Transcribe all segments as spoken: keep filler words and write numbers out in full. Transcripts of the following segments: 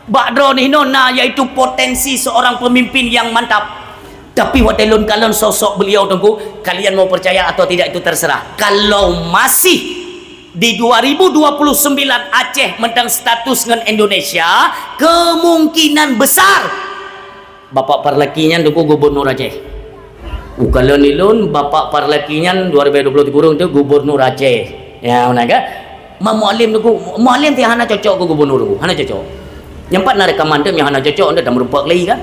Bak droeneuh inoe na, yaitu potensi seorang pemimpin yang mantap. Tapi watèe lôn kalon sosok beliau, Teungku, kalian mau percaya atau tidak itu terserah. Kalau masih di dua ribu dua puluh sembilan Aceh mantong status ngon Indonesia, kemungkinan besar Bapak Parlaki nyan, Teungku, gubernur Aceh. Ukalon ilôn, Bapak Parlaki nyan dua ribu dua puluh tiga ureueng tu gubernur Aceh. Ya, beuna kan? Ma Mualem, Teungku, Mualem ti hana cocok keu gubernur, Teungku. Hana cocok. Nyang pat na rekaman tu, nyang hana cocok, anda dah merupak lagi kan?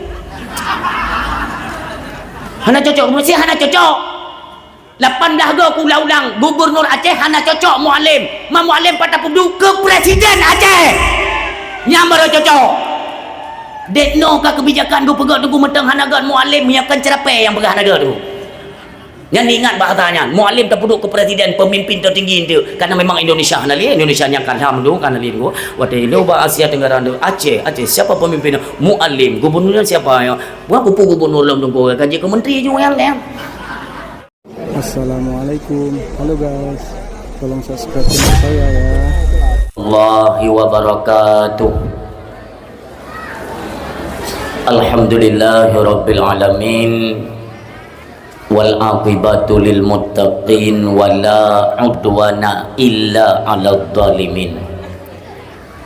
Hana cocok, mesti hana cocok. Lapan blah go ku ulang-ulang, gubernur Aceh hana cocok Mualem. Ma Mualem pat tapeuduek keu presiden Aceh. Nyang baru cocok. Dek no ka kebijakan geupeugah Teungku mantong hana gét Mualem, nyang kan cerapé nyang peugah hana gét tu. Nyan ingat bahasa nyan, Mualem tapeuduek keu presiden, pemimpin tertinggi tu. Karena memang Indonesia hana lé, Indonesia nyang kan ham tu, kan lé tu. Watèe ilôn bak Asia Tenggara tu, Aceh, Aceh, siapa pemimpin? Mualem. Gubernur siapa ya? Bukan kupu gubernur lom Teungku, kan jeuet keu menteri ju nyang. Assalamualaikum. Halo guys. Tolong subscribe channel saya ya. Allahi wabarakatuh. Alhamdulillahirabbil alamin. Wal aqibatu lil muttaqin wa la udwana illa 'alal zalimin.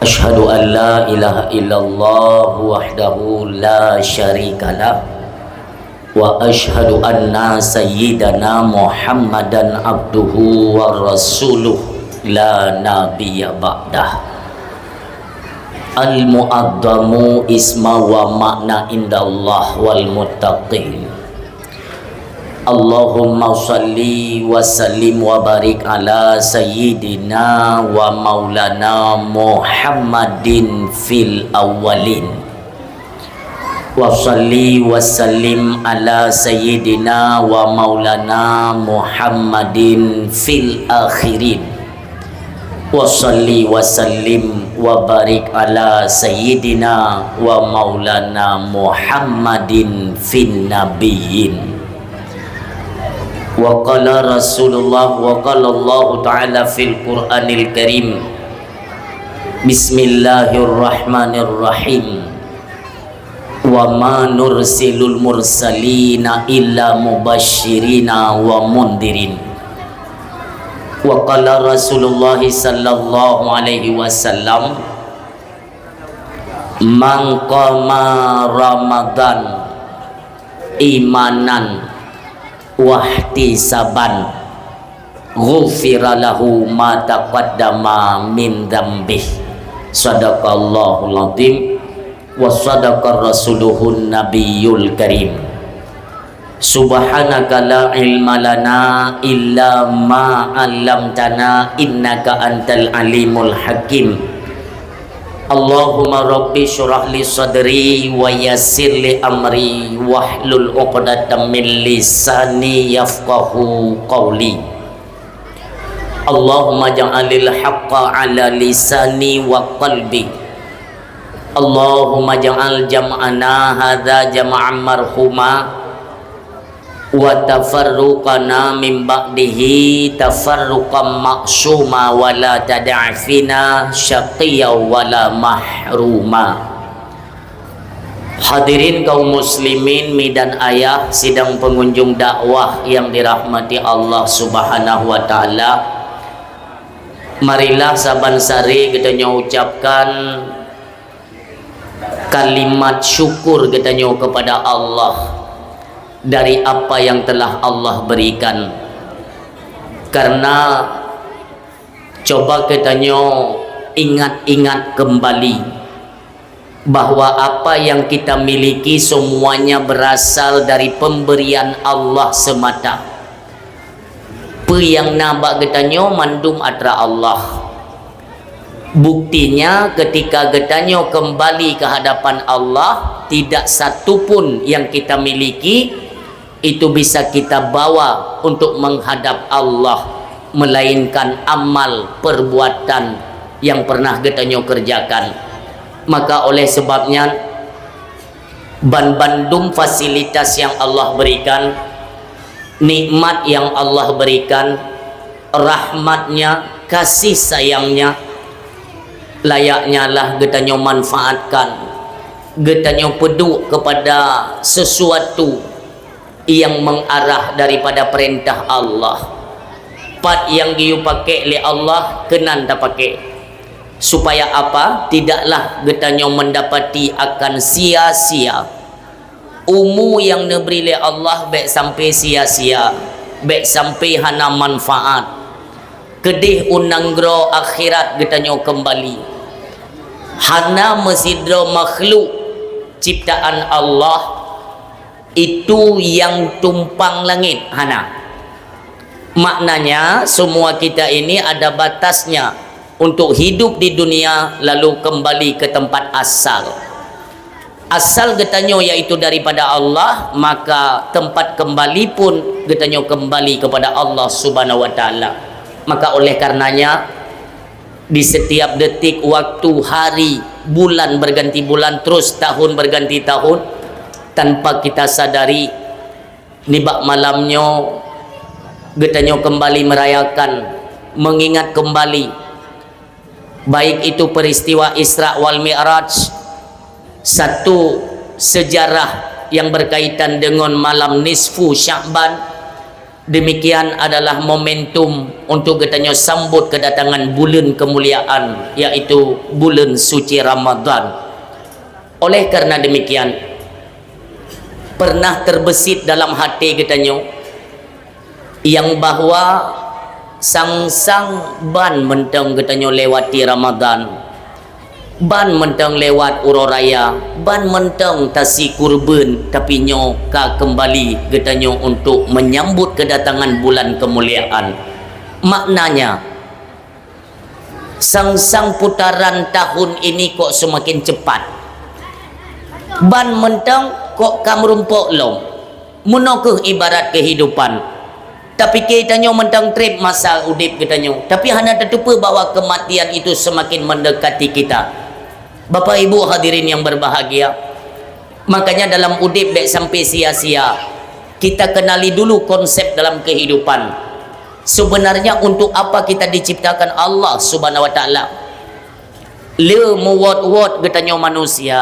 Asyhadu an la ilaha illallah wahdahu la syarikalah, wa asyhadu anna sayyidana Muhammadan abduhu wa rasuluh la nabiyya ba'dah. Al-mu'azzamu isma wa ma'na indallah wal muttaqin. Allahumma shalli wa sallim wa barik ala sayyidina wa maulana Muhammadin fil awwalin. Wa shalli wa sallim ala sayyidina wa maulana Muhammadin fil akhirin. Wa shalli wa sallim wa barik ala sayyidina wa maulana Muhammadin fin nabiyyin. Wa qala Rasulullah, wa qala Allahu ta'ala fil Qur'anil Karim. Bismillahirrahmanirrahim. Wa ma nursilul mursalina illa mubasyirina wa mundirin. Wa qala Rasulullah sallallahu alaihi wasallam, "Man qama Ramadan imanan wahtisaban, ghufira lahu ma taqaddama min dzambih." Sadaqallahul azim wa sadaqa rasuluhun nabiyul karim. Subhanaka la ilma lana illa ma 'allamtana innaka antal alimul hakim. Allahumma rabbi syrah li sadri wa yassir li amri wahlul 'uqdatam min lisani yafqahu qawli. Allahumma ja'alil haqqa 'ala lisani wa qalbi. Allahumma ja'al jam'ana hadza jam'an marhuma, wa tafarruqana min ba'dihi tafarruqan ma'suma, wa la tada'fina syaqiyya wa la mahruma. Hadirin kaum muslimin, mi dan ayah, sidang pengunjung dakwah yang dirahmati Allah Subhanahu wa Ta'ala, marilah saban sari geutanyoe ucapkan kalimat syukur geutanyoe kepada Allah dari apa yang telah Allah berikan. Karena coba geutanyoe ingat-ingat kembali bahwa apa yang kita miliki semuanya berasal dari pemberian Allah semata. Peue nyang na bak geutanyoe mandum atra Allah. Buktinya, ketika geutanyoe kembali ke hadapan Allah, tidak satu pun yang kita miliki itu bisa kita bawa untuk menghadap Allah, melainkan amal perbuatan yang pernah geutanyoe kerjakan. Maka oleh sebab nyan, ban bandum fasilitas yang Allah berikan, nikmat yang Allah berikan, rahmat-Nya, kasih sayang-Nya, layaknya lah geutanyoe manfaatkan Geutanyoe peuduek kepada sesuatu yang mengarah daripada perintah Allah. Pat nyang geuyue pakék lé Allah, keunan tapakék. Supaya apa? Tidaklah geutanyoe mendapati akan sia-sia. Umu nyang neubri lé Allah bék sampai sia-sia, bék sampai hana manfaat. Keudeh u nanggroe akhirat geutanyoe keumbali. Hana meusidroe makhluk ciptaan Allah itu nyang tumpang langét, hana. Maknanya, semua kita ini ada batasnya untuk hidup di dunia lalu kembali ke tempat asal. Asal geutanyoe yaitu daripada Allah, maka tempat kembali pun geutanyoe kembali kepada Allah Subhanahu wa Taala. Maka oleh karenanya, di setiap detik waktu, hari, bulan berganti bulan, terus tahun berganti tahun, tanpa kita sadari, nibak malam nyoe geutanyoe kembali merayakan, mengingat kembali, baik itu peristiwa Isra wal Mi'raj, satu sejarah yang berkaitan dengan malam nisfu Sya'ban, demikian adalah momentum untuk geutanyoe sambut kedatangan buleuen kemuliaan, yaitu buleuen suci Ramadan. Oleh karena demikian, pernah terbesit dalam hati geutanyoe yang bahwa sang-sang ban mantong geutanyoe lewati Ramadan, ban mantong lewat uroe raya, ban mantong tasi kurban, tapi nyoe ka kembali geutanyoe untuk menyambut kedatangan bulan kemuliaan. Maknanya, sang-sang putaran tahun ini kok semakin cepat. Ban mantong kok ka meurumpok lom. Meunoe kheueh ibarat kehidupan. Tapike tanyoe mantong treb masa udeb geutanyoe, tapi hana tateupeue bahwa kematian itu semakin mendekati kita. Bapak Ibu hadirin yang berbahagia, makanya dalam udeb bék sampai sia-sia. Kita kenali dulu konsep dalam kehidupan. Sebenarnya untuk apa kita diciptakan Allah Subhanahu wa Taala? Le meuwot-wot geutanyoe manusia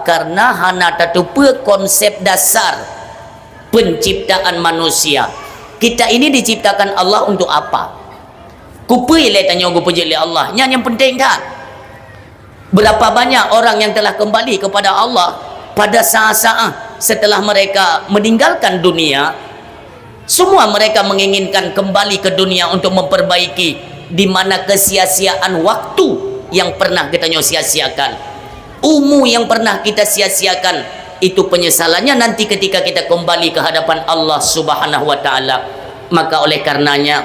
karena hana tateupeue konsep dasar penciptaan manusia. Kita ini diciptakan Allah untuk apa? Kupeue lé tanyoe geupeujeuet lé Allah? Nyan nyang penting that. Berapa banyak orang yang telah kembali kepada Allah pada saat-saat setelah mereka meninggalkan dunia, semua mereka menginginkan kembali ke dunia untuk memperbaiki di mana kesia-siaan waktu yang pernah geutanyoe sia-siakan. Umu yang pernah kita sia-siakan, itu penyesalannya nanti ketika kita kembali ke hadapan Allah Subhanahu wa Taala. Maka oleh karenanya,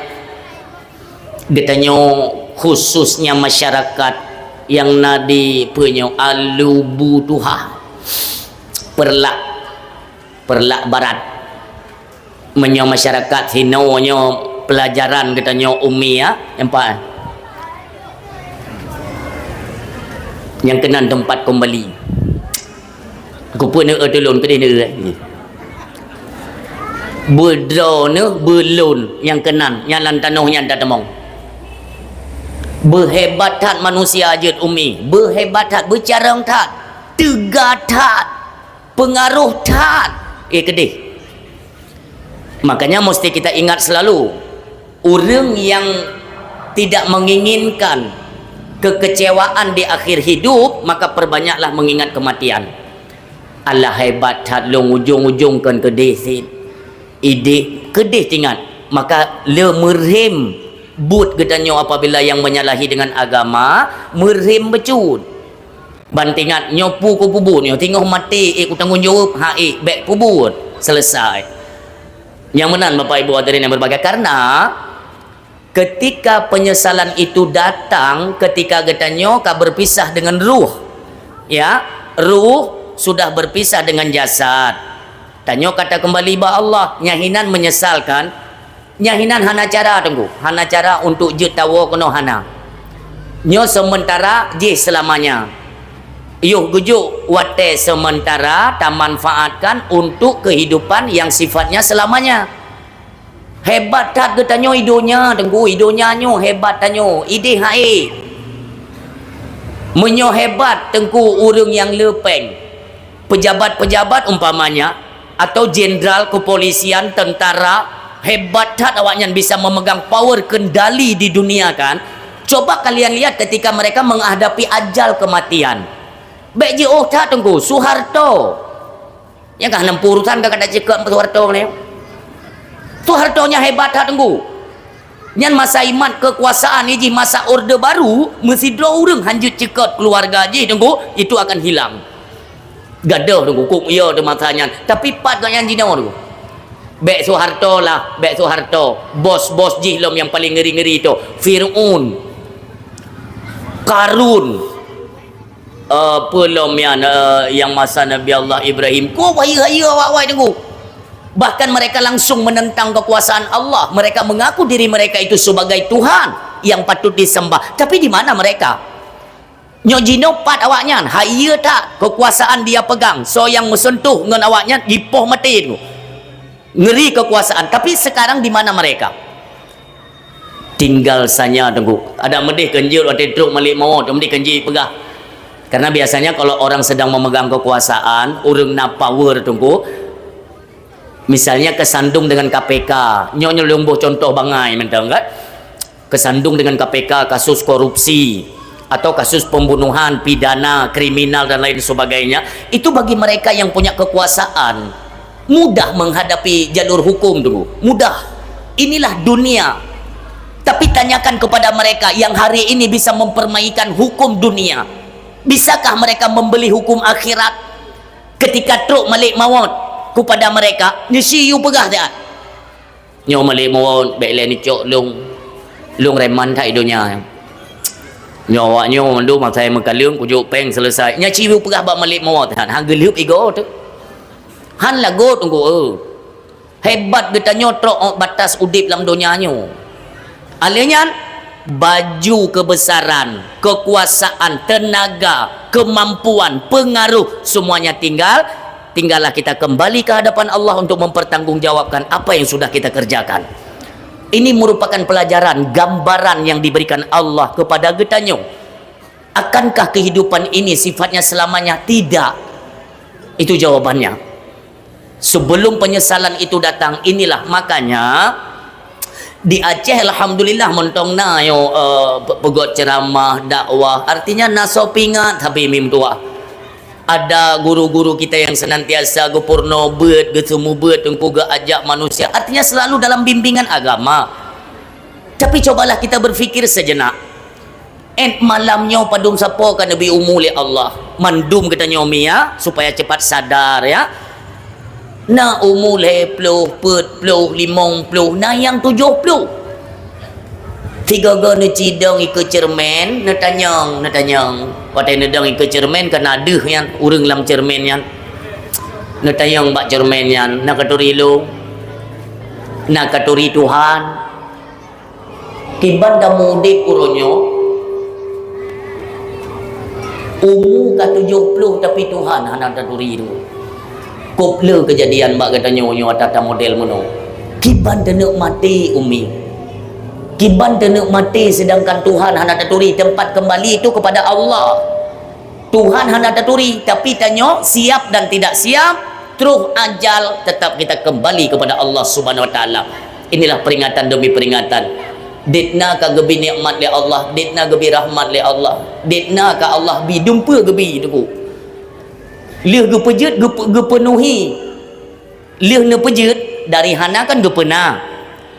geutanyoe khususnya masyarakat nyang na di peue nyoe, Alubutuha, Peureulak, Peureulak Barat. Meunyoe masyarakat sinoe nyoe pelajaran geutanyoe ummi, ya, nyang pa-, nyang keunan teumpat keumbali. Kupeue neueu tulôn keudeh neueu. Beudroe neuh beulôn nyang keunan, nyang lam tanoh nyan tateumong. Beuhebat that manusia jeuet ummi, beuhebat that, beucarông that, teuga that, peungaroh that. Eh, keudeh. Makanya mesti kita ingat selalu, ureuëng yang tidak menginginkan kekecewaan di akhir hidup, maka perbanyaklah mengingat kematian. Alah hebat that lôn ujong-ujong kon keudeh sit. Ideh keudeh tingat, maka le meurhem buet geutanyoe apabila yang menyalahi dengan agama, meurhem bacut. Ban tingat nyoe peue kupeubuet nyoe, teungoh maté ék kutanggung jaweueb, ha ék bék peubuet. Selesai. Nyang meunan Bapak Ibu hadirin yang berbahagia, karena ketika penyesalan itu datang ketika geutanyoe ka berpisah dengan ruh. Ya, ruh sudah berpisah dengan jasad. Tanyoe ka takeumbali bak Allah, nyan hinan menyesalkan. Nyan hinan hana cara, Teungku. Hana cara untuk jeuet tawoe keunoe, hana. Nyoe sementara, jih selamanya. Yoh geujok watée sementara tamanfaatkan untuk kehidupan yang sifatnya selamanya. Hebat that geutanyoe i donya, Teungku, i donya nyoe hebat tanyoe, ideh hai. Meunyoe hebat Teungku ureuëng nyang le péng, Pejabat-pejabat umpamanya, atau jenderal kepolisian, tentara, hebat that awaknyan bisa memegang power kendali di dunia kan. Coba kalian lihat ketika mereka menghadapi ajal kematian. Bèk jiôh that Teungku, Soeharto. Nyang ka hana urusan ka kata ceukeut Soeharto ni. Soeharto nyan hebat that Teungku. Nyan masa imat kekuasaan ni jih masa Orde Baru, meusidroe ureueng hanjeuet ceukeut keluarga jih Teungku, itu akan hilang. Gadôh Teungku, kok ya di masa nyan. Tapi pat gobnyan jinoe Teungku. Bèk Soeharto lah, bèk Soeharto. Bos-bos jih lom nyang paling ngeri-ngeri tu. Fir'aun. Karun. Eh, peue lom nyan, eh, nyang masa Nabi Allah Ibrahim. Kok bahaya-bahaya awak-awak Teungku. Bahkan mereka langsung menentang kekuasaan Allah. Mereka mengaku diri mereka itu sebagai Tuhan yang patut disembah. Tapi di mana mereka? Nyoe jinoe pat awaknyan, haiya that kekuasaan dia pegang. Soe nyang meuseuntuh ngon awaknyan, jipoh maté Teungku. Ngeri kekuasaan. Tapi sekarang di mana mereka? Tinggal sanya Teungku. Adak meudeh keunjeuet watèe trok malèk mawöt, meudeh keunjeuet peugah. Karena biasanya kalau orang sedang memegang kekuasaan, ureueng na power Teungku, misalnya kesandung dengan K P K, nyoe, nyoe lôn boh contoh bangai mantong kan. Kesandung dengan K P K, kasus korupsi, atau kasus pembunuhan, pidana, kriminal dan lain sebagainya, itu bagi mereka yang punya kekuasaan, mudah menghadapi jalur hukum Teungku. Mudah. Inilah dunia. Tapi tanyakan kepada mereka yang hari ini bisa mempermainkan hukum dunia. Bisakah mereka membeli hukum akhirat? Ketika trok malèk mawöt kepada mereka, nyoe si yue peugah that. Nyoe malèk mawöt, bèk lé neucok lôn. Lôn reman that i donya. Nyoe awak nyoe mandum asai meukaleueng, kujok pèng selesai. Nyan ci yue peugah bak malèk mawöt that, han geulheup igoe teuh. Han lagot Teungku, eh. Hebat geutanyoe trok ôk batas udép lam donya nyoe. Alèh nyan, baju kebesaran, kekuasaan, tenaga, kemampuan, pengaruh, semuanya tinggal. Tinggallah kita kembali ke hadapan Allah untuk mempertanggungjawabkan apa yang sudah kita kerjakan. Ini merupakan pelajaran, gambaran yang diberikan Allah kepada geutanyoe. Akankah kehidupan ini sifatnya selamanya? Tidak. Itu jawabannya. Sebelum penyesalan itu datang, inilah makanya di Aceh, alhamdulillah, mantong na nyoe, eh, pe-, peugöt ceramah, dakwah. Artinya, na soe peuingat, tapi mim tuah. Ada guru-guru kita yang senantiasa geupeurunoe beuet, geuseumeubeuet Teungku, geuajak manusia. Artinya, selalu dalam bimbingan agama. Tapi cobalah kita berpikir sejenak. Ét malam nyoe padum sapo ka neubri umu lé Allah. Mandum geutanyoe mi ya, supaya cepat sadar ya. Na umu lhèe ploh, peuet ploh, limong ploh, na nyang tujoh ploh. Sigoe-goe neucidong ikeue ceureumen, neutanyong, neutanyong. Watèe neudong ikeue ceureumen, ka na deuh nyan, ureueng lam ceureumen nyan. Neutanyong bak ceureumen nyan, "Na katuri lôn? Na katuri Tuhan?" Kiban tameuudép uroe nyoe, umu ka tujoh ploh tapi Tuhan hana taturi tu. Kop le keujadian bak geutanyoe nyoe ata-ata model meunoe. Kiban taneuk maté, Umi. Kiban taneuk maté sedangkan Tuhan hana taturi, tempat kembali itu kepada Allah. Tuhan hana taturi, tapi tanyoe siap dan tidak siap, troh ajal tetap kita kembali kepada Allah Subhanahu Wa Taala. Inilah peringatan demi peringatan. Ditna ka geubi nikmat lé Allah, ditna geubi rahmat lé Allah, ditna ka Allah bi dumpeue geubi Teungku. Lheueh geupeujeuet geupe-, geupeunuhi. Lheueh neupeujeuet dari hana kan geupeuna.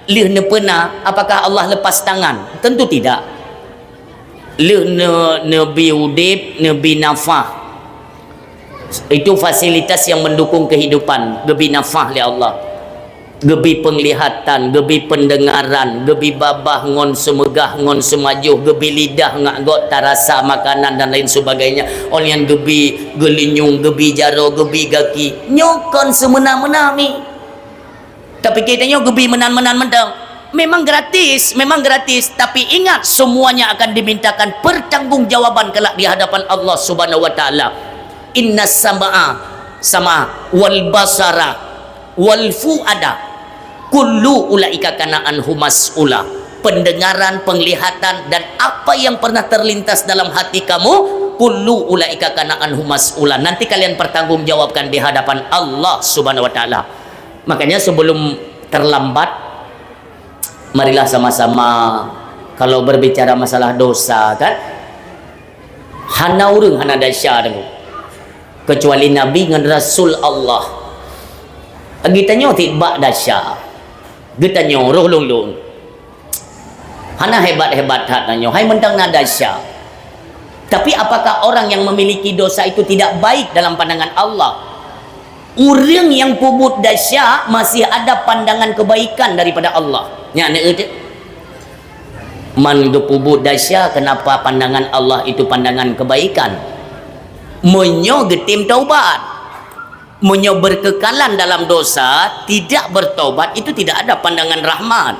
Lheueh neupeuna, apakah Allah lepas tangan? Tentu tidak. Lheueh ne-, neubi udép, neubi nafah. Itu fasilitas yang mendukung kehidupan, geubi nafah lé Allah. Geubi penglihatan, geubi pendengaran, geubi babah ngon seumeugah ngon seumajoh, geubi lidah ngat göt tarasa makanan dan lain sebagainya. Óh lheueh nyan geubi geulinyueng, geubi jaroe, geubi gaki. Nyoe kon seumeuna-meuna mi. Tapi geutanyoe geubi meunan-meunan mantong. Memang gratis, memang gratis, tapi ingat, semuanya akan dimintakan pertanggungjawaban kelak di hadapan Allah Subhanahu Wa Taala. Innas sam'a, sama, wal basara, wal fuada, kullu ulaika kana anhu mas'ula. Pendengaran, penglihatan, dan apa yang pernah terlintas dalam hati kamu, Kullu ulaika kana anhu mas'ula. Nanti kalian pertanggungjawabkan di hadapan Allah Subhanahu wa Ta'ala. Makanya, sebelum terlambat, marilah sama-sama, kalau berbicara masalah dosa, kan, hana ureuëng hana desya, Teungku, kecuali Nabi ngon Rasul Allah. Geutanyoe cit bak desya, geutanyoe roh lôn-lôn. Hana hebat-hebat that tanyoe, hai mantong na desya. Tapi, apakah orang yang memiliki dosa itu tidak baik dalam pandangan Allah? Ureuëng nyang peubuet desya masih ada pandangan kebaikan daripada Allah. Nyan, man geupeubuet desya, kenapa pandangan Allah itu pandangan kebaikan? Meunyoe geutem taubat. Meunyoe berkekalan dalam dosa, tidak bertaubat, itu tidak ada pandangan rahmat.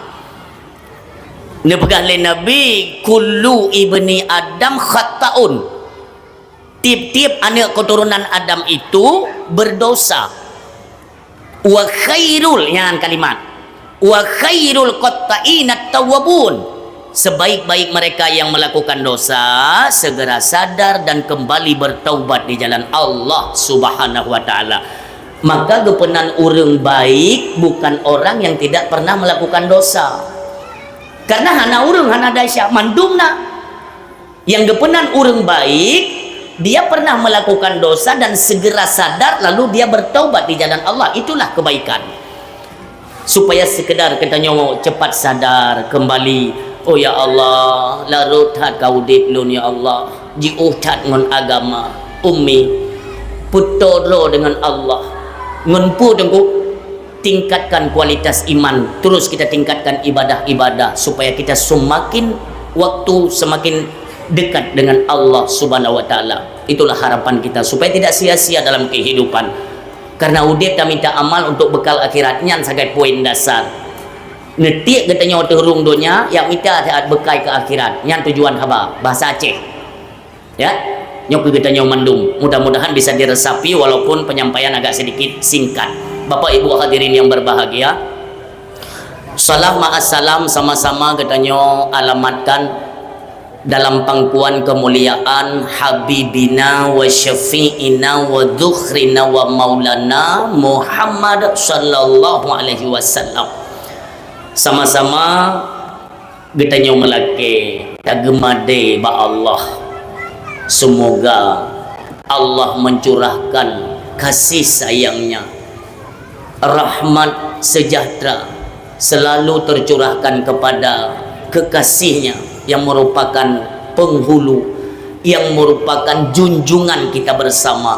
Neupeugah lé Nabi, "Kullu ibni Adam khatta'un." Tiep-tiep aneuk keturunan Adam itu berdosa. "Wa khairul," nyan kalimat, "wa khairul qatta'inat tawwabun." Sebaik-baik mereka yang melakukan dosa, segera sadar dan kembali bertaubat di jalan Allah Subhanahu wa Ta'ala. Maka, geupeunan ureuëng baik bukan orang yang tidak pernah melakukan dosa. Karena hana ureuëng hana desya, mandum na. Nyang geupeunan ureuëng baik, dia pernah melakukan dosa dan segera sadar, lalu dia bertaubat di jalan Allah. Itulah kebaikan. Supaya sekedar geutanyoe cepat sadar kembali, "Oh ya Allah, larot that ka udeb lôn, ya Allah. Jiôh that ngon agama, Ummi. Peutoe droe deungon Allah. Ngon peue, Teungku?" Tingkatkan kualitas iman, terus kita tingkatkan ibadah-ibadah supaya kita semakin waktu semakin dekat dengan Allah Subhanahu wa Ta'ala. Itulah harapan kita supaya tidak sia-sia dalam kehidupan. Karena udeb taminta amal untuk bekal akhirat, nyan sagai poin dasar. Neutiek geutanyoe teurung donya, nyang mita saat bekai keu akhirat, nyan tujuan haba, bahasa Aceh. Ya, nyoe keu geutanyoe mandum. Mudah-mudahan bisa diresapi walaupun penyampaian agak sedikit singkat. Bapak Ibu hadirin yang berbahagia, salam ma'as salam sama-sama geutanyoe alamatkan dalam pangkuan kemuliaan Habibina wa Syafi'ina wa Dzukhrina wa Maulana Muhammad sallallahu alaihi wasallam. Sama-sama geutanyoe meulakée tageumadée bak Allah. Semoga Allah mencurahkan kasih sayang-Nya, rahmat sejahtera selalu tercurahkan kepada kekasih-Nya yang merupakan penghulu, yang merupakan junjungan kita bersama,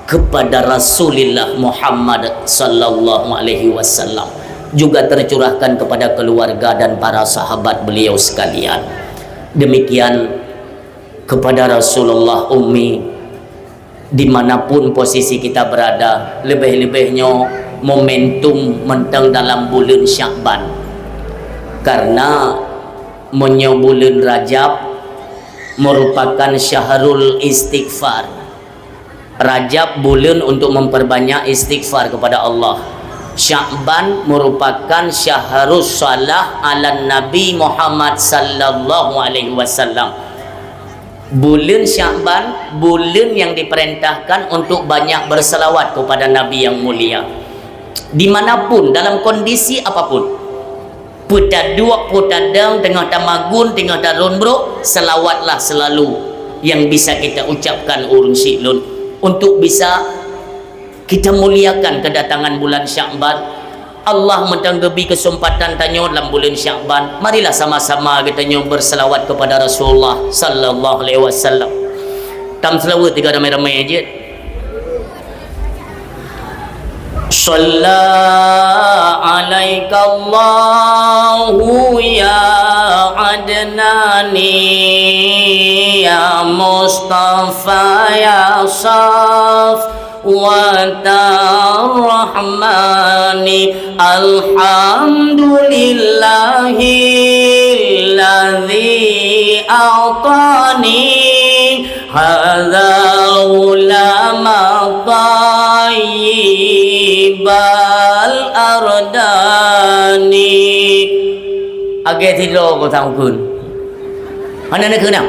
kepada Rasulullah Muhammad sallallahu alaihi wasallam, juga tercurahkan kepada keluarga dan para sahabat beliau sekalian. Demikian kepada Rasulullah Ummi, di mana pun posisi kita berada, lebih-lebih nyoe momentum mantong dalam buleuen Syakban. Karena meunyoe buleuen Rajab merupakan syahrul istighfar, Rajab buleuen untuk memperbanyak istighfar kepada Allah. Syakban merupakan syahrus shalah ala Nabi Muhammad sallallahu alaihi wasallam. Buleuen Syakban, buleuen yang diperintahkan untuk banyak berselawat kepada Nabi yang mulia. Dimanapun, dalam kondisi apapun. Peue taduek, peue tadong, teungoh tamagun, teungoh tarôn brok, selawatlah selalu yang bisa kita ucapkan ureuëng siklon untuk bisa kita muliakan kedatangan bulan Syakban. Allah mantong geubri keuseumpatan tanyoe lam buleuen Syakban. Marilah sama-sama geutanyoe berselawat kepada Rasulullah sallallahu alaihi wasallam. Tam selawat tiga ramai-ramai jeuet. Shalla alaikallahu ya adnani, ya mustafa, ya safwatar rahmani. Alhamdulillahilladzi a'tani hadzal ghulama thayyibal ardani. Agée sidroe ko sang ukeuen. Hana na keunang.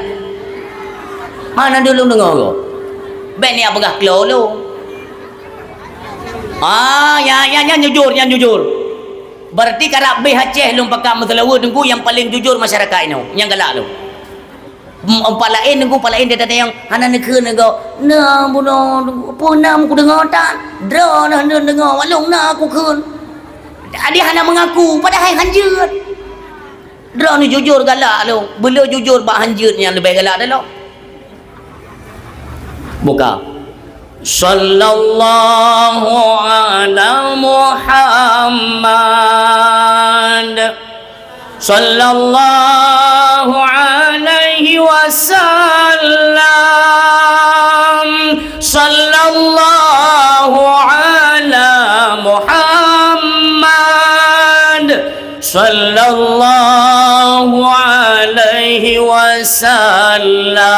Hana dulu deungoe ko. Bèk ni peugah klo lôn. Ah, ya, ya, nyan jujur, nyan jujur. Berarti karab beh Aceh lôn pakat meuseulaweuet Teungku nyang paleng jujur masyarakat inoe. Nyang galak lôn. Em, empat laén Teungku, empat laén dia datang nyang hana neukheun Teungku. Na bunoe Teungku, peue na meukudeungoe tan? Droeneuh deungoe, walong na kukheun. Dia hana mengaku, padahai hanjeuet. Droeneuh jujur galak lôn, beuleu jujur bak hanjeuet nyang leubeh galak lom. Buka. Sallallahu ala Muhammad. Sallallahu alaihi wasallam. Sallallahu ala Muhammad. Sallallahu alaihi wasallam.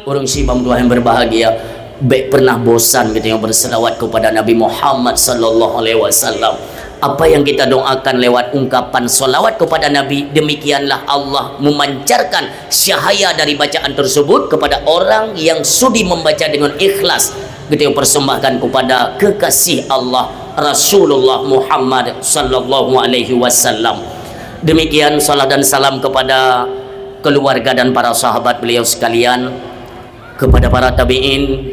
Ureuëng syiek bantuan yang berbahagia, bèk pernah bosan kita yang berselawat kepada Nabi Muhammad sallallahu alaihi wasallam. Apa yang kita doakan lewat ungkapan salawat kepada Nabi, demikianlah Allah memancarkan cahaya dari bacaan tersebut kepada orang yang sudi membaca dengan ikhlas. Kita yang persembahkan kepada kekasih Allah, Rasulullah Muhammad sallallahu alaihi wasallam. Demikian salam dan salam kepada keluarga dan para sahabat beliau sekalian, kepada para tabi'in,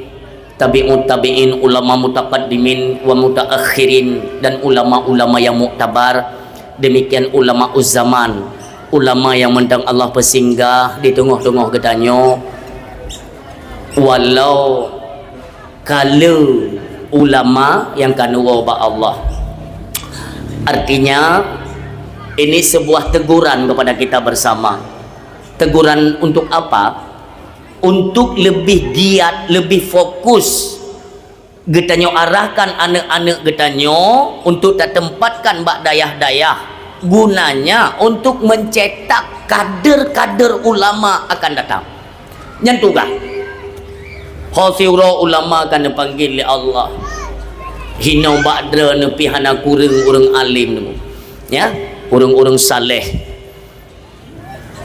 tabi'ut tabi'in, ulama mutaqaddimin wa mutaakhirin, dan ulama-ulama yang muktabar. Demikian ulama uzzaman, ulama yang mantong Allah peusinggah di teungoh-teungoh geutanyoe, walau ka le ulama nyang ka neuwoe bak Allah. Artinya, ini sebuah teguran kepada kita bersama. Teguran untuk apa? Untuk lebih giat, lebih fokus geutanyoe arahkan aneuk-aneuk geutanyoe untuk tatempatkan bak dayah-dayah, gunanya untuk mencetak kader-kader ulama akan datang. Nyan tugaih. Ho siuroe ulama ka neupanggil lé Allah. Hinoe bak droeneuh pih hana kureueng ureuëng além nyoe. Ya, ureuëng-ureuëng saleh.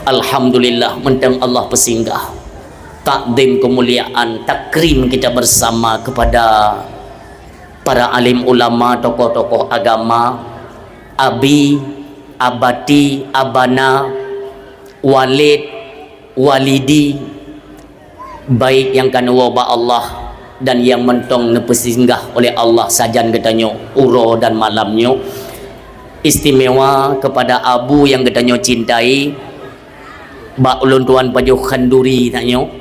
Alhamdulillah, mantong Allah peusinggah. Takdim kemuliaan, takrim kita bersama kepada para alim ulama, tokoh-tokoh agama, abi, abati, abana, walid, walidi, baik nyang ka neuwoe bak Allah dan nyang mantong neupeusinggah oleh Allah sajan geutanyoe uroe dan malam nyoe. Istimewa kepada abu nyang geutanyoe cintai, bak ulôn tuan pajoh khanduri tanyoe.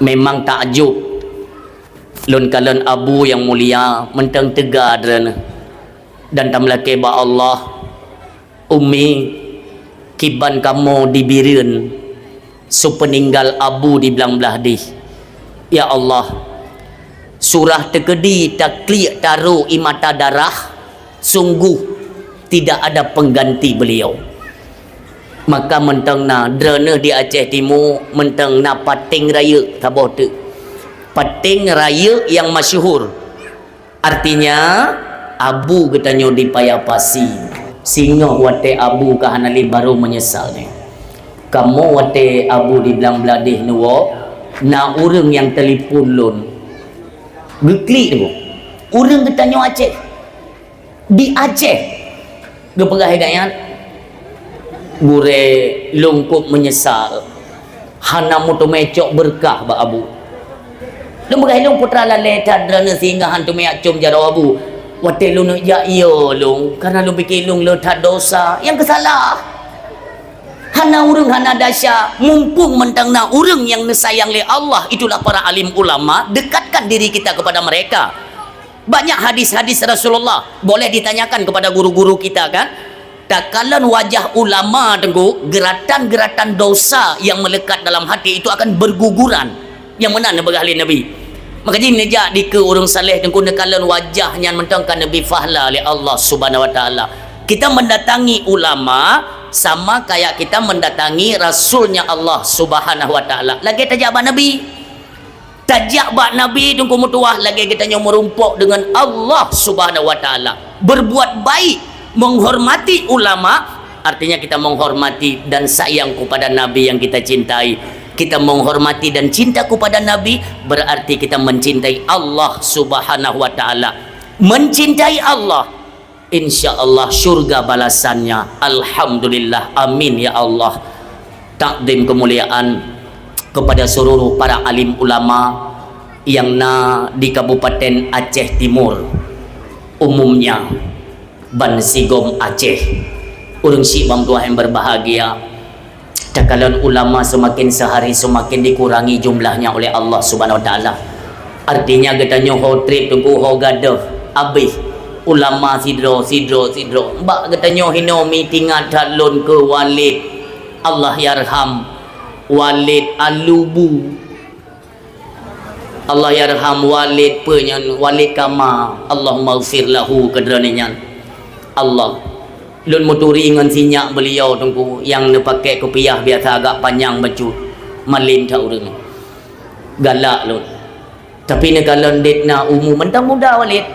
Memang takjub lôn kalon abu nyang mulia mantong teuga droeneuh dan tameulakée bak Allah. Umi, kiban kamoe di Bireuen, su peuninggal abu di blang blaih deh. Ya Allah, surah teukeudi takliek tarô ie mata darah, sungguh tidak ada pengganti beliau. Maka mantong na droeneuh di Aceh Timu, mantong na Paténg Rayeuk saboh teuk. Paténg Rayeuk nyang masyhur. Artinya, abu geutanyoe di Paya Pasi. Singoh watée abu ka hana lé barô meunyeusal nyoe. Kamoe watée abu di blang blaih deh neuwoe, na ureuëng nyang telepon lôn. Geuklik teuk. Ureuëng geutanyoe Aceh. Di Aceh. Geupeugah lagée nyan, "Gurée, lôn kôb meunyeusal hana meuteumé cok beureukat bak abu." Lôn peugah, "Lôn putra lalée that droeneuh sehingga han teumé jak com jaroe abu. Watée lôn jak, yo lôn, karena lôn pike lôn le that dosa nyang keusalah." Hana ureuëng hana desya, mumpung mantong na ureuëng nyang neusayang lé Allah, itulah para alim ulama, dekatkan diri kita kepada mereka. Banyak hadis-hadis Rasulullah boleh ditanyakan kepada guru-guru kita, kan? Takalon wajah ulama, Teungku, geuratan-geuratan dosa nyang melekat dalam hati itu akan berguguran. Nyang meunan neupeugah lé Nabi. Maka jih neujak dikeue ureuëng saleh, Teungku, neukalon wajah nyan mantong ka neubri pahala lé Allah Subhanahu wa Taala. Kita mendatangi ulama sama kayak kita mendatangi rasulnya Allah Subhanahu wa Taala. Lagée tajak bak Nabi. Tajak bak Nabi, Teungku, meutuwah lagée geutanyoe meurumpok deungon Allah Subhanahu wa Taala. Berbuat baik, menghormati ulama, artinya kita menghormati dan sayang kepada Nabi yang kita cintai. Kita menghormati dan cinta kepada Nabi, berarti kita mencintai Allah Subhanahu wa Ta'ala. Mencintai Allah, insya Allah syurga balasannya. Alhamdulillah, amin ya Allah. Takdim kemuliaan kepada seluruh para alim ulama yang na di Kabupaten Aceh Timur, umumnya ban sigom Aceh. Ureuëng syiek ban tuah yang berbahagia, takalon ulama semakin sehari semakin dikurangi jumlahnya oleh Allah Subhanahu Wa Taala. Artinya geutanyoe ho treb teungku ho gadôh abéh ulama sidroe, sidroe, sidroe. Bak geutanyoe hinoe mi tingat that lôn keu Walid, Allah yarham, Walid Alubu. Allah yarham Walid peue nyan, Walid Kama. Allahumma ghfir lahu keu droeneuh nyan. Allah. Lôn meuturi ngon sinyak beuliau teungku nyang neupakè kupiah biasa agak panyang bacut. Malem that ureuëng. Galak lôn. Tapi neukalon dit na umu mantong muda Walid.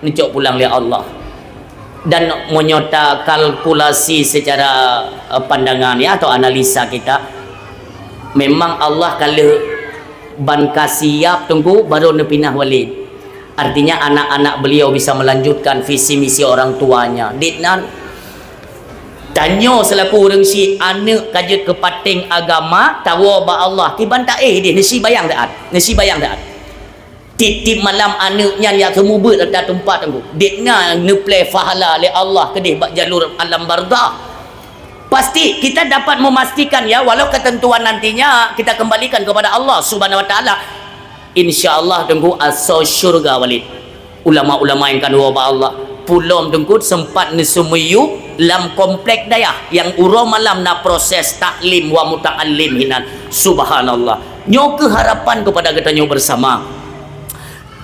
Neucok pulang lé Allah. Dan meunyoe takalkulasi secara, eh, pandangan ya atau analisa kita, memang Allah ka lheueh ban ka siap teungku baru neupinah Walid. Artinya anak-anak beliau bisa melanjutkan visi misi orang tuanya. Dit nan tanyoe selaku ureuëng syiek aneuëk ka jeuet keu paténg agama tawoe bak Allah kiban taéh deh neusi bayang taat, neusi bayang taat. Tiep-tiep malam aneuëk nyan ya seumubeuet ata teumpat teungku. Dit na neuplé pahala lé Allah keudeh bak jalur alam barzakh. Pasti kita dapat memastikan ya, walau ketentuan nantinya kita kembalikan kepada Allah Subhanahu Wa Taala. Insya Allah teungku asoe syurga Walid. Ulama-ulama nyang ka neuwoe bak Allah. Pulom teungku sempat neuseumiyueb lam komplek dayah nyang uroe malam na proses taklim wa muta'allim hinan. Subhanallah. Nyoe keuh harapan kepada geutanyoe bersama.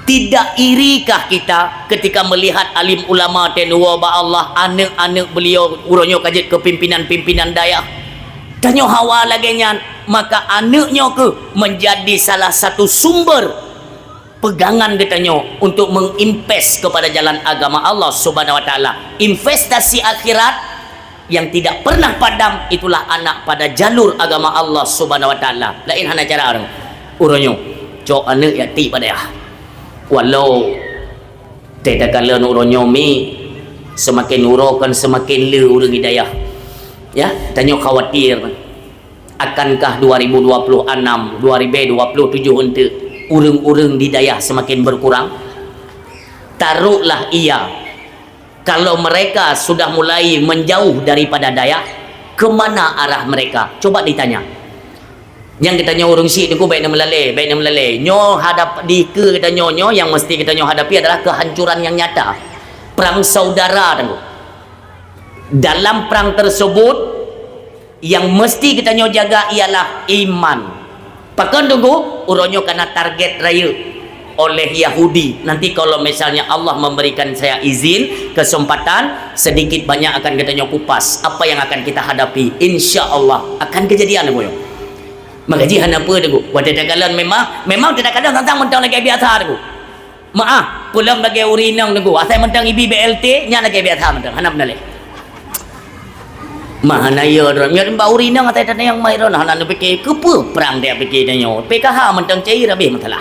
Tidak irikah kita ketika melihat alim ulama teuh neuwoe bak Allah, aneuëk-aneuëk beliau uroe nyoe ka jeuet keu pimpinan-pimpinan dayah? Tanyoe hawa lagée nyan, maka aneuëk nyoe keuh menjadi salah satu sumber pegangan geutanyoe untuk menginvest kepada jalan agama Allah Subhanahu Wa Taala. Investasi akhirat yang tidak pernah padam, itulah anak pada jalur agama Allah Subhanahu Wa Taala. Laén hana cara ureuëng. Uroe nyoe, cok aneuëk yatim bak dayah. Walau teuh takalon uroe nyoe mi semakin uroe kan semakin le ureuëng di dayah. Ya, tanyoe khawatir. Akankah dua ribu dua puluh enam, dua ribu dua puluh tujuh eunteuk ureuëng-ureuëng di dayah semakin berkurang? Taruhlah iya, kalau mereka sudah mulai menjauh daripada dayah, ke mana arah mereka? Coba ditanya. Nyang geutanyoe ureuëng syiek teungku baik na meulalé, baik na meulalé. Nyoe hadap dikeue geutanyoe nyoe yang mesti geutanyoe hadapi adalah kehancuran yang nyata. Perang saudara teungku. Dalam perang tersebut, yang mesti geutanyoe jaga ialah iman. Pakon teungku, uroe nyoe kana target rayeuk oleh Yahudi. Nanti kalau misalnya Allah memberikan saya izin, kesempatan, sedikit banyak akan geutanyoe kupas apa yang akan kita hadapi. Insya Allah akan kejadian teungku. Maka jih hana peue teungku. Watée takalon memang, memang teuh takalon tantang mantong lagée biasa teungku. Maah, pulom lagée ureuëng inong teungku. Asai mantong ibi B L T, nyan lagée biasa mantong. Hana beuna lé. Mah hana yo droe. Nyoe bak ureuëng inong asai tanyoe mai droe hana neupiké keupeue perang dia piké tanyoe. P K H mantong cair habéh masalah.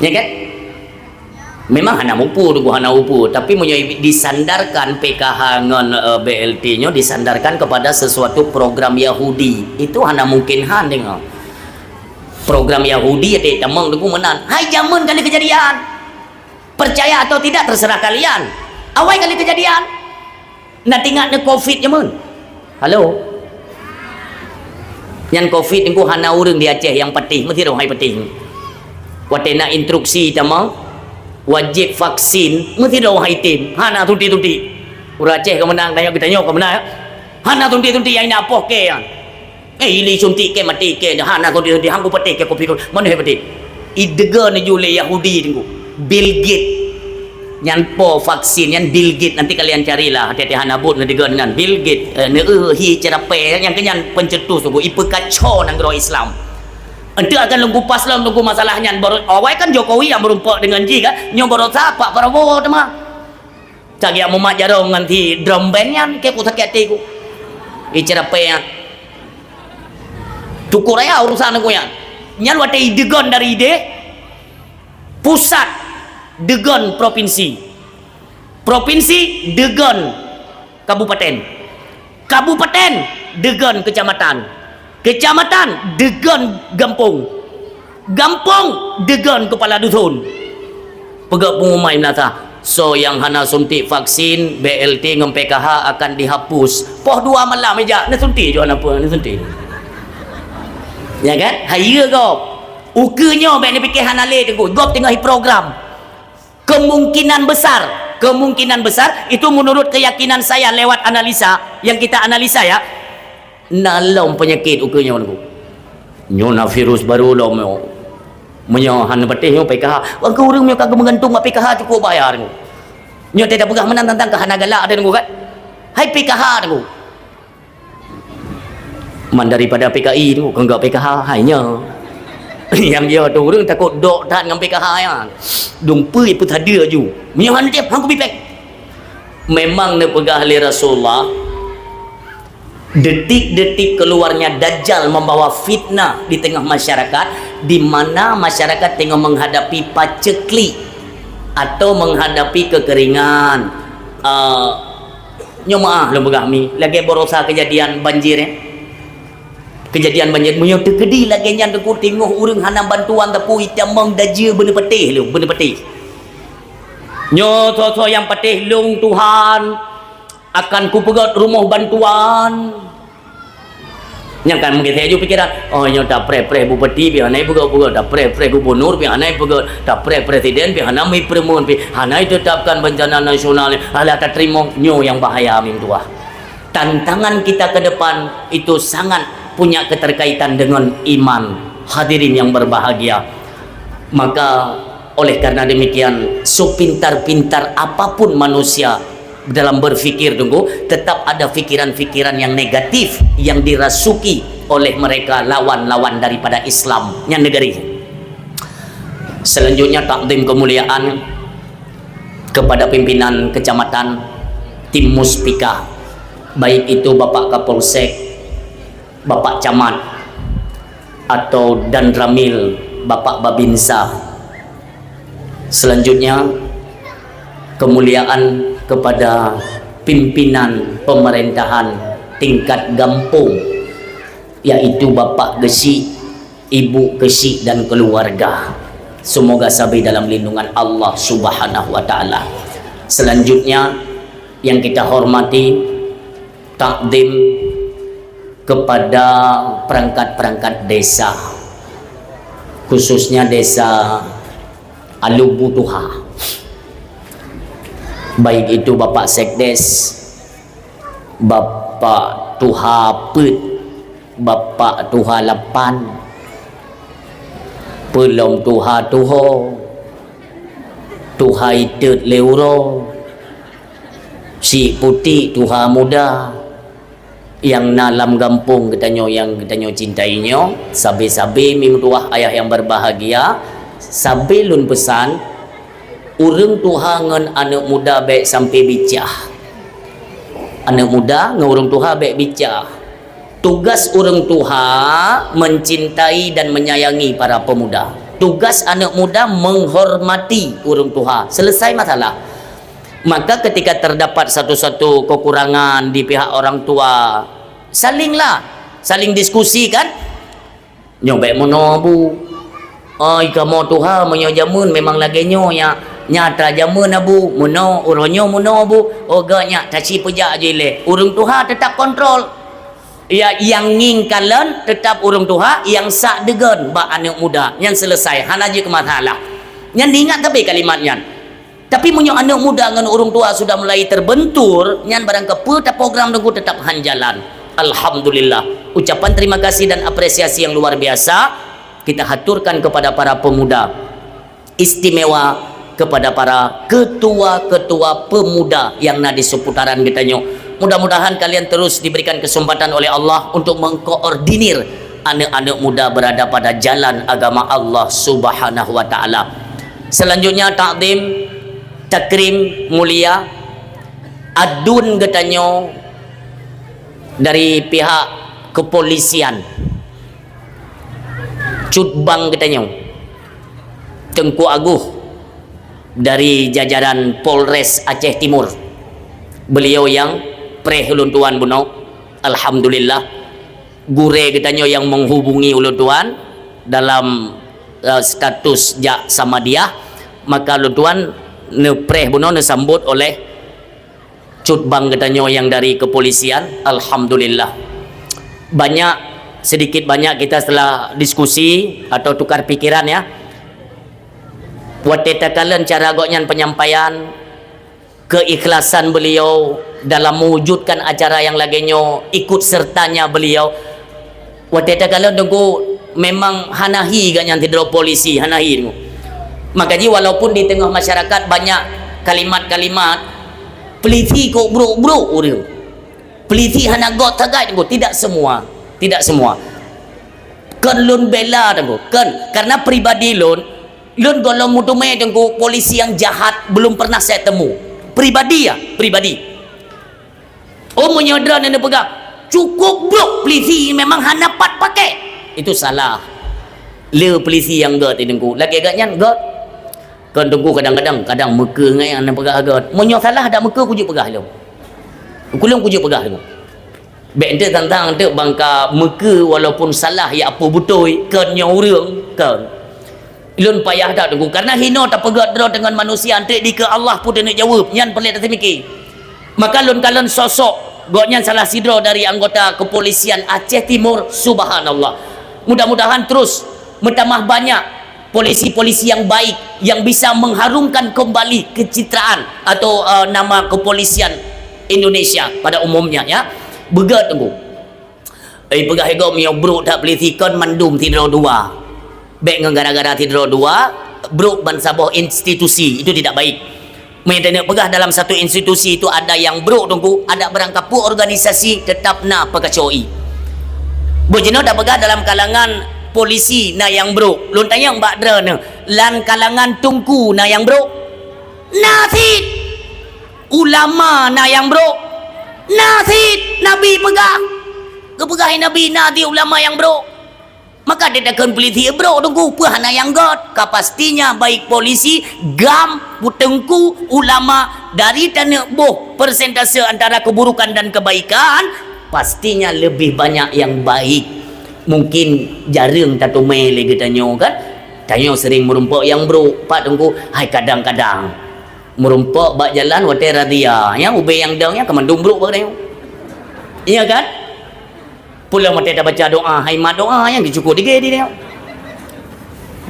Ya kan? Memang hana mupu teungku hana upu, tapi meunyoe disandarkan P K H ngon, eh, B L T nyoe disandarkan kepada sesuatu program Yahudi, itu hana mungkin han deungoe. Program Yahudi até tamong teungku meunan. Hai jameun kali keujadian. Percaya atau tidak terserah kalian. Awai kali keujadian. Na tingat neu covid jameun. Halo. Nyan covid teungku hana ureuëng di Aceh nyang patéh, meusidroe hai patéh. Watée na instruksi tamong wajéb vaksin, meusidroe hai tem, hana suntik-suntik. Ureuëng Aceh ka meunang, tanyoe geutanyoe ka meunang. Hana suntik-suntik nyang na poh kée nyan. Eh, ili suntik kée maté kée, hana suntik-suntik, hana kupatéh kée covid, mana hai patéh. Ideuga neuju lé Yahudi teungku. Bill Gates. Nyan po vaksin, nyan Bill Gates. Nanti kalian carilah, hati-hati hana buet neudeungoe nyan. Bill Gates, eh, neu hi cerapé, nyang keu nyan pencetus teungku, ipeukaco nanggroe Islam. Enteuk akan lôn kupas lom teungku masalah nyan. Baru, awai kan Jokowi nyang meurumpok deungon jih kan, nyoe barosa Pak Prabowo teuma. Cak jak mumat jaroe ngon si drum band nyan, kée ku sakét até ku. Icerapé nyan. Tuku raya urusan aku nyan. Nyan watée idegon dari ideh, pusat degon provinsi. Provinsi degon kabupaten. Kabupaten degon kecamatan. Kecamatan degon gampông. Gampông degon kepala dusun. Peugah pengumuman meunasah, soe nyang hana suntik vaksin, B L T ngon P K H akan dihapus. Poh dua malam ija, neusuntik jok hana peue, neusuntik. Ya kan? Hayeue gob. Ukeue nyoe bék neupike hana lé teungku. Gob teungoh program. Kemungkinan besar, kemungkinan besar itu menurut keyakinan saya lewat analisa yang kita analisa ya. Na lom peunyakét ukeue nyoe teungku. Nyoe na virus baru lom nyoe. Meunyoe hana patéh nyoe P K H, ukeue ureuëng nyoe ka geumeugantung bak P K H cukup bahaya teungku. Nyoe teupeugah meunan tantang keu hana galak teungku kan. Hai P K H teungku. Man daripada P K I tu, kon gak P K H, hai nyo. Nyang dia tu ureuëng takot dok that ngon P K H nyan. Dong peue peusadeu aju. Meunyoe hana tiep, hang kubi péng. Memang neupeugah lé Rasulullah, detik-detik keluarnya Dajjal membawa fitnah di tengah masyarakat, di mana masyarakat tengah menghadapi paceklik atau menghadapi kekeringan. Ah, Nyoe meu'ah lôn peugah mi, lagée barosa keujadian banjir, eh. Keujadian banjir, meunyoe teukeudi lagée nyan teungku teungoh ureuëng hana bantuan teupeu itamong dajeue beuneupatéh lôn, beuneupatéh. Nyoe soe-soe nyang patéh lôn Tuhan akan kupeugét rumoh bantuan. Nyang kan meugeusé aju pikeran, oh nyoe tapreh-preh bupati pih hana ipeugét-peugét, tapreh-preh gubunur pih hana ipeugét, tapreh presiden pih hana mi peureumeun pih hana itetapkan bencana nasional, alah tateurimong nyoe nyang bahaya meutuah. Tantangan kita ke depan itu sangat punya keterkaitan dengan iman. Hadirin yang berbahagia, maka oleh karena demikian, sepintar-pintar apapun manusia dalam berfikir teungku, tetap ada fikiran-fikiran yang negatif yang dirasuki oleh mereka lawan-lawan daripada Islam. Nyan negeri. Selanjutnya takdim kemuliaan kepada pimpinan kecamatan, tim Muspika, baik itu Bapak Kapolsek, Bapak Camat, atau Danramil, Bapak Babinsa. Selanjutnya, kemuliaan kepada pimpinan pemerintahan tingkat gampông, yaitu Bapak Geuchik, Ibu Geuchik dan keluarga. Semoga sabe dalam lindungan Allah Subhanahu wa Ta'ala. Selanjutnya, yang kita hormati, takdim kepada perangkat-perangkat desa, khususnya desa Alubutuha, baik itu Bapak Sekdes, Bapak Tuha Peuet, Bapak Tuha Lapan, Peulom Tuha Tuho, Tuha Itet Leuro, Sik Putik Tuha Muda, nyang na lam gampông geutanyoe nyang geutanyoe cintai nyoe, sabe-sabe meutuah ayah nyang berbahagia, sabe lôn peusan, ureuëng tuha ngon aneuëk muda bék sampai bicah. Aneuëk muda ngon ureuëng tuha bék bicah. Tugas ureuëng tuha mencintai dan menyayangi para pemuda. Tugas aneuëk muda menghormati ureuëng tuha. Selesai masalah. Maka ketika terdapat satu-satu kekurangan di pihak orang tua, salinglah, saling diskusi kan. Nyoe bék meunoe bu. Ai kamoe tuha meunyoe jameun memang lagée nyoe nyak. Nyata jameun abu, meunoe uroe nyoe meunoe bu. Oh gak nyak taci peujak jih lé. Ureuëng tuha tetap kontrol. Ya, nyang ngieng kalon tetap ureuëng tuha, nyang sak deugon bak aneuëk muda. Nyan selesai, hana jeuet keu masalah. Nyan diingat tapi kalimat nyan. Tapi meunyoe aneuëk muda ngon ureuëng tuha sudah mulai terbentur, nyan barang keupeu taprogram teungku tetap han jalan. Alhamdulillah. Ucapan terima kasih dan apresiasi yang luar biasa kita haturkan kepada para pemuda, istimewa kepada para ketua-ketua pemuda yang na di seputaran geutanyoe. Mudah-mudahan kalian terus diberikan kesempatan oleh Allah untuk mengkoordinir aneuëk-aneuëk muda berada pada jalan agama Allah Subhanahu wa Ta'ala. Selanjutnya, takdim, takrim, mulia, adun geutanyoe dari pihak kepolisian. Cut Bang geutanyoe, Teungku Agus dari jajaran Polres Aceh Timur. Beliau nyang preh ulôn tuan bunoe. Alhamdulillah, gurée geutanyoe nyang menghubungi ulôn tuan dalam, eh, status jak Samadiyah, maka ulôn tuan neupreh bunoe neusambot oleh Cut Bang geutanyoe nyang dari kepolisian. Alhamdulillah. Banyak, sedikit banyak kita setelah diskusi atau tukar pikiran, ya. Watée takalon cara gobnyan penyampaian, keikhlasan beliau dalam mewujudkan acara yang lagée nyoe, ikut sertanya beliau. Watée takalon Teungku, memang hana hi gobnyan sidroe polisi, hana hi Teungku. Maka jih walaupun di teungoh masyarakat banyak kalimat-kalimat, "Polisi kok brok-brok ureuëng. Polisi hana göt sagai Teungku." Tidak semua, tidak semua. Kon lôn bela Teungku, kon. Karena pribadi lôn, lôn gohlom meuteumé Teungku polisi yang jahat belum pernah saya temu. Pribadi ya, pribadi. Oh, meunyoe droeneuh neupeugah, "Cukup brok polisi, memang hana pat pakai." Itu salah. Le polisi nyang göt Teungku. Lagée gobnyan göt. Kon Teungku kadang-kadang, kadang meukeue ngai nyang neupeugah göt. Meunyoe salah dak meukeue kujeuet peugah lom. Kulôn kujeuet peugah lom. Bék enteuk tantang enteuk bangka meukeue walaupun salah ya apa beutôi, kon nyoe ureuëng, kon. Lôn payah that Teungku, karena hinoe tapeugöt droe deungon manusia, enteuk dikeue Allah pun teuneuk jaweueb, nyan peureulée taseumiki. Maka lôn kalon sosok gobnyan salah sidroe dari anggota kepolisian Aceh Timur, subhanallah. Mudah-mudahan terus meutamah banyak polisi-polisi yang baik yang bisa mengharumkan kembali kecitraan atau, eh, nama kepolisian Indonesia pada umumnya, ya. Beugöt Teungku. Eh, peugah igoe meunyoe brok that polisi kon mandum sidroe dua. Bék ngon gara-gara sidroe dua, brok ban saboh institusi, itu tidak baik. Meunyoe taneuk peugah dalam satu institusi itu ada yang brok Teungku, ada barang kapeuet organisasi tetap na peukacoe. Beujinoe tapeugah dalam kalangan polisi na yang brok. Lôn tanyong bak droeneuh, lam kalangan Teungku na yang brok? Na cit. Ulama na yang brok? Na cit, Nabi peugah. Geupeugah Nabi na cit ulama yang brok. Maka ditakheun polisi brok Teungku, peue hana nyang göt. Ka pastinya baik polisi, gam, teungku, ulama, dari taneuk boh persentase antara keburukan dan kebaikan, pastinya lebih banyak yang baik. Mungkin jareueng tateumé lé geutanyoe kan? Tanyoe sering meurumpok nyang brok, pat Teungku, hai kadang-kadang. Meurumpok bak jalan watée razia, nyan ubé nyang dong nyan ka mandum brok bak tanyoe. Iya kan? Pulang watée tabaca doa, hai mat doa nyan geucukôp digé di tanyoe.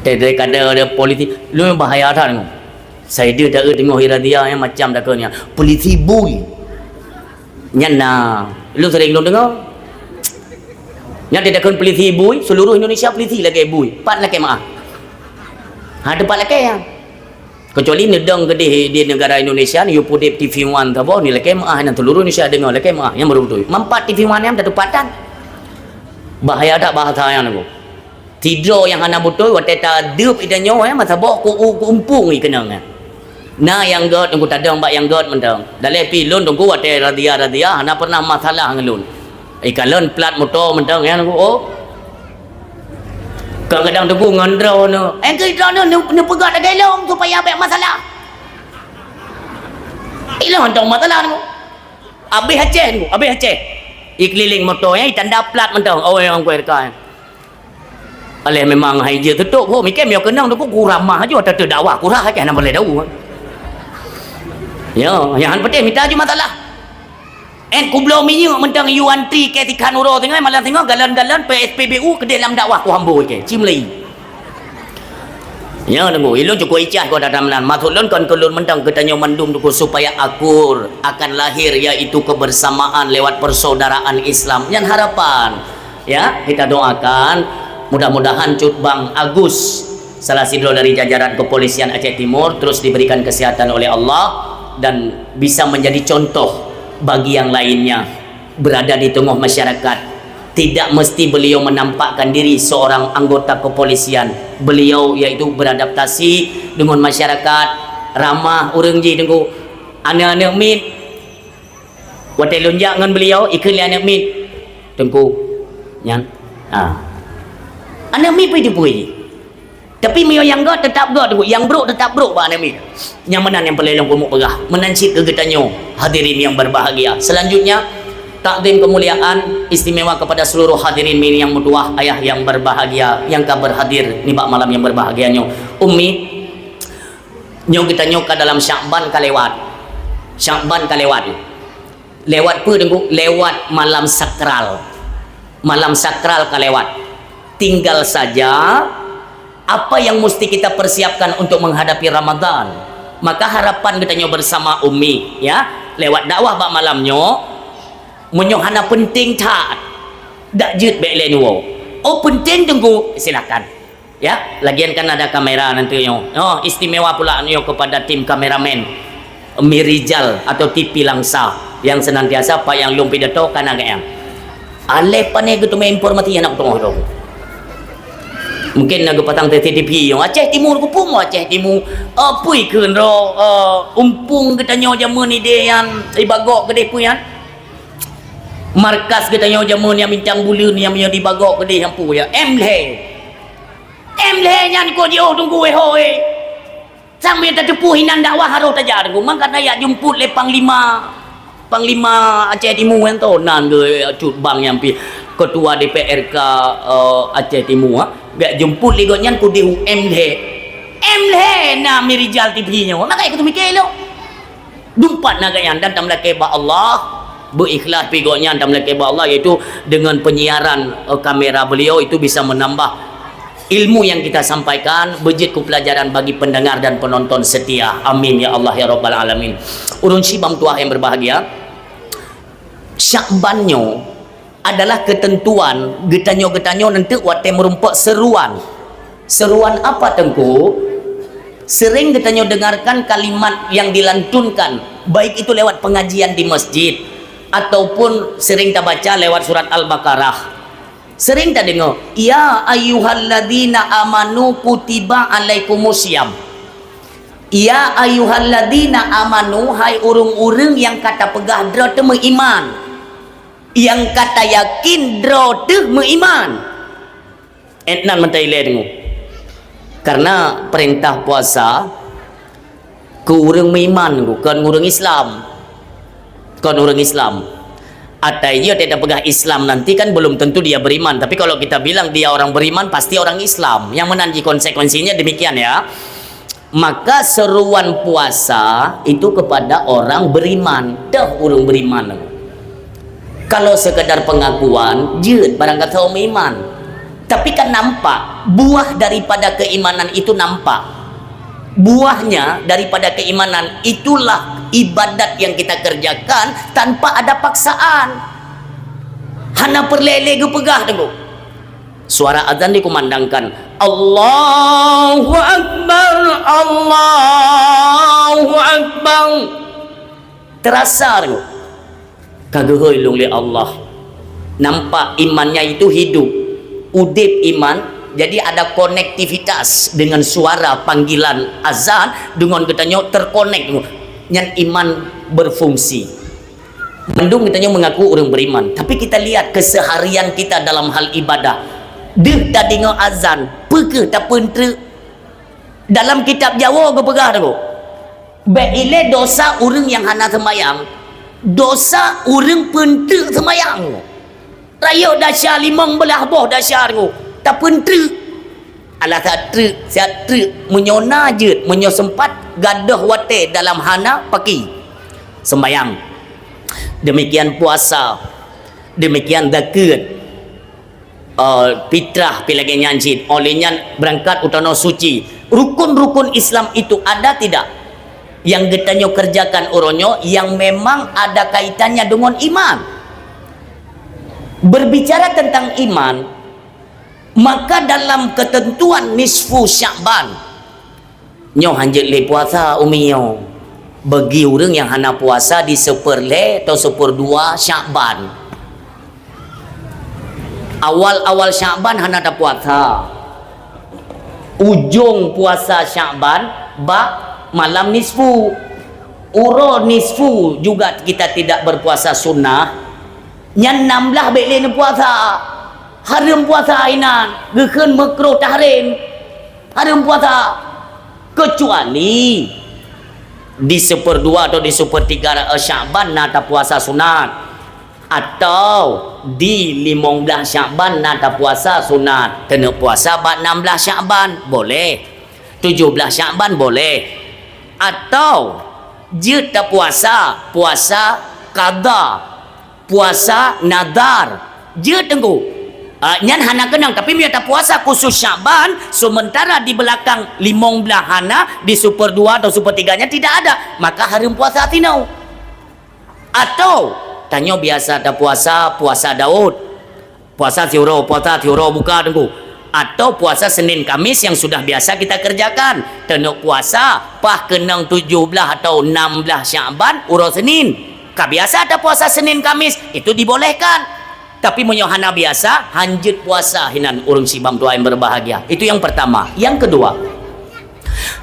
Teuh dari kada ada polisi, lôn bahaya that nyoe. Saya dia tak teungoh razia nyan macam takheun nyan. Polisi bui. Nyan na, lôn sering lôn deungoe. Nyan takheun polisi bui, seluruh Indonesia polisi lagée bui. Pat lakée meu'ah. Ha, teumpat lakée nyan. Kecuali neudong keudeh di negara Indonesia, ni yue pudeb T V One saboh, ni lakée meu'ah, nyan seluruh Indonesia deungoe lakée meu'ah, nyan baru beutôi. Mampat T V One nyan tatupat tan. Bahaya that bahasa nyan Teungku. Sidroe nyang hana beutôi, watée tadeup i tanyoe, eh, masa boh ku, ku, ku umpung i keunong, eh. Na nyang göt, Teungku, tadong bak nyang göt mantong. Daleh pi lôn Teungku watée razia-razia hana pernah masalah ngon lôn. Ikalon plat moto mantong, ya, Teungku, oh. Kadang-kadang Teungku ngon droeneuh. Eh, keu droeneuh neu-, neupeugah lagée lôn supaya bék masalah. Ilôn hana masalah, Teungku. Abéh Aceh, Teungku, abéh Aceh. Ikeliling moto, ya, itanda plat mantong. Oh, nyang kueh dekat. Aléh memang hai jeuet teutok, ho, miké meunyoe keunong Teungku, ku ramah aju, ata teudakwah, ku rhah Aceh, hana boleh dawa. Ya, nyang han peudeh mita aju masalah. En kubloe minyeuk mantong yue antri keu sikhan uroe singoh, malam singoh galon-galon P S P B U keudeh lam dakwah ku hambo ikée. Ci meulai. Ya, Teungku, ilôn cukôp icah keu data meunan. Maksud lôn kon keu lôn mantong, keu tanyoe mandum Teungku supaya akur akan lahir, yaitu kebersamaan lewat persaudaraan Islam. Nyan harapan. Ya, kita doakan mudah-mudahan Cut Bang Agus, salah sidroe dari jajaran kepolisian Aceh Timur, terus diberikan kesehatan oleh Allah dan bisa menjadi contoh bagi yang lainnya berada di tengah masyarakat. Tidak mesti beliau menampakkan diri seorang anggota kepolisian. Beliau yaitu beradaptasi dengan masyarakat, ramah ureuëng jih Teungku. Aneuk-aneuk miet, watée lôn jak ngon beliau, ikheun lé aneuk miet, Teungku, nyan. Ha. Aneuk miet peue jipui. Tapi meunyoe nyang göt teutap göt, nyang brôk teutap brôk bak aneuk miet. Nyang meunan nyang peureulée lôn keumeung peugah. Meunan cit keu geutanyoe, hadirin yang berbahagia. Selanjutnya, takzim kemuliaan istimewa kepada seluruh hadirin mi nyang meutuwah, ayah yang berbahagia, nyang ka berhadir nibak malam yang berbahagia nyoe. Ummi, nyoe geutanyoe ka dalam Syakban ka lewat. Syakban ka lewat. Lewat peue, Teungku? Lewat malam sakral. Malam sakral ka lewat. Tinggal saja apa yang mesti kita persiapkan untuk menghadapi Ramadan. Maka harapan geutanyoe bersama Ummi, ya, lewat dakwah bak malam nyoe, meunyoe hana penting that, dak jeuet bék lé neuwoe. Oh, penting, Teungku, silakan. Ya, lagian kan ada kamera nanti nyoe. Oh, istimewa pula nyoe kepada tim kameramen Mirijal atau T V Langsa yang senantiasa payang lôn pidato kana gayang. Aléh pané geuteumé informasi aneuk teungoh dong. Mungkin na geupasang C C T V nyoe. Aceh Timur kupung Aceh Timur. Apui kheun ro, eh, umpung geutanyoe jameun idéh nyan ibagok geudeh pui nyan. Markas geutanyoe jameun nyang mintang buleuen nyang meunyoe dibagok geudeh nyan pui ya. Em lhée. Em lhée nyan kok jiôh Teungku wéh hôi. Sang mita teupeu hinan dakwah harôh tajak Teungku. Mangkat tajak jemput lé Panglima, Panglima Aceh Timu nyan to nan geu cut bang nyang pi ketua D P R K, eh, Aceh Timu, ha. Gak jemput lé gobnyan kudeh u M lhée. M lhée na Mirijal T V nyoe. Maka ikut mikir lo. Dumpat na gobnyan dan tameulakée bak Allah, beuikhlas pi gobnyan tameulakée bak Allah, yaitu dengan penyiaran, eh, kamera beliau itu bisa menambah ilmu yang kita sampaikan, beujeuet keu pelajaran bagi pendengar dan penonton setia. Amin ya Allah ya Rabbal Alamin. Ureuëng syibang tuah yang berbahagia, Syakban nyoe adalah ketentuan geutanyoe-geutanyoe neunteuk watée meurumpok seruan. Seruan apa, Teungku? Sering geutanyoe dengarkan kalimat yang dilantunkan, baik itu lewat pengajian di masjid ataupun sering tabaca lewat surat Al-Baqarah. Sering tadeungoe, "Ya ayyuhalladzina amanu kutiba alaikumusiyam." "Ya ayyuhalladzina amanu," hai ureuëng-ureuëng nyang ka tapeugah droe teuh meuiman. Nyang ka tayakin droe teuh meuiman. Étnan meutai lé deungoe. Karena perintah puasa keu ureuëng meuiman, kon ureuëng Islam. Kon ureuëng Islam. Atai jih watée tapeugah Islam nanti kan belum tentu dia beriman. Tapi kalau kita bilang dia orang beriman, pasti orang Islam. Yang meunan jih konsekuensinya demikian ya. Maka seruan puasa itu kepada orang beriman. Dah ureuëng beriman. Kalau sekadar pengakuan, jeuet barang kata meuiman. Tapi kan nampak, buah daripada keimanan itu nampak. Buahnya daripada keimanan itulah ibadat yang kita kerjakan tanpa ada paksaan. Hana peureulée lé geupeugah teungku. Suara azan dikumandangkan, "Allahu Akbar, Allahu Akbar." Terasa teungku. Ka geuhôi lôn lé Allah. Nampak imannya itu hidup. Udeb iman, jadi ada konektivitas dengan suara panggilan azan, deungon geutanyoe terkonek. Nyan iman berfungsi. Mandum geutanyoe mengaku ureuëng beriman, tapi kita lihat keseharian kita dalam hal ibadah. Deuh tadeungoe azan, peu kheueh tapeunteuk. Dalam kitab Jawoe geupeugah teungku, bék ilée dosa ureuëng nyang hana seumayang, dosa ureuëng peunteuk seumayang. Rayeuk dasya limong blah boh dasya teungku, tapeunteuk. Alah that treuk, siat treuk, meunyoe na jeuet, meunyoe sempat, gadôh watée dalam hana paki. Seumayang. Demikian puasa. Demikian zakeuet. Eh, fitrah pi lagée nyan cit. Oleh nyan berangkat u tanoh suci. Rukun-rukun Islam itu ada tidak? Yang geutanyoe kerjakan uroe nyoe yang memang ada kaitannya dengan iman. Berbicara tentang iman, maka dalam ketentuan nisfu Sya'ban, nyoe hanjeuet lé puasa umi nyoe. Bagi ureuëng nyang hana puasa di seupeureulée atau seupeureudua Sya'ban. Awal-awal Sya'ban hana tapuasa. Ujong puasa Sya'ban bak malam nisfu. Uroe nisfu juga kita tidak berpuasa sunnah. Nyan nam blah bék lé neupuasa. Hareuem puasa inan, geukheun makruh tahrim. Hareuem puasa. Kecuali di seuperdua atau di seuperdua Syakban na tapuasa sunat. Atau di limong blaih Syakban na tapuasa sunat. Keuneuk puasa bak nam blaih Syakban, boleh. Tujoh blaih Syakban, boleh. Atau jeuet tapuasa, puasa qadha. Puasa nadhar, jeuet Teungku. Ah, nyan hana keunong, tapi meunyoe tapuasa khusus Syakban, sementara di belakang limong blaih hana, di seuperdua atau seuperdua nya tidak ada, maka hareuem puasa sinoe. Atau, tanyoe biasa tapuasa, puasa Daud. Puasa siuroe, puasa siuroe buka Teungku. Atau puasa Senin Kamis yang sudah biasa kita kerjakan. Teunok puasa, paih keunong tujoh blaih atau nam blaih Syakban, uroe Senin. Ka biasa tapuasa Senin Kamis, itu dibolehkan. Tapi meunyoe hana biasa, hanjeuet puasa hinan ureueng sibam tuan yang berbahagia. Itu yang pertama. Yang kedua,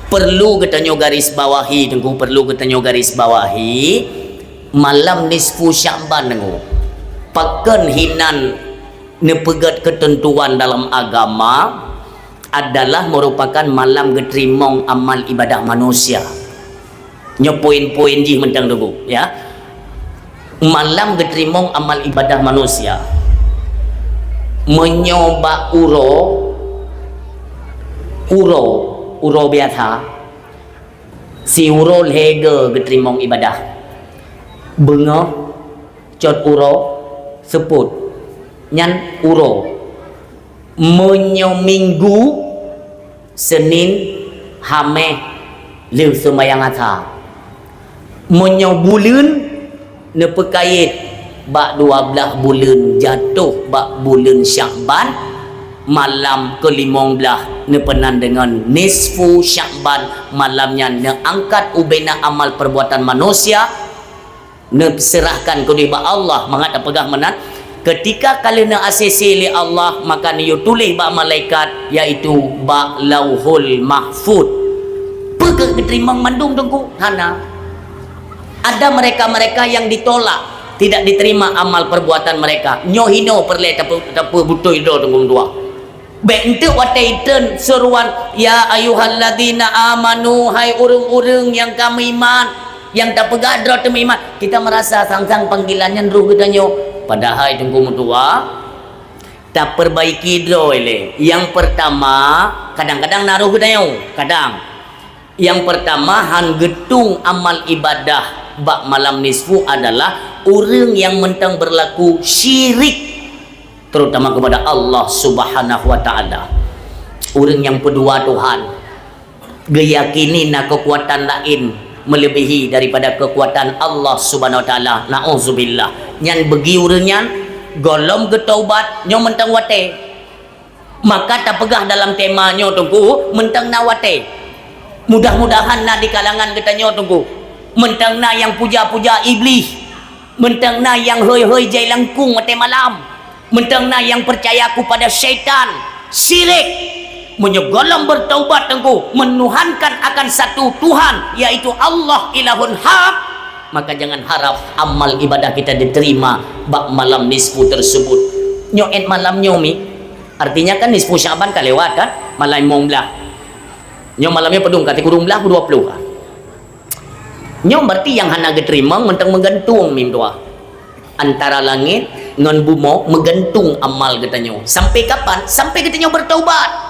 perlu geutanyoe garis bawahi, Teungku, perlu geutanyoe garis bawahi, malam nisfu Syakban, Teungku. Pakon hinan neupeugét keuteuntuan dalam agama adalah merupakan malam geuteurimong amal ibadah manusia. Nyoe poin-poin jih mantong Teungku, ya. Malam geuteurimong amal ibadah manusia. Meunyoe bak uroe, uroe, uroe biasa, siuroe lhèe go geuteurimong ibadah. Beungoh, cot uroe, seupôt. Nyan uroe. Meunyoe Minggu, Senin, Hamèh, lheueh seumayang Asa. Meunyoe buleuen, neupeukayét bak dua blaih buleuen jatoh bak buleuen Syakban, malam keulimong blaih neupeunan deungon nisfu Syakban, malam nyan neuangkat ubena amal perbuatan manusia, neuseurahkan keudeh bak Allah, mangat tapeugah meunan, ketika ka lheueh neuasese lé Allah, maka neuyue tuléh bak malaikat, yaitu bak Lauhul Mahfud. Peue keuh geuteurimong mandum Teungku? Hana. Ada mereka-mereka yang ditolak, tidak diterima amal perbuatan mereka. Nyoe hinoe peureulèe tape-, tapeubutôi droe Teungku meutuah. Bèk eunteuk watèe itreun seruan, "Ya ayyuhalladzina amanu," hai ureueng-ureueng nyang ka meuiman, nyang tapeugah droe teumeuiman. Kita merasa sang-sang panggilan nyan roh geutanyoe. Padahai Teungku meutuah, taperbaiki droe lé. Nyang pertama, kadang-kadang na roh geutanyoe, kadang. Nyang pertama, han geutueng amal ibadah bak malam nisfu adalah ureueng nyang mantong berlaku syirik, terutama kepada Allah Subhanahu wa Ta'ala. Ureueng nyang peudua Tuhan, geuyakini na keukuatan laén meuleubèhi daripada keukuatan Allah Subhanahu wa Ta'ala. Na'udzubillah. Nyan beugi ureueng nyan, gohlom geutaubat, nyoe mantong watèe. Maka tapeugah dalam tema nyoe Teungku, mantong na watèe. Mudah-mudahan na di kalangan geutanyoe Teungku. Mantong na nyang puja-puja Iblih. Mantong na nyang hôi-hôi jai langkong watèe malam. Mantong na nyang percaya kepada syaitan, syirik. Meunyoe gohlom bertaubat Teungku, menuhankan akan satu Tuhan, yaitu Allah ilahun hak, maka jangan harap amal ibadah kita diterima bak malam nisfu tersebut. Nyoe èt malam nyoe mi. Artinya kan nisfu Sya'ban ka lewat kan? Malam limong blah. Nyoe malam nyoe padum ka, sikureueng blah, dua puluh ka. Nyoe berarti nyang hana geuteurimong mantong meugantung mim doa. Antara langét ngon bumoe meugantung amal geutanyoe. Sampai kapan? Sampai geutanyoe bertaubat.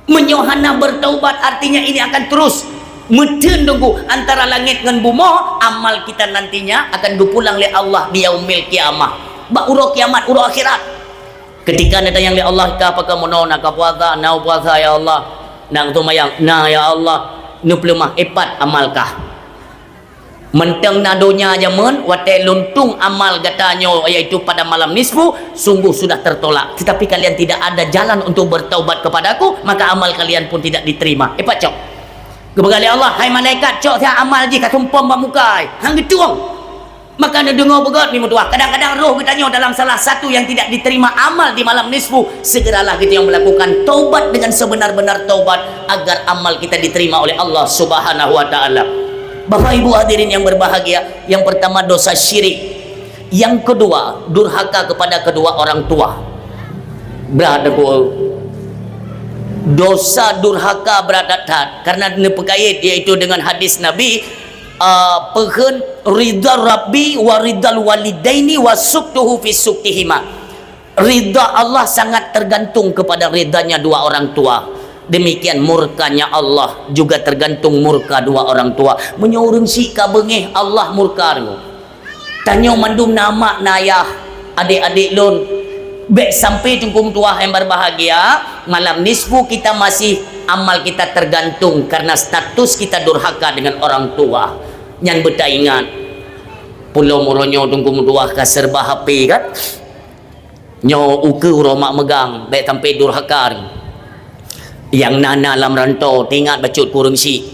Meunyoe hana bertaubat, artinya ini akan terus meuteun Teungku antara langét ngon bumoe, amal kita nantinya akan geupulang lé Allah di yaumil qiyamah. Bak uroe kiamat, uroe akhirat. Ketika neutanyong lé Allah, "Ka pakon meunoe, na ka puasa?" "Na puasa, ya Allah." "Na seumayang?" "Na, ya Allah." "Neupeuleumah, eh, pat amal kah?" "Mantong na donya jameun, watèe lôn tueng amal gata nyoe, yaitu pada malam nisfu, sungguh sudah tertolak. Tetapi kalian tidak ada jalan untuk bertaubat kepada-Ku, maka amal kalian pun tidak diterima." Eh, pat cok. Geupeugah lé Allah, "Hai malaikat, cok siat amal jih ka sumpom bak muka, hai." Han geutueng. Maka neudeungoe beugöt, mi meutuah. Kadang-kadang roh geutanyoe dalam salah satu yang tidak diterima amal di malam nisfu. Segeralah geutanyoe melakukan taubat dengan sebenar-benar taubat agar amal kita diterima oleh Allah Subhanahu wa Ta'ala. Bapak Ibu hadirin yang berbahagia, yang pertama dosa syirik. Yang kedua, durhaka kepada kedua orang tua. Brat, Teungku. Dosa durhaka brat that-that, karena neupeukait, yaitu dengan hadis Nabi, ah, peukheun, "Ridha Rabbi wa ridhal walidaini wa suktuhu fi suktihima." Ridha Allah sangat tergantung kepada ridhanya dua orang tua. Demikian murkanya Allah juga tergantung murka dua orang tua. Meunyoe ureuëng syiek ka beungéh, Allah murka deungoe. Tanyoe mandum na mak, na ayah, adék-adék lôn. Bék sampai Teungku meutuwah nyang berbahagia, malam nisfu kita masih, amal kita tergantung karena status kita durhaka dengan orang tua. Nyan beutaingat. Pulo uroe nyoe Teungku meutuwah ka serba H P kan? Nyoe ukeue uroe mak meugang, bék sampai durhaka. Nyang na-na lam rantô, teuingat bacut keu ureuëng syiek.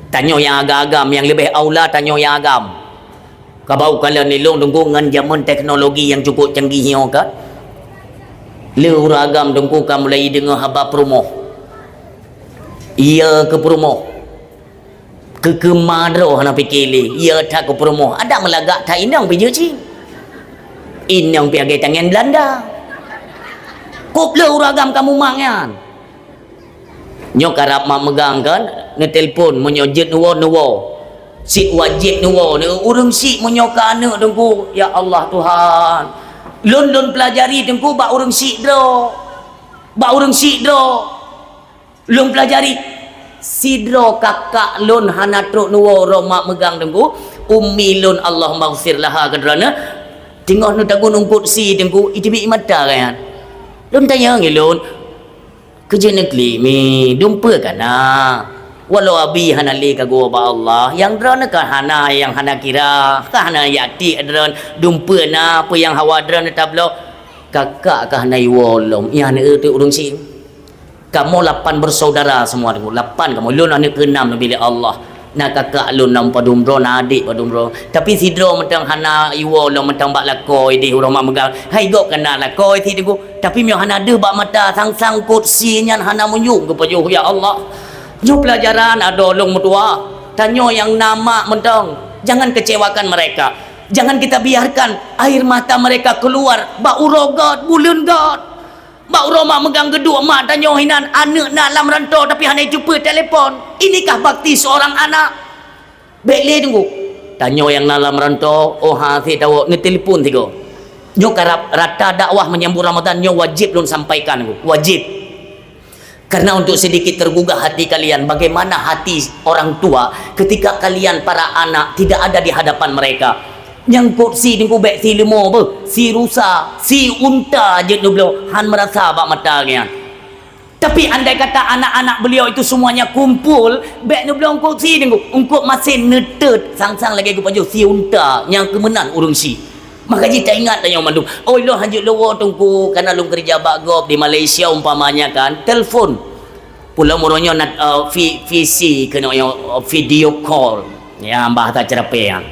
Tanyoe nyang agam-agam, nyang leubeh aula tanyoe nyang agam. Ka bak ukalon ilôn Teungku ngon jameun teknologi nyang cukup canggih nyoe kan. Le ureuëng agam Teungku ka mulai deungoe haba peurumoh. Iya keu peurumoh. Keu keuma droe hana pike lé. Iya that keu peurumoh. Adak meulagak that inong pih jeuet cit. Inong pih lagée tangen Belanda. Kop le ureuëng agam kamoe mak nyan. Nyoe karab mak meugang kan, neutelepon, meunyoe jeuet neuwoe, neuwoe. Syiek wajéb neuwoe, neu ureuëng syiek meunyoe ka aneuëk Teungku, ya Allah Tuhan. Lôn, lôn peulajari Teungku bak ureuëng syiek droe. Bak ureuëng syiek droe. Lôn peulajari. Sidroe kakak lôn hana trok neuwoe uroe mak meugang Teungku. Ummi lôn, Allahummaghfir laha keu droeneuh. Teungoh neutagun ungkot sie Teungku, iteubiet mata geuh nyan. Lôn tanyong ilôn, Keu jeuet neuklik mi, dumpeue ka na. Walau abi hana lé ka geuwoe bak Allah, nyang droeneuh ka hana, nyang hana kira, ka hana jak tiek droeneuh, dumpeue na, peue nyang hawa droeneuh tabloe, kakak ka hana iwoe lom, nyan eu teuk ureuëng syiek. Kamoe lapan bersaudara semua, lapan kamoe, lôn aneuëk keuenam neubi lé Allah. Na kakak lôn na padum droe, na adék padum droe. Tapi sidroe mantong hana iwoe lom mantong bak lakoe idéh uroe mak meugang. Hai gob ka na lakoe sit Teungku. Tapi meunyoe hana deuh bak mata, sang-sang kot sie nyan hana meunyoe geupajoh, ya Allah. Nyoe peulajaran adoe lôn meutuwah. Tanyoe nyang na mak mantong, jangan kecewakan mereka. Jangan kita biarkan air mata mereka keluar bak uroe göt, buleuen göt. Bak uroe mak meugang geuduek mak tanyoe hinan aneuëk na lam rantô tapi hana jiteupeue telepon. Inikah bakti seorang anak? Bék lé Teungku. Tanyoe nyang na lam rantô, oh ha sit tawök, neutelepon sigoe. Nyoe karab rata dakwah menyambut Ramadan nyoe wajéb lôn sampaikan Teungku. Wajéb. Karena untuk sedikit tergugah hati kalian, bagaimana hati orang tua ketika kalian para anak tidak ada di hadapan mereka. Nyang kot sie Teungku bék sie leumo beuh, sie rusa, sie unta jeuet neubloe, han meurasa bak mata geuh nyan. Tapi andai kata anak-anak beliau itu semuanya kumpul, bék neubloe ungkot sie Teungku, ungkot masen neuteut, sang-sang lagée geupajoh sie unta nyang keu meunan ureuëng syiek. Maka jih taingat tanyoe mandum. Oh, lôn hanjeuet lôn woe Teungku, karena lôn keureuja bak gob di Malaysia umpamanya kan, telepon. Pulo uroe nyoe na, eh, vi-, V C keunoe nyoe, eh, video call. Ya, bahasa Ceurapée nyan.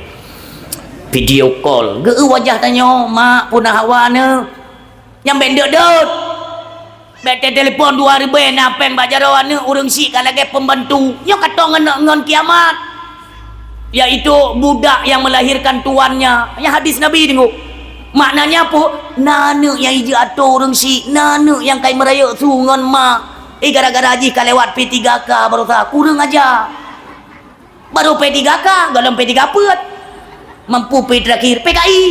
Video call. Geu wajah tanyoe, mak, peue na hawa neuh. Nyang bék deuet-deuet. Bék teutelepon dua ribée na péng bak jaroe aneuëk ureuëng syiek ka lagée pembantu. Nyoe ka tô ngon, ngon kiamat. Yaitu budak yang melahirkan tuannya. Nyan hadis Nabi Teungku. Maknanya peue? Na aneuëk nyang ijeuet atô ureuëng syiek, na aneuëk nyang kai meurayeuk su ngon mak. Eh, gara-gara jih ka lewat P tiga K baroesa, kureueng aja. Baru P tiga K, gohlom P tiga peuet. Mampu P terakhir, P K I.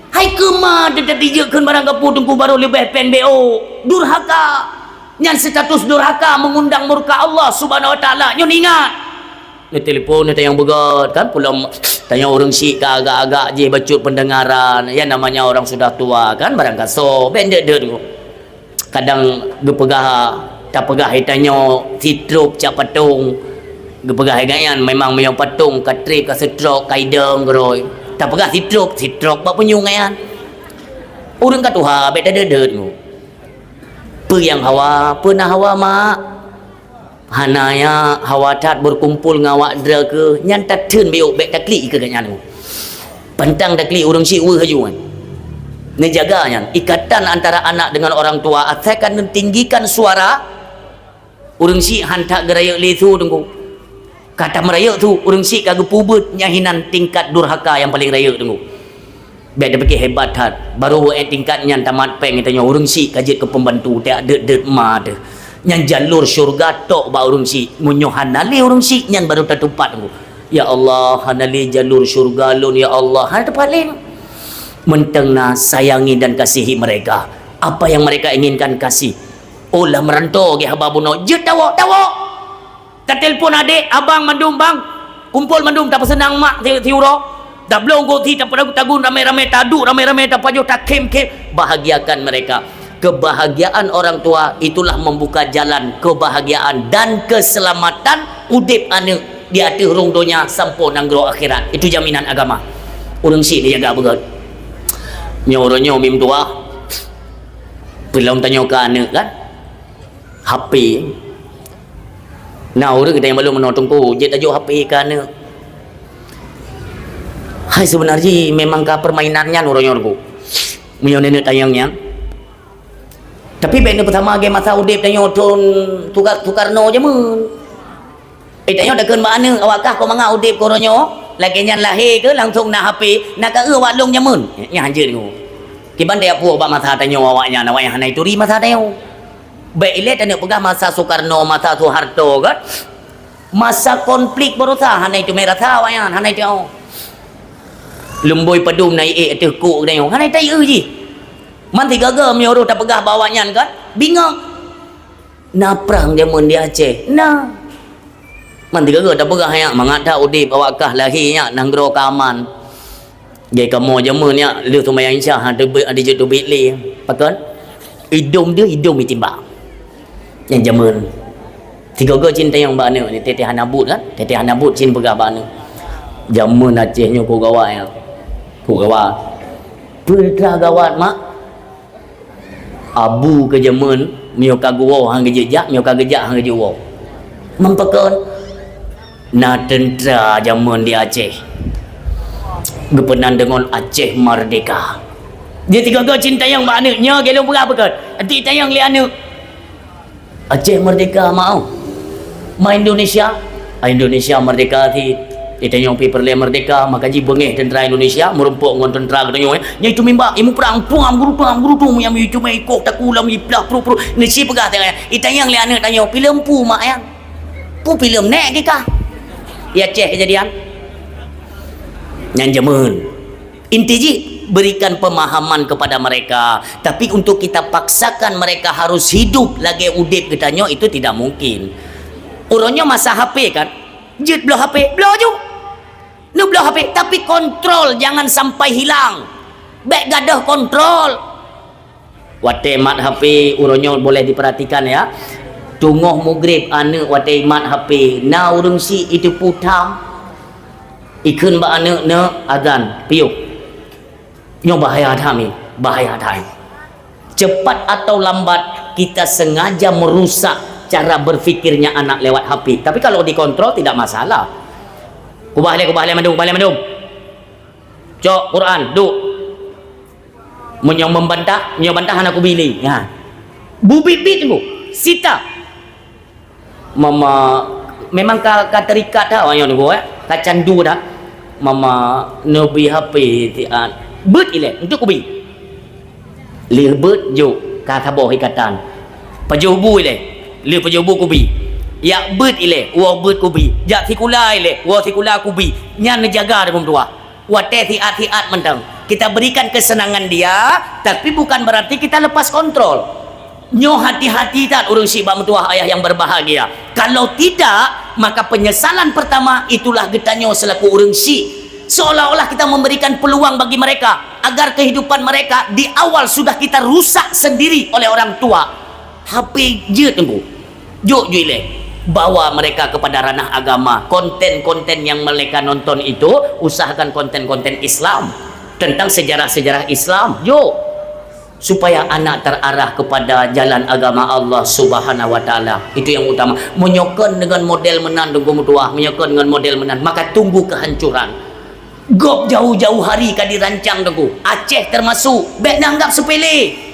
Hai keuma teutap ijeuet kheun barang gapu Teungku baru leubeh péng B O. Durhaka. Nyan status durhaka mengundang murka Allah Subhanahu Wa Taala. Nyoe ingat. Neutelepon, neutanyong beugét kan, pulo tanyong ureuëng syiek ka agak-agak jih bacut pendengaran. Ya namanya orang sudah tua kan, barang kasoe, bék deuet-deuet Teungku. Kadang geupeugah, tapeugah hai tanyoe sitrop cak patong. Geupeugah hai gobnyan memang meunyoe patong ka trép, ka seutrok, ka idong keurôi. Tapeugah sitrop, sitrop bak punyueng gobnyan. Ureuëng ka tuha bék tadeuet-deuet Teungku. Peue nyang hawa, peue na hawa mak. Hana nyan hawa that berkumpul ngon awak droe keuh, nyan tatheun biyôk bék taklik keu gobnyan. Pantang taklik ureuëng syiek weueh laju nyan. Neujaga nyan, ikatan antara anak dengan orang tua, asalkan neutinggikan suara, ureuëng syiek han that geurayeuk lé su Teungku. Ka tameurayeuk su, ureuëng syiek ka geupeubuet, nyan hinan tingkat durhaka nyang paleng rayeuk Teungku. Bék tapike hebat that. Baru ék tingkat nyan tamat péng, tanyoe ureuëng syiek ka jeuet keu peumbantu, tak deuet-deuet ma teuh. Nyan jalur syurga tok bak ureuëng syiek. Meunyoe hana lé ureuëng syiek, nyan baru tatupat. Ya Allah, hana lé jalur syurga lôn, ya Allah. Hana teupat lé. Mantong na, sayangi dan kasihi mereka. Apa yang mereka inginkan, kasih. Oh, lah meuranto geuh haba bunoe. Jeuet tawök, tawök! Tatelpon adék, abang mandum, bang. Kumpol mandum, tapeuseunang mak si, si uroe. Tablong kursi, tapeutagun ramé-ramé, taduek ramé-ramé, tapajoh, takhém-khém. Bahagiakan mereka. Kebahagiaan orang tua itulah membuka jalan kebahagiaan dan keselamatan udeb aneuëk di ateueh rhueng donya sampoe nanggroe akhirat. Itu jaminan agama. Ureuëng syiek neujaga beugét. Nyoe uroe nyoe mim tuha, peulom tanyoe keu aneuëk kan? H P. Na ureuëng geutanyoe balum meunoe teungku, jeuet tajok H P keu aneuëk. Hai, seubeuna jih memang ka permainan nyan uroe nyoe teungku. Meunyoe neuneuek tanyong nyan. Tapi bék neupeusama lagée masa udeb tanyoe thon Suka-, Sukarno jameun. Eh, tanyoe takheun bak aneuëk, awak kah kok mangat udeb keu uroe nyoe? Lagée nyan lahé keu langsong na H P, na ka eu awak lôn jameun. Nyan hanjeuet teungku. Kiban tajak puwoe bak masa tanyoe awaknyan, awaknyan hana ituri masa tanyoe. Bék ilée taneuk peugah masa Sukarno, masa Soeharto kan. Masa konflik baroesa hana iteumé rasa awaknyan, hana iteumé. Lumboi padum na iék ateueh kok geutanyoe, hana iteumé jih. Man sigaga meunyoe roh tapeugah bak awaknyan kan, bingong. Na prang jameun di Aceh, na. Man sigaga tapeugah nyan, mangat that udeb awak kah lahé nyan nanggroe ka aman. Jai kamoe jameun nyan lheueh seumayang Isya, ha, teubiet, ha, dijeuet teubiet lé. Pakon? Idong deuh, idong itimbak. Nyang jameun. Sigoe-goe cit tanyong bak aneuk ni, teuh-teuh hana buet kan? Teuh-teuh hana buet cit peugah bak aneuk. Jameun Aceh nyoe kok gawat nyan. Kok gawat. Peue teuma gawat, mak? Abu keu jameun, meunyoe ka geuwoe han geujak, meunyoe ka geujak han geujak woe. Meupakon? Na teuntra jameun di Aceh. Geupeunan deungon Aceh Merdeka. Di sigoe-goe cit tanyong bak aneuk, nyoe geuh lôn peugah pakon. Adak tanyong lé aneuk. Aceh Merdeka, mak, oh. Ma Indonesia? Ah, Indonesia merdeka cit. Itanyong pih peureulée merdeka, maka jibeungéh teuntra Indonesia meurumpok ngon teuntra geutanyoe, eh. Nyan itu mimbak, imeung prang, puang, guru, puang, guru, tu, nyang itu mé ikoh taku lam iplah, pru, pru. Neusi peugah teuka. Itanyong lé aneuk tanyoe, "Filem peue, mak, nyan? Peue filem nèk kikah?" Di Aceh kejadian. Nyan jameun. Inti jih, berikan pemahaman kepada mereka. Tapi untuk kita paksakan mereka harus hidup lagée udeb geutanyoe, itu tidak mungkin. Uroe nyoe masa H P kan? Jeuet bloe H P, bloe ju. Neubloe H P, tapi kontrol jangan sampai hilang. Bék gadôh kontrol. Watée mat H P uroe nyoe boleh diperhatikan ya. Teungoh mugreb aneuk watée mat H P, na ureuëng syiek iteupeue tham. Ikheun bak aneuk, "Neuk, azan, piôh." Nyoe bahaya that, mi. Bahaya that. Cepat atau lambat, kita sengaja merusak cara berfikirnya anak lewat H P. Tapi kalau dikontrol, tidak masalah. Kubah lé, kubah lé mandum, kubah lé mandum. Cok Quran, duek. Meunyoe membantah, meunyoe bantah hana kubi lé. Ha. Bubit-bit teungku. Sita. Mama, memang ka, ka terikat dah awak nyoe teungku, eh. Ka candu dah. Mama, neubi H P siat. Beuet ilée, untuk kubi. Lheueh beuet, jok, ka saboh ikatan. Pajoh bu ilée, lheueh pajoh bu kubi. Jak beuet ilée, woe beuet kubi. Jak sikula ilée, woe sikula kubi. Nyan neujaga deungon tuha. Watée siat-siat mantong. Kita berikan kesenangan dia, tapi bukan berarti kita lepas kontrol. Nyoe hati-hati that ureuëng syiek bak meutuah ayah yang berbahagia. Kalau tidak, maka penyesalan pertama itulah geutanyoe selaku ureuëng syiek. Seolah-olah kita memberikan peluang bagi mereka agar kehidupan mereka di awal sudah kita rusak sendiri oleh orang tua. H P jeuet teungku. Jok ju ilée. Bawa mereka kepada ranah agama. Konten-konten yang mereka nonton itu, usahakan konten-konten Islam. Tentang sejarah-sejarah Islam. Jok. Supaya anak terarah kepada jalan agama Allah Subhanahu wa Taala. Itu yang utama. Meunyoe kon deungon model meunan teungku meutuah, meunyoe kon deungon model meunan, maka tunggu kehancuran. Gob jauh-jauh hari ka dirancang teungku. Aceh termasuk. Bék neuanggap sepele.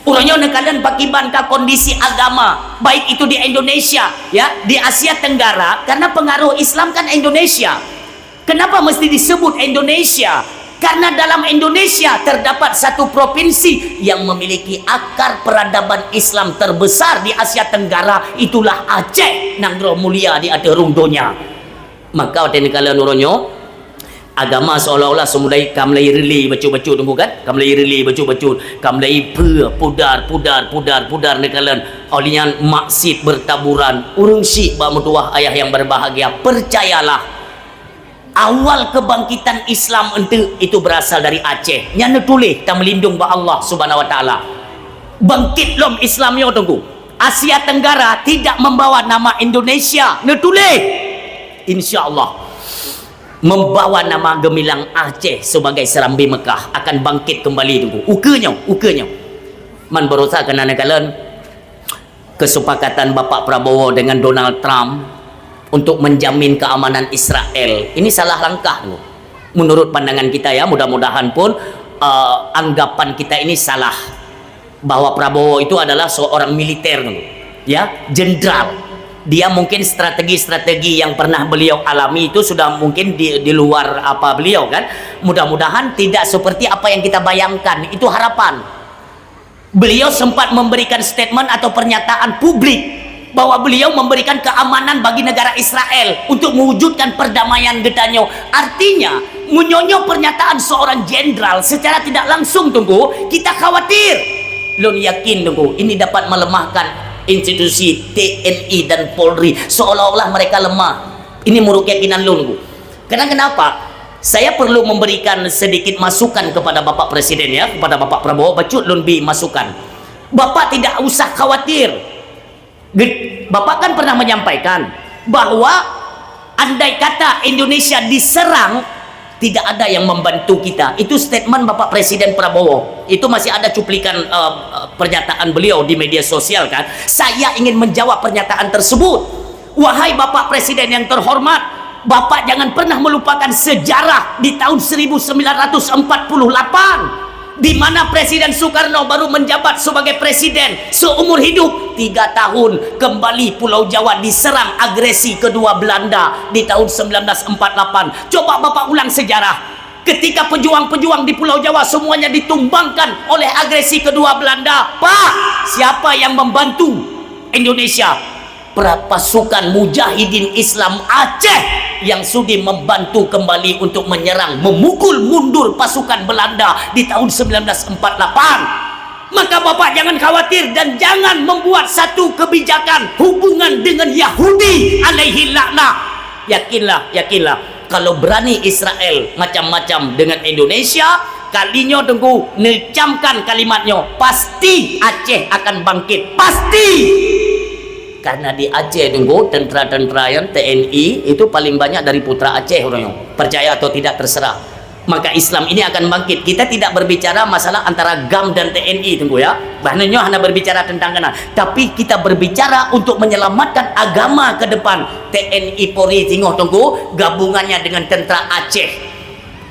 Uroe nyoe neukalon pakiban ka kondisi agama, baik itu di Indonesia, ya, di Asia Tenggara, karena pengaruh Islam kan Indonesia. Kenapa mesti disebut Indonesia? Karena dalam Indonesia terdapat satu provinsi yang memiliki akar peradaban Islam terbesar di Asia Tenggara, itulah Aceh, nanggroe mulia di ateueh rhueng donya. Maka watée neukalon uroe nyoe, agama seolah-olah seumulai ka mulai rili bacut-bacut, Teungku, kan? Ka mulai rili bacut-bacut, ka mulai peue pudar, pudar, pudar, pudar neukalon. Óh lheueh nyan maksiat bertaburan. Ureuëng syiek bak meutuwah ayah yang berbahagia, percayalah, awal kebangkitan Islam enteuk itu berasal dari Aceh. Nyan neutuléh tameulindong bak Allah Subhanahu wa Taala. Bangkit lom Islam nyoe, Teungku. Asia Tenggara tidak membawa nama Indonesia. Neutuléh. Insya Allah. Membawa nama geumilang Aceh sebagai Serambi Mekah akan bangkit kembali, Teungku. Ukeue nyoe, ukeue nyoe. Man barosa keunan neukalon kesepakatan Bapak Prabowo dengan Donald Trump untuk menjamin keamanan Israel. Ini salah langkah, Teungku. Menurut pandangan kita, ya, mudah-mudahan pun, eh, anggapan kita ini salah, bahwa Prabowo itu adalah seorang militer, Teungku. Ya, jenderal. Dia mungkin strategi-strategi yang pernah beliau alami itu sudah mungkin di, di luar apa beliau, kan. Mudah-mudahan tidak seperti apa yang kita bayangkan. Itu harapan. Beliau sempat memberikan statement atau pernyataan publik bahwa beliau memberikan keamanan bagi negara Israel untuk mewujudkan perdamaian geutanyoe. Artinya, meunyoe nyoe pernyataan seorang jenderal secara tidak langsung, Teungku, kita khawatir. Lôn yakin, Teungku, ini dapat melemahkan institusi T N I dan Polri, seolah-olah mereka lemah. Ini menurut keyakinan lôn, Teungku. Karena kenapa? Saya perlu memberikan sedikit masukan kepada Bapak Presiden, ya, kepada Bapak Prabowo, bacut lôn bi masukan. Bapak tidak usah khawatir. Ge-, Bapak kan pernah menyampaikan bahwa andai kata Indonesia diserang, tidak ada yang membantu kita. Itu statement Bapak Presiden Prabowo. Itu masih ada cuplikan, eh, pernyataan beliau di media sosial, kan. Saya ingin menjawab pernyataan tersebut. Wahai Bapak Presiden yang terhormat, Bapak jangan pernah melupakan sejarah di tahun seribu sembilan ratus empat puluh delapan, di mana Presiden Soekarno baru menjabat sebagai presiden seumur hidup, tiga tahun kembali Pulau Jawa diserang agresi kedua Belanda di tahun sembilan belas empat delapan. Coba Bapak ulang sejarah. Ketika pejuang-pejuang di Pulau Jawa semuanya ditumbangkan oleh agresi kedua Belanda, Pak, siapa yang membantu Indonesia? Pra-, pasukan Mujahidin Islam Aceh yang sudi membantu kembali untuk menyerang, memukul mundur pasukan Belanda di tahun sembilan belas empat delapan. Maka Bapak jangan khawatir dan jangan membuat satu kebijakan hubungan dengan Yahudi alaihi laknah. Yakinlah, yakinlah, kalau berani Israel macam-macam dengan Indonesia, kali nyoe, Teungku, neucamkan kalimat nyoe, pasti Aceh akan bangkit. Pasti! Karena di Aceh, Teungku, tentara-tentara yang T N I itu paling banyak dari putra Aceh orang nyoe. Percaya atau tidak, terserah. Maka Islam ini akan bangkit. Kita tidak berbicara masalah antara GAM dan T N I, Teungku, ya. Bahkan nyoe hana berbicara tentang keunan. Tapi kita berbicara untuk menyelamatkan agama ke depan. T N I Polri singoh, Teungku, gabungannya dengan tentara Aceh.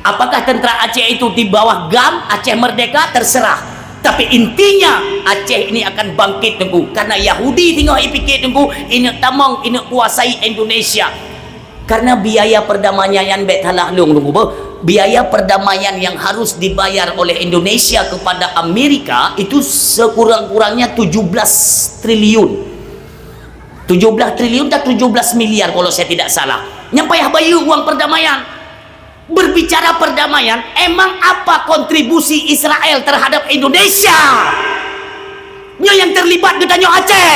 Apakah tentara Aceh itu di bawah GAM, Aceh Merdeka? Terserah. Tapi intinya, Aceh ini akan bangkit, Teungku. Karena Yahudi singoh ipike, Teungku, ineuk tamong, ineuk kuasai Indonesia. Karena biaya perdamaian nyan, bék salah lôn, Teungku, beuh. Biaya perdamaian yang harus dibayar oleh Indonesia kepada Amerika itu sekurang-kurangnya tujuh belas triliun. Tujuh belas triliun atau tujuh belas miliar kalau saya tidak salah. Nyan payah bayeue uang perdamaian. Berbicara perdamaian, emang apa kontribusi Israel terhadap Indonesia? Nyoe nyang terlibat geutanyoe Aceh.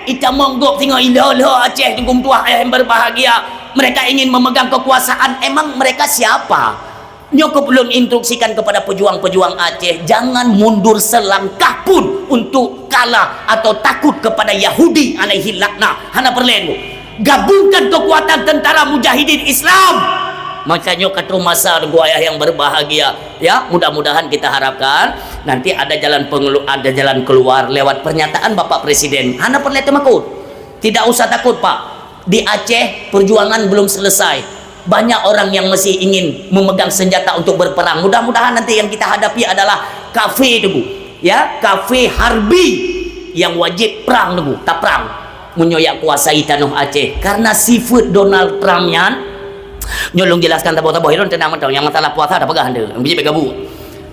Itamong gob singoh ilho-lho Aceh, Teungku, meutuwah ayah yang berbahagia. Mereka ingin memegang kekuasaan. Emang mereka siapa? Nyoe keuh lôn instruksikan kepada pejuang-pejuang Aceh, jangan mundur selangkah pun untuk kalah atau takut kepada Yahudi alaihi laknah. Hana peureulée, Teungku. Gabungkan kekuatan tentara mujahidin Islam. Maka nyoe ka troh masa, Teungku, ayah yang berbahagia. Ya, mudah-mudahan kita harapkan nanti ada jalan pengelu-, ada jalan keluar lewat pernyataan Bapak Presiden. Hana peureulée teumakot. Tidak usah takut, Pak. Di Aceh, perjuangan belum selesai. Banyak orang yang masih ingin memegang senjata untuk berperang. Mudah-mudahan nanti yang kita hadapi adalah kafé, Teungku. Ya, kafé harbi yang wajib perang, Teungku. Taprang. Meunyoe jak kuasai tanoh Aceh. Karena sifeuet Donald Trump nyan, Nyoe lôn jelaskan saboh-saboh, ilôn teunang mantong, nyang masalah puasa tapeugah hana, biji bek gabu.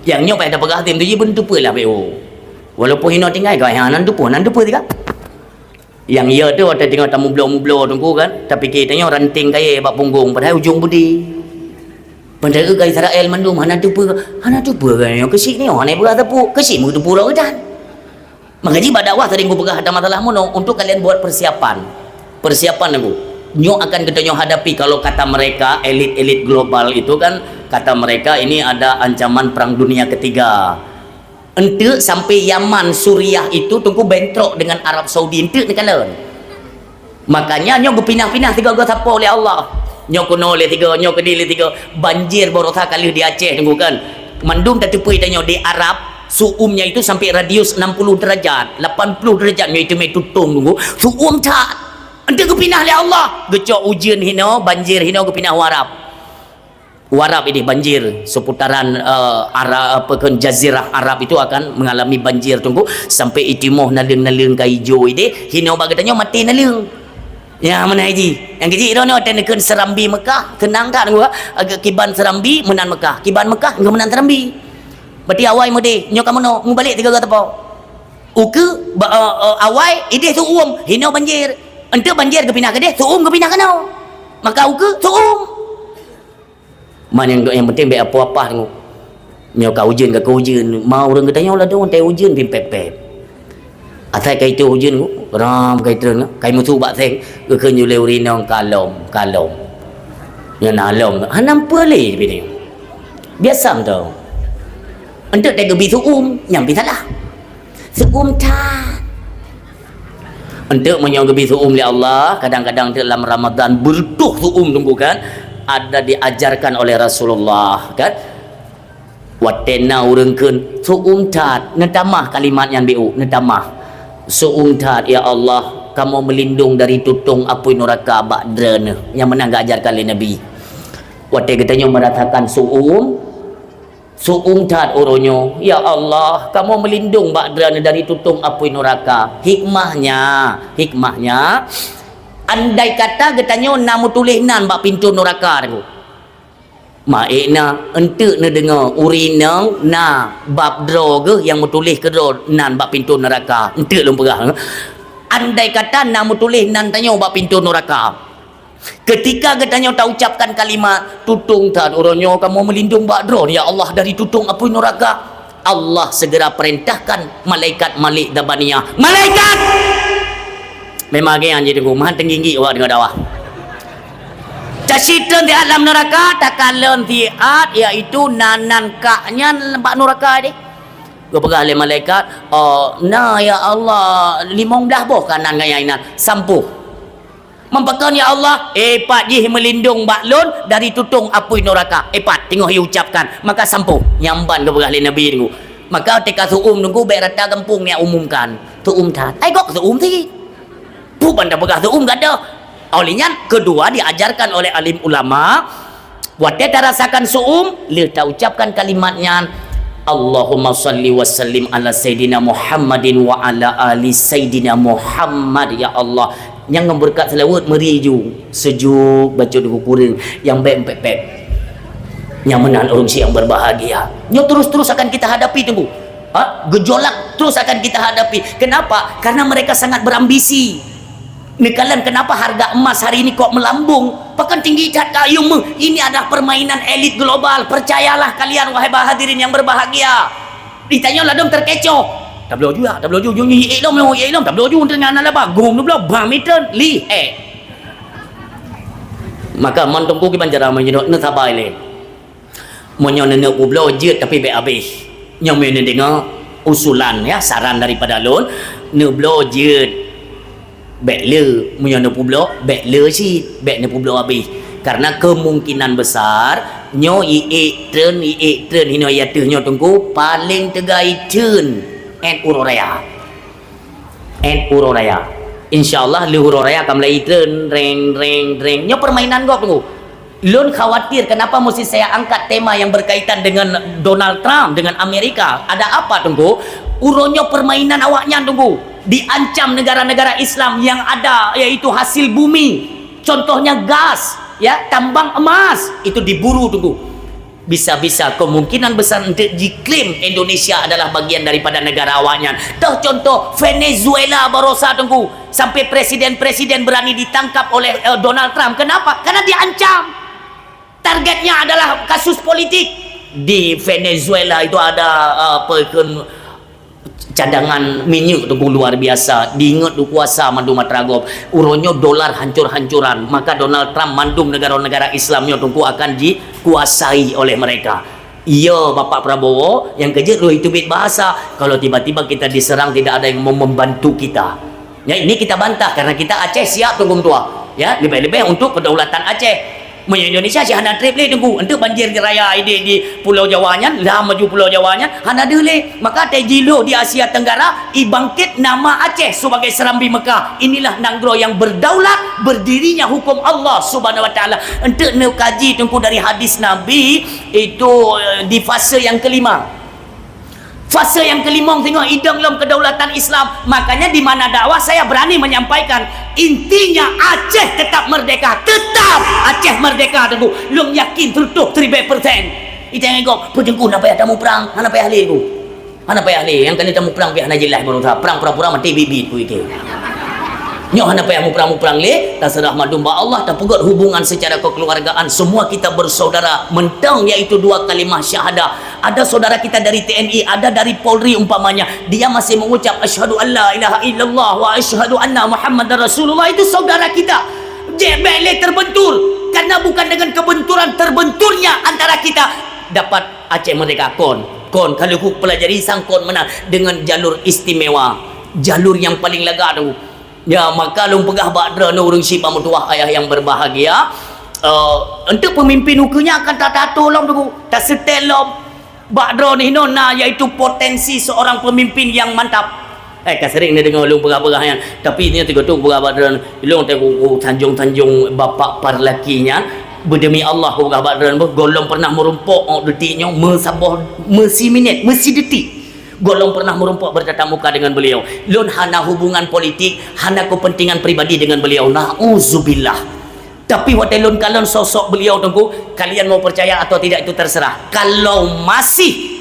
Nyang nyoe payah tapeugah tem tu ji beuneuteupeu lah B O. Walaupun hinoe tinggai, gaya nan teupeu, nan teupeu tiga. Nyang iya tu watèe teungoh tamubloe-mubloe teungku kan, tapike tanyoe ranting kayèe bak punggong, padahai ujong beudé. Padahai ka Israel mandum hana teupeu, hana teupeu kan nyoe keusiek nyoe, hana peugah teupeu, keusiek meuteupeu rot geutan. Maka jih bak dakwah sering kupeugah ada masalah mono untuk kalian buat persiapan. Persiapan dulu. Nyoe akan geutanyoe hadapi kalau kata mereka, elit-elit global itu kan, kata mereka ini ada ancaman perang dunia ketiga. Enteuk sampai Yaman, Suriah itu teungku bentrok dengan Arab Saudi, enteuk neukalon. Makanya nyoe geupinah-pinah sigoe-goe sapo lé Allah. Nyoe keunoe lé sigoe, nyoe keudeh lé sigoe. Banjir baroesa ka lheueh di Aceh teungku kan. Mandum tateupeue tanyoe di Arab, su'umnya itu sampai radius enam puluh derajat, lapan puluh derajat nyoe itu mé tutong teungku. Su'um that. Enteuk geupinah lé Allah. Geucok ujeuen hinoe, banjir hinoe geupinah u Arab. U Arab ideh banjir, seputaran, eh, Arab, apa kan, Jazirah Arab itu akan mengalami banjir teungku, sampai itimoh naleueng-naleueng ka ijo ideh, hinoe bak geutanyoe maté naleueng. Ya, meunan jih. Nyang keuji droeneuh watèe neukheun Serambi Mekah, keunang that teungku, agak kiban Serambi meunan Mekah, kiban Mekah enggak meunan Serambi. Berarti awai meudeh, nyoe ka meunoe, mubalek tiga gata po. Ukeue, ba-, eh, eh, awai ideh su'um, hinoe banjir. Enteuk banjir geupinah keudeh, su'um geupinah keunoe. Maka ukeue, su'um. Man nyang, nyang penting bèk apoh-apoh teungku. Nyoe ka ujeuen, ka keu ujeuen. Ma ureueng geutanyoe ladôm watèe ujeuen pih pèp-pèp. Asai ka itôh ujeuen teungku, ram ka itreun, ka imeusu bak seng, geukheun ju lé ureueng inong ka lom, ka lom. Nyoe na lom, hana peue lé pih nyoe. Biasa mantong. Enteuk teuh geubi su'um, nyang pih salah. Su'um that. Enteuk meunyoe geubi su'um lé Allah, kadang-kadang teuk lam Ramadan beureutoh su'um teungku kan, ada diajarkan oleh Rasulullah kan. Watèe na ureueng kheun, "Su'um that," neutamah kalimat nyan B O, neutamah. "Su'um that, ya Allah, kamoe meulindong dari tutong apui nuraka bak Droeneuh," nyang meunan geuajarkan lé Nabi. Watèe geutanyoe meurasakan su'um, Su'um that uroe nyoe, "Ya Allah, kamoe meulindong bak Droeneuh dari tutong apui nuraka." Hikmahnya, hikmahnya, andai kata geutanyoe na meutuléh nan bak pintoe nuraka teungku. Maék na, enteuk neudeungoe ureueng inong na bab droe geuh nyang meutuléh keudroe nan bak pintoe nuraka. Enteuk lôn peugah, eh. Andai kata na meutuléh nan tanyoe bak pintoe nuraka. Ketika geutanyoe taucapkan kalimat, "Tutong that uroe nyoe kamoe meulindong bak Droeneuh, ya Allah, dari tutong apui nuraka," Allah segera perintahkan malaikat Malik Zabaniyah, "Malaikat!" Memang lagèe nyan jih teungku, meuhan teungginggi awak deungon dakwah. Tasit treun siat lam nuraka, takalon siat, yaitu nan-nan kak nyan bak nuraka deh. Geupeugah lé malaikat, "Oh, na ya Allah, limong blaih boh ka nan gaya inan, sampôh." "Meupakon ya Allah?" "Eh, pat jih meulindong bak Lôn dari tutong apui nuraka." Eh, pat, teungoh iucapkan, maka sampôh. Nyan ban geupeugah lé Nabi teungku. Maka teuka su'um teungku, bèk rata gampông nyang umumkan. Su'um that. Ai gok su'um cit. Peue ban tapeugah su'um gata. Oleh nyan, keudua diajarkan oleh alim ulama, watèe tarasakan su'um, lheueh taucapkan kalimat nyan, "Allahumma shalli wa sallim ala Sayyidina Muhammadin wa ala ali Sayyidina Muhammad, ya Allah." Nyang ngon beureukat seulaweuet meuri ju, seujok bacut di kukureueng nyang bèk pèp-pèp. Nyang meunan ureueng syiek nyang berbahagia. Nyoe terus-terus akan kita hadapi teungku. Ha? Gejolak terus akan kita hadapi. Kenapa? Karena mereka sangat berambisi. Neukalon kenapa harga emas hari ini kok melambung? Pakon tinggi that ka ayeueng meuh? Ini adalah permainan elit global. Percayalah kalian, wahai hadirin yang berbahagia. Di tanyoe ladôm terkecoh. Tabloe ju, tabloe ju, ju, ju, ék lom, ék lom, tabloe ju, teuh nyan na laba, gom nubloe, bam itreun, lihèe. Maka mon teungku kiban cara meunyoe neusaba ilèe. Meunyoe neuneuk peubloe jeuet tapi bèk abéh. Nyoe meunyoe neudeungoe usulan ya, saran daripada lôn, neubloe jeuet. Bèk le, meunyoe neupeubloe, bèk le cit, bèk neupeubloe abéh. Karena kemungkinan besar nyoe iék treun, iék treun hinoe ateueh nyoe teungku, paleng teuga itreun 'et uroe raya. 'Et uroe raya. Insya Allah lheueh uroe raya ka mulai itreun, reng, reng, reng. Nyoe permainan gob teungku. Lôn khawatir kenapa mesti saya angkat tema yang berkaitan dengan Donald Trump, dengan Amerika. Ada apa, Teungku? Uroe nyoe permainan awaknyan, Teungku. Diancam negara-negara Islam yang ada, yaitu hasil bumi. Contohnya gas. Ya, tambang emas itu diburu, Teungku. Bisa-bisa kemungkinan besar untuk diklaim Indonesia adalah bagian daripada negara awaknyan. Toh contoh Venezuela barosa, Teungku, sampai presiden-presiden berani ditangkap oleh eh, Donald Trump. Kenapa? Karena diancam. Targetnya adalah kasus politik. Di Venezuela itu ada eh, apa ke cadangan minyeuk, Teungku, luar biasa. Diingat dikuasa mandum atra gob. Uroe nyoe dolar hancur-hancuran, maka Donald Trump mandum negara-negara Islam nyoe, Teungku, akan dikuasai oleh mereka. Iya, Bapak Prabowo, nyang keujeuet lôn teubiet bahasa. Kalau tiba-tiba kita diserang, tidak ada yang mau membantu kita. Ya, ini kita bantah karena kita Aceh siap, Teungku, meutuah. Ya, lebih-lebih untuk kedaulatan Aceh. Meunyoe Indonesia sih hana treb lé, Teungku. Enteuk banjir raya idéh di Pulau Jawa nyan, lam maju Pulau Jawa nyan, hana deuh lé. Maka teujiloh di Asia Tenggara, ibangkit nama Aceh sebagai Serambi Mekah. Inilah nanggroe yang berdaulat, berdirinya hukum Allah Subhanahu Wa Taala. Enteuk neukaji, Teungku, dari hadis Nabi itu eh, di fase yang kelima. Fase yang kelimong singoh idong lom kedaulatan Islam. Makanya di mana dakwah saya berani menyampaikan, intinya Aceh tetap merdeka, tetap Aceh merdeka, Teungku. Lôn yakin seratus ribèe persen. Itang gop, "Peue Teungku, hana payah tamuprang, hana payah lé, Teungku. Hana payah lé, nyang kali tamuprang pih hana jeulaih barosa, prang pura-pura maté bit-bit, Teungku, itu." Nyoe hana payah muprang-muprang lé, taseurah mandum bak Allah, tapeugöt hubungan secara kekeluargaan, semua kita bersaudara, mentang yaitu dua kalimah syahadah. Ada saudara kita dari T N I, ada dari Polri umpamanya, dia masih mengucap, "Asyhadu an la ilaha illallah wa asyhadu anna Muhammadar Rasulullah," itu saudara kita. Jebek lé terbentur, karena bukan dengan kebenturan terbenturnya antara kita dapat Aceh Merdeka. Kon, kon, kalau ku pelajari sang kon meunan dengan jalur istimewa, jalur yang paling lagak tu. Ya, maka lôn peugah bak droeneuh ureuëng syiek meutuwah ayah yang berbahagia, eh, untuk pemimpin ukeue nyan akan tatato lom, Teungku, taseutét lom. Bak droeneuh inoe na, yaitu potensi seorang pemimpin yang mantap. Eh, ka sering neudeungoe lôn peugah-peugah nyan, tapi nyoe teugotok peugah bak droeneuh, lôn teuh ku, ku sanjong-sanjong bapak parlaki nyan, beudemi Allah ku peugah bak droeneuh, gohlom pernah meurumpok ôk detik nyoe meusaboh meusiminét, meusidetik. Gohlom pernah meurumpok bertatap muka dengan beliau. Lôn hana hubungan politik, hana kepentingan pribadi dengan beliau. Nauzubillah. Tapi watée lôn kalon sosok beliau, Teungku, kalian mau percaya atau tidak itu terserah. Kalau masih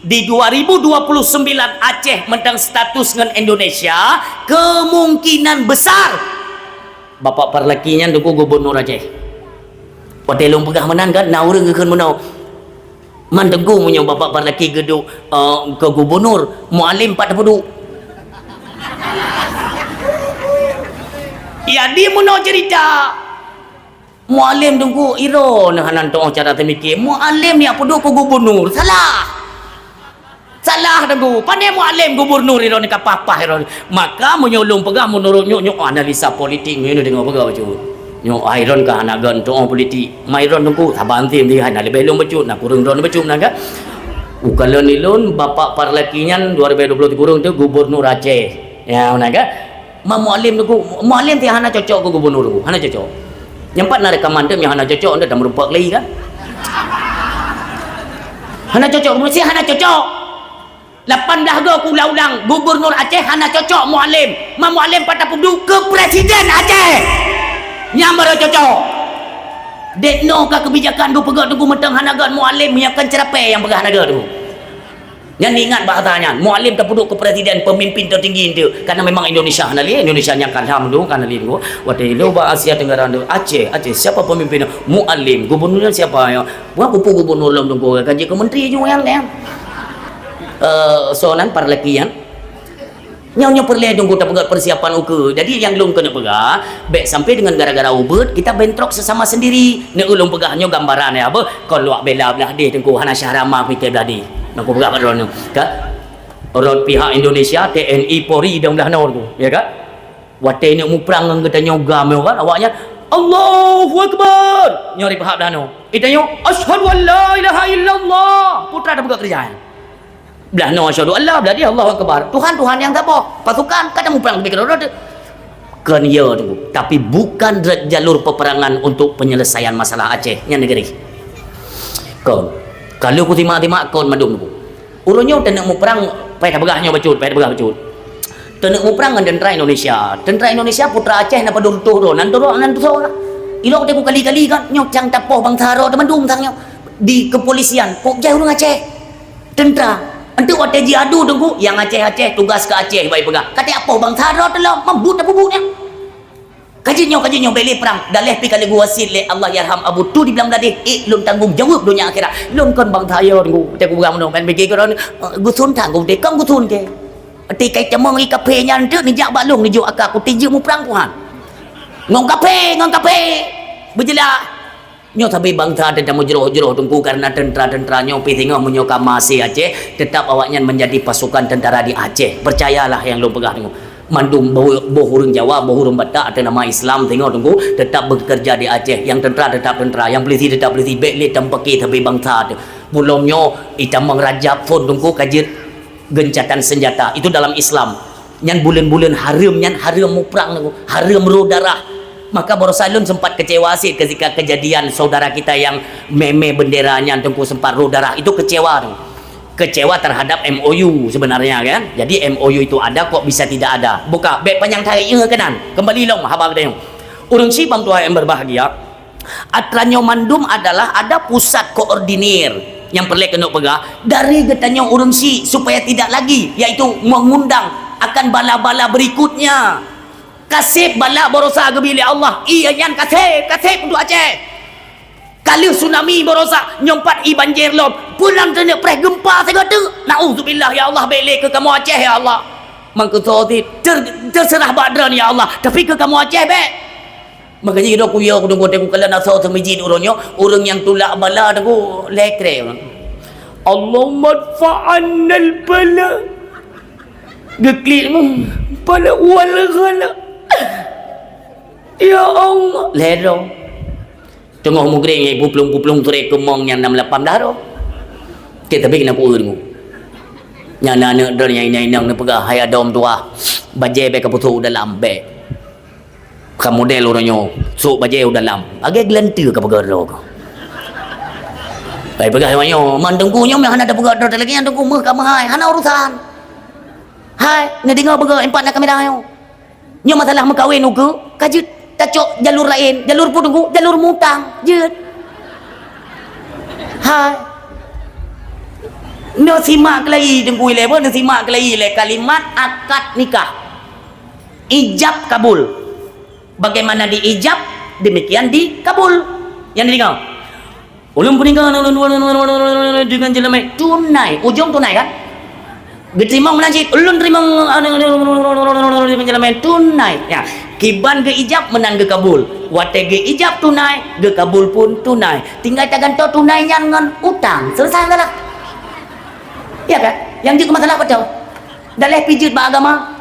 di dua ribu dua puluh sembilan Aceh mantong status ngon Indonesia, kemungkinan besar Bapak Parlaki nyan, Teungku, gubernur Aceh. Watée lôn peugah meunan kan, na ureuëng geukheun meunoe. Man Teungku, meunyoe Bapak Parlaki geuduek, eh, keu gubunur, Mualem pat tapeuduek? Jadi meunoe ceurita, Mualem Teungku, iron hana tu'oh cara teumike. Mualem nyang peuduek keu gubunur, salah. Salah Teungku. Pane Mualem gubunur iron ka pah-pah iron. Maka meunyoe lôn peugah meunurot nyoe, nyoe analisa politik nyoe deungoe peugah bacut. Nyoe iron ka hana gan tu'oh politik. Mairon Teungku, saban tim dia hana leubeh lôn bacut, na kureueng droen bacut na kan. Ukalon ilôn, Bapak Parlaki nyan dua ribu dua puluh tiga kureueng tu gubernur Aceh. Ya, na kan? Ma Mualem Teungku, Mualem ti hana cocok keu gubernur Teungku, hana cocok. Nyang pat na rekaman tu nyang hana cocok, anda dah merupak lagi kan? Hana cocok, mesti hana cocok. Lapan blah go kuulang-ulang, gubernur Aceh hana cocok Mualem. Ma Mualem pat tapeuduek keu presiden Aceh. Nyang baru cocok. Dek no ka kebijakan geupeugah Teungku mantong hana gét Mualem nyang kan cerapé nyang peugah hana gét Teungku. Nyan ingat bahasa nyan, Mualem tapeuduek keu presiden pemimpin tertinggi itu. Karena memang Indonesia hana lé, Indonesia nyang kan ham tu kan lé Teungku. Watée lo ba Asia Tenggara tu, Aceh, Aceh siapa pemimpin? Mualem. Gubernurnya siapa ya? Bukan kupu gubernur lom Teungku, kan jadi menteri juga yang lain. Eh, soalan para lelaki kan. Nyoe-nyoe peureulée Teungku tapeugah persiapan ukeue. Jadi nyang lôn keuneuk peugah, bék sampai dengan gara-gara ubeut kita bentrok sesama sendiri. Neuk ulôn peugah nyoe gambaran ya, beuh, kon luak bela blah deh Teungku, hana syah rama kuité blah deh. Neuk peugah bak droeneuh, ka? Rot pihak Indonesia, T N I, Polri dan blah nor tu, ya ka? Watée neuk muprang ngon geutanyoe GAM nyoe kan, awaknyan, "Allahu Akbar!" Nyoe di pihak blah nor. Itanyoe, "Asyhadu an la ilaha illallah." Putra tapeugah keureuja. Blah nyoe asyhadu an la, blah deh Allahu Akbar. Tuhan, Tuhan nyang saboh. Pasukan, ka tamuprang leubeh keudroe-droe. Kon ya Teungku. Tapi bukan jalur peperangan untuk penyelesaian masalah Aceh nyan negeri. Kon. Kalau ku simak-simak, kon mandum Teungku. Ureuëng nyoe taneuk muprang, payah tapeugah nyoe bacut, payah tapeugah bacut. Taneuk muprang ngon tentara Indonesia. Tentara Indonesia putra Aceh na padum reutôh droe, nan droe, nan tusoe. Ilok Teungku kali-kali kan, nyoe cang tapoh bansa droe teumandum sang nyoe. Di kepolisian, kok jai ureueng Aceh. Tentara. Enteuk watèe jiadu Teungku, nyang Aceh-Aceh, tugas keu Aceh, bak jipeugah. Ka tapoh bansa droe teulom, meubuet tapeubuet nyan. Ka jeuet nyoe, ka jeuet nyoe, bèk lé prang. Daleh pih ka lheueh geuwasiet lé Allahyarham Abu Tu di Bangladesh, ék lôn tanggong jaweueb donya akhirat. Lôn kon bansa yo Teungku, watèe kupeugah meunoe, ban pike keu droeneuh, eh, geusun that Teungku, kon geusun kèe. Teuka tamong i kaphé nyan teuk neujak bak lôn neujok aka kutéh jeuet muprang Tuhan. Ngon kaphé, ngon kaphé. Beujeulaih. Nyoe sabe bansa teuh tamujroh-jroh Teungku karena tentara-tentara nyoe pih singoh meunyoe ka maséh Aceh, tetap awaknyan menjadi pasukan tentara di Aceh. Percayalah nyang lôn peugah Teungku. Mandum boh, boh ureueng Jawa, boh ureueng Batak atau nama Islam singoh Teungku tetap bekerja di Aceh. Nyang tentara tetap tentara, nyang polisi tetap polisi. Bèk lé tampake sabe bansa teuh. Buleuen nyoe itamong Rajab phon Teungku ka jeuet gencatan senjata. Itu dalam Islam. Nyan buleuen-buleuen hareuem, nyan hareuem muprang Teungku, hareuem rôh darah. Maka barosa lôn sempat kecewa sit ketika kejadian saudara kita yang meme bendera nyan Teungku sempat rôh darah. Itu kecewa Teungku. Kecewa terhadap M O U sebenarnya kan. Jadi M O U itu ada kok bisa tidak ada. Buka, bèk panyang tarék, ingat keunan. Kembali lom haba geutanyoe. Ureueng syiek bang tuha yang berbahagia, atra nyoe mandum adalah ada pusat koordinir nyang peureulèe keuneuk peugah dari geutanyoe ureueng syiek supaya tidak lagi, yaitu mengundang akan bala-bala berikutnya. Ka sép bala barosa geubri lé Allah. Iya nyan ka sép, ka sép untuk Aceh. Ka lheueh tsunami barosa, nyoe pat i banjir lom. Peue nan keuneuk preh gempa sigoe teuk. Nauzubillah ya Allah, bèk lé keu kamoe Aceh ya Allah. Mangkeusoe sit ter-, terserah bak droeneuh ya Allah. Tapi keu kamoe Aceh bèk. Maka jih dok kuyo kudong kote kukalon asoe seumeujid uroe nyoe, ureueng nyang tulak bala Teungku lhèe krèe ureueng. Allahumma dfa 'annal bala. Geuklik mu, bala wal ghala. Ya Allah, lhèe droe. Teungoh mugreng nyang puplong-puplong turé keumong nyang nam lapan blah droe. Oke, tapi keuneuk kueu Teungku. Nyan aneuk droe nyang inong-inong neupeugah, "Hai adoe meutuah, bajèe bèk kapeutrok u dalam, bèk." Ka model uroe nyoe, sôk bajèe u dalam. Lagèe geulanteue ka peugah droe keuh. Hai peugah nyoe, man Teungku nyoe meuh hana tapeugah droe lagèe nyan Teungku meuh ka meuhai, hana urusan. Hai, neudeungö peugah empat na kamera nyoe. Nyoe masalah meukawen ukeue, ka jeuet tacok jalur laén, jalur peue Teungku, jalur mutang, jeuet. Hai. Neusimak keulai Teungku ilèe, neusimak keulai ilèe kalimat akad nikah. Ijab kabul. Bagaimana diijab, demikian dikabul. Nyang dideungö. Ulôn peunikah deungon jeulamèe tunai. Ujông tunai kan? Geuteurimong meunan cit, ulôn teurimong deungon jeulamèe tunai. Ya, kiban geuijab meunan geukabul. Watèe geuijab tunai, geukabul pun tunai. Tinggai tagantoe tunai nyan ngon utang. Selesai masalah. Ya kan? Nyang jeuet keu masalah beutôi. Daleh pih jeuet bak agama.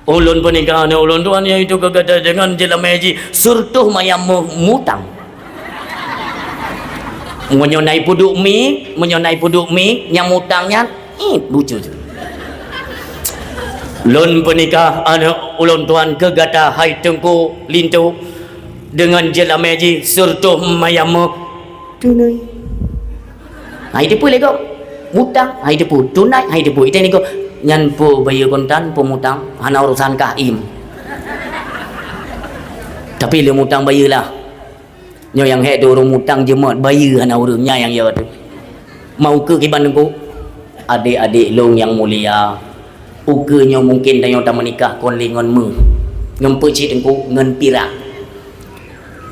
Ulôn peunikah aneuk ulôn tuan, yaitu keu gata deungon jeulamèe jih, seureutoh maya meuh mutang. Meunyoe na ipeuduek miet, meunyoe na ipeuduek miet, nyang mutang nyan, ih, lucu tu. Lôn peunikah aneuk ulôn tuan keu gata, hai Teungku Linto, deungon jeulamèe jih, seureutoh maya meuh tunai. Hai teupeu lé gob. Mutang, hai teupeu. Tunai, hai teupeu. Itai niko, nyan peue bayeue kontan, peue mutang, hana urusan kah im. Tapi lé mutang bayeue lah. Nyoe nyang hék tu ureueng mutang jeumot, bayeue hana ureueng, nyan nyang yo tu. Mau keu kiban Teungku? Adék-adék lôn nyang mulia, ukeue nyoe mungken tanyoe tameunikah kon lé ngon meuh. Ngon peue cit Teungku? Ngon pirak.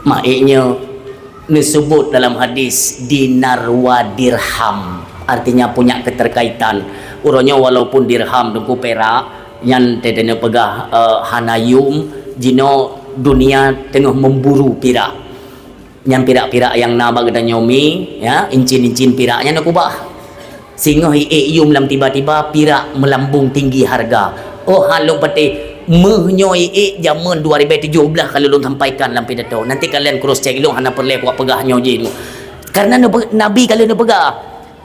Maék nyoe neuseubut dalam hadis dinar wa dirham, artinya punya keterkaitan. Uroe nyoe walaupun dirham Teungku pirak, nyan teudeuneuh peugah, eh, hana yum, jinoe dunia teungoh memburu pirak. Nyan pirak-pirak nyang na bak geutanyoe mi, ya, incin-incin pirak nyan neukubah. Singoh iék yum lam tiba-tiba pirak melambung tinggi harga. Oh, han lôn patéh, meuh nyoe iék jameun dua ribèe tujoh blah ka lôn sampaikan lam pidato. Nanti kalian cross check lôn, hana peureulèe kupeugah nyoe jih. Karena neupe-, Nabi ka lheueh neupeugah,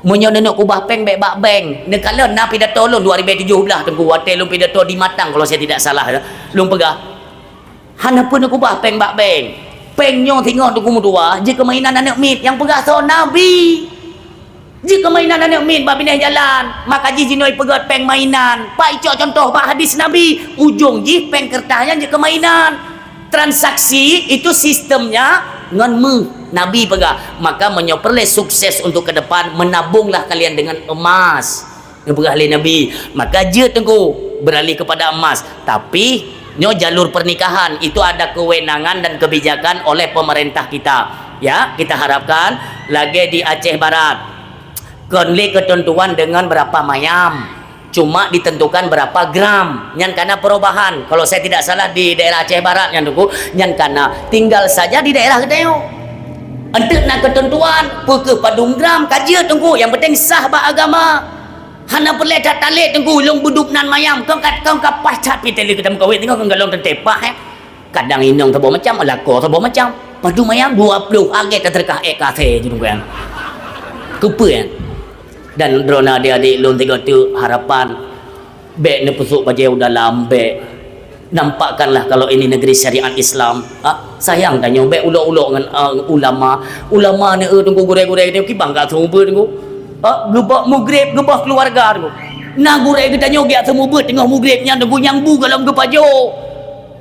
meunyoe neuneuk kubah péng bèk bak bank. Neukalon na pidato lôn dua ribèe tujoh blah Teungku, watèe lôn pidato di Matang kalau saya tidak salah, lôn peugah. Hana peureulèe kubah péng bak bank. Péng nyoe singoh Teungku meutuah, jeuet keu mainan aneuk miet nyang peugah soe Nabi. Jeuet keu mainan aneuk miet bak binéh jalan, maka jih jinoe ipeugöt péng mainan. Pat icok cuntoh bak hadis Nabi, ujong jih péng keureutah nyan jeuet keu mainan. Transaksi itu sistemnya Ngon meuh, Nabi peugah, maka meunyoe peureulée sukses untuk ke depan, menabunglah kalian dengan emas. Neupeugah lé Nabi, maka jeuet teungku beralih kepada emas. Tapi, nyoe jalur pernikahan, itu ada kewenangan dan kebijakan oleh pemerintah kita. Ya, kita harapkan lagée di Aceh Barat. Kon lé ketentuan dengan berapa mayam. Cuma ditentukan berapa gram. Nyan kana perubahan. Kalau saya tidak salah di daerah Aceh Barat nyan teungku, nyan kana tinggal saja di daerah geutanyoe. Enteuk na ketentuan, peu kheueh padum gram, ka jeuet teungku, nyang penting sah bak agama. Hana peureulée that talét teungku, lôn beudub nan mayam, kong ka, kong ka paih that pih teuh lé geutanyoe meukawen, teungoh kong galong teuntée paih, eh. Kadang inong saboh macam, lakoe saboh macam. Padum mayam dua ploh, agée tateureukah ék kasée jih teungku nyan. Keupeue nyan? Dan droeneuh adik-adik lôn tiga tu harapan, bék neupeusok bajée u dalam, bék. Nampakkanlah kalau ini negeri syariat Islam. Ah, sayang tanyoe, bék ulok-ulok ngon, ah, ulama. Ulama ni, eh, teungku gurée-gurée geutanyoe kiban ka seumeubeuet teungku. Ah, geubah mugreb, geubah keluarga teungku. Na gurée geutanyoe geujak seumeubeuet teungoh mugreb nyan teungku nyang bu golom geupajoh.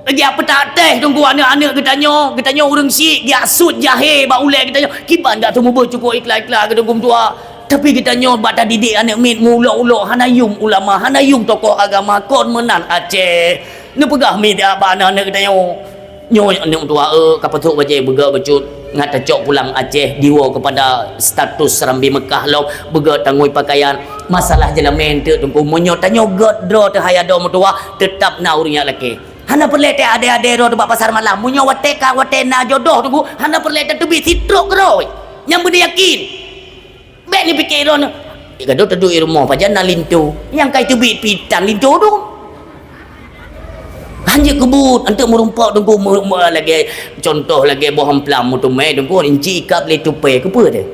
Geujak peutak teh teungku aneuëk-aneuëk geutanyoe, geutanyoe ureuëng syiek, geujak sut jahé bak ulée geutanyoe. Kiban ka seumeubeuet cukôp ikla-ikla geutanyoe teungku meutuah. Tapi geutanyoe bak tadidik aneuëk miet meuulok-ulok hana yum ulama, hana yum tokoh agama kon meunan Aceh. Neupeugah miet bak aneuëk-aneuëk geutanyoe. Nyoe aneuëk tuha, eh, ka peutrok bajée beugét bacut, ngat tacok pulang Aceh, diwoe keupada status Serambi Meukah lom, beugét tangui pakaian. Masalah jeulamé eunteuk teungku, meunyoe tanyoe gét droe teuh hai adoe meutuha, teutap na ureuëng nyang lakée. Hana peureulée teuh adé-adé droe teuh bak pasar malam. Meunyoe watée ka, watée na jodoh teungku, hana peureulée tateubiet sitrok keudroe. Nyang beuna yakin. Bék neupiké droeneuh, "Gadôh teuduek i rumoh, pajan na linto." Nyang ka iteubiet pih tan linto dum. Hanjeuet keubuet, eunteuk meurumpok teungku, meu-, meu-, lagée contoh lagée boh amplam meuteumé teungku, inci ikab lé tupée, keupeue teuh?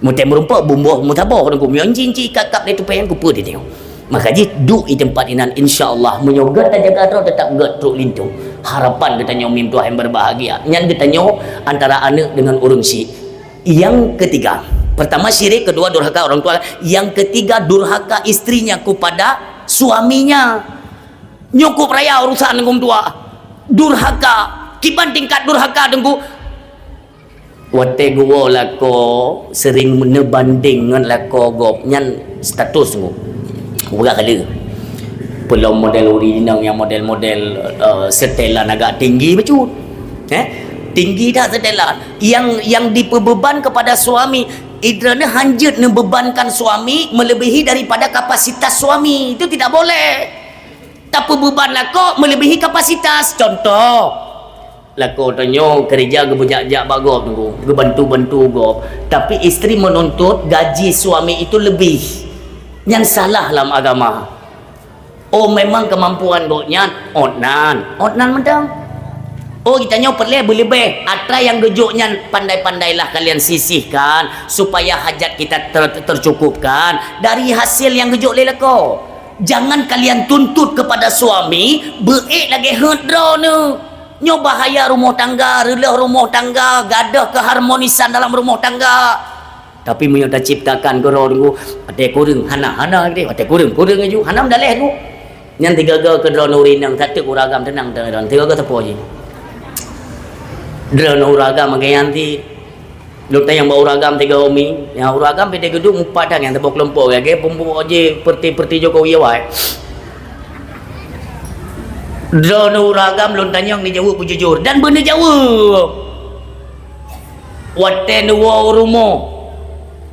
Meutée meurumpok bumboh meusaboh teungku, meunyoe inci-inci ikab-kab lé tupée nyan keupeue teuh? Maka jih duek i teumpat inan, insya Allah, meunyoe gét tajaga droe, teutap gét trok linto. Harapan geutanyoe mim tuha nyang berbahagia. Nyan geutanyoe antara aneuëk deungon ureuëng syiek. Yang ketiga, pertama syirik, kedua durhaka orang tua, yang ketiga durhaka istrinya kepada suaminya. Nyoe kôp raya urusan teungku meutuah. Durhaka, kiban tingkat durhaka teungku. Watée geuwoe lakoe sering neubandeng ngon lakoe gob nyan status teungku. Uroe kala. Peulom model ureuëng inong nyang model-model, eh, setelan agak tinggi bacut. Eh? Tinggi that setelan. Yang, yang dipeubeban kepada suami, droeneuh hanjeuet neubebankan suami melebihi daripada kapasitas suami. Itu tidak boleh. Tapeubeban lakoe melebihi kapasitas. Contoh, lakoe tanyoe keureuja geubeujak-jak bak gob teungku, geubantu-bantu gob. Tapi istri menuntut gaji suami itu lebih. Nyan salah lam agama. Oh, memang kemampuan gobnyan, ôt nan, ôt nan mantong. Oh, geutanyoe peureulée beuleubeh, atra nyang geujok nyan pandai-pandailah kalian sisihkan supaya hajat kita ter-, tercukupkan dari hasil nyang geujok lé lakoe. Jangan kalian tuntut kepada suami beuék lagée heuet droeneuh. Nyoe bahaya rumoh tangga, reuloh rumoh tangga, gadôh keharmonisan dalam rumoh tangga. Tapi meunyoe taciptakan keudroe teungku, watée kureueng hana, hana geude, watée kureueng, kureueng laju, hana meudaleh teungku. Nyan tiga-tiga keudroe ureuëng inong, sateuk ureuëng agam teunang, teunang, tiga-tiga sapo jih. Droe ureuëng agam lagée nyan ti, lôn tanyong bak ureuëng agam tiga umi, nyang ureuëng agam pih teugeudong mupat that nyan saboh keulompok, lagée peumpok jih peureuti-peureuti Jokowi awai. Droe ureuëng agam lôn tanyong neujaweueb beujujur dan beuneujaweueb. Watée neuwoe u rumoh,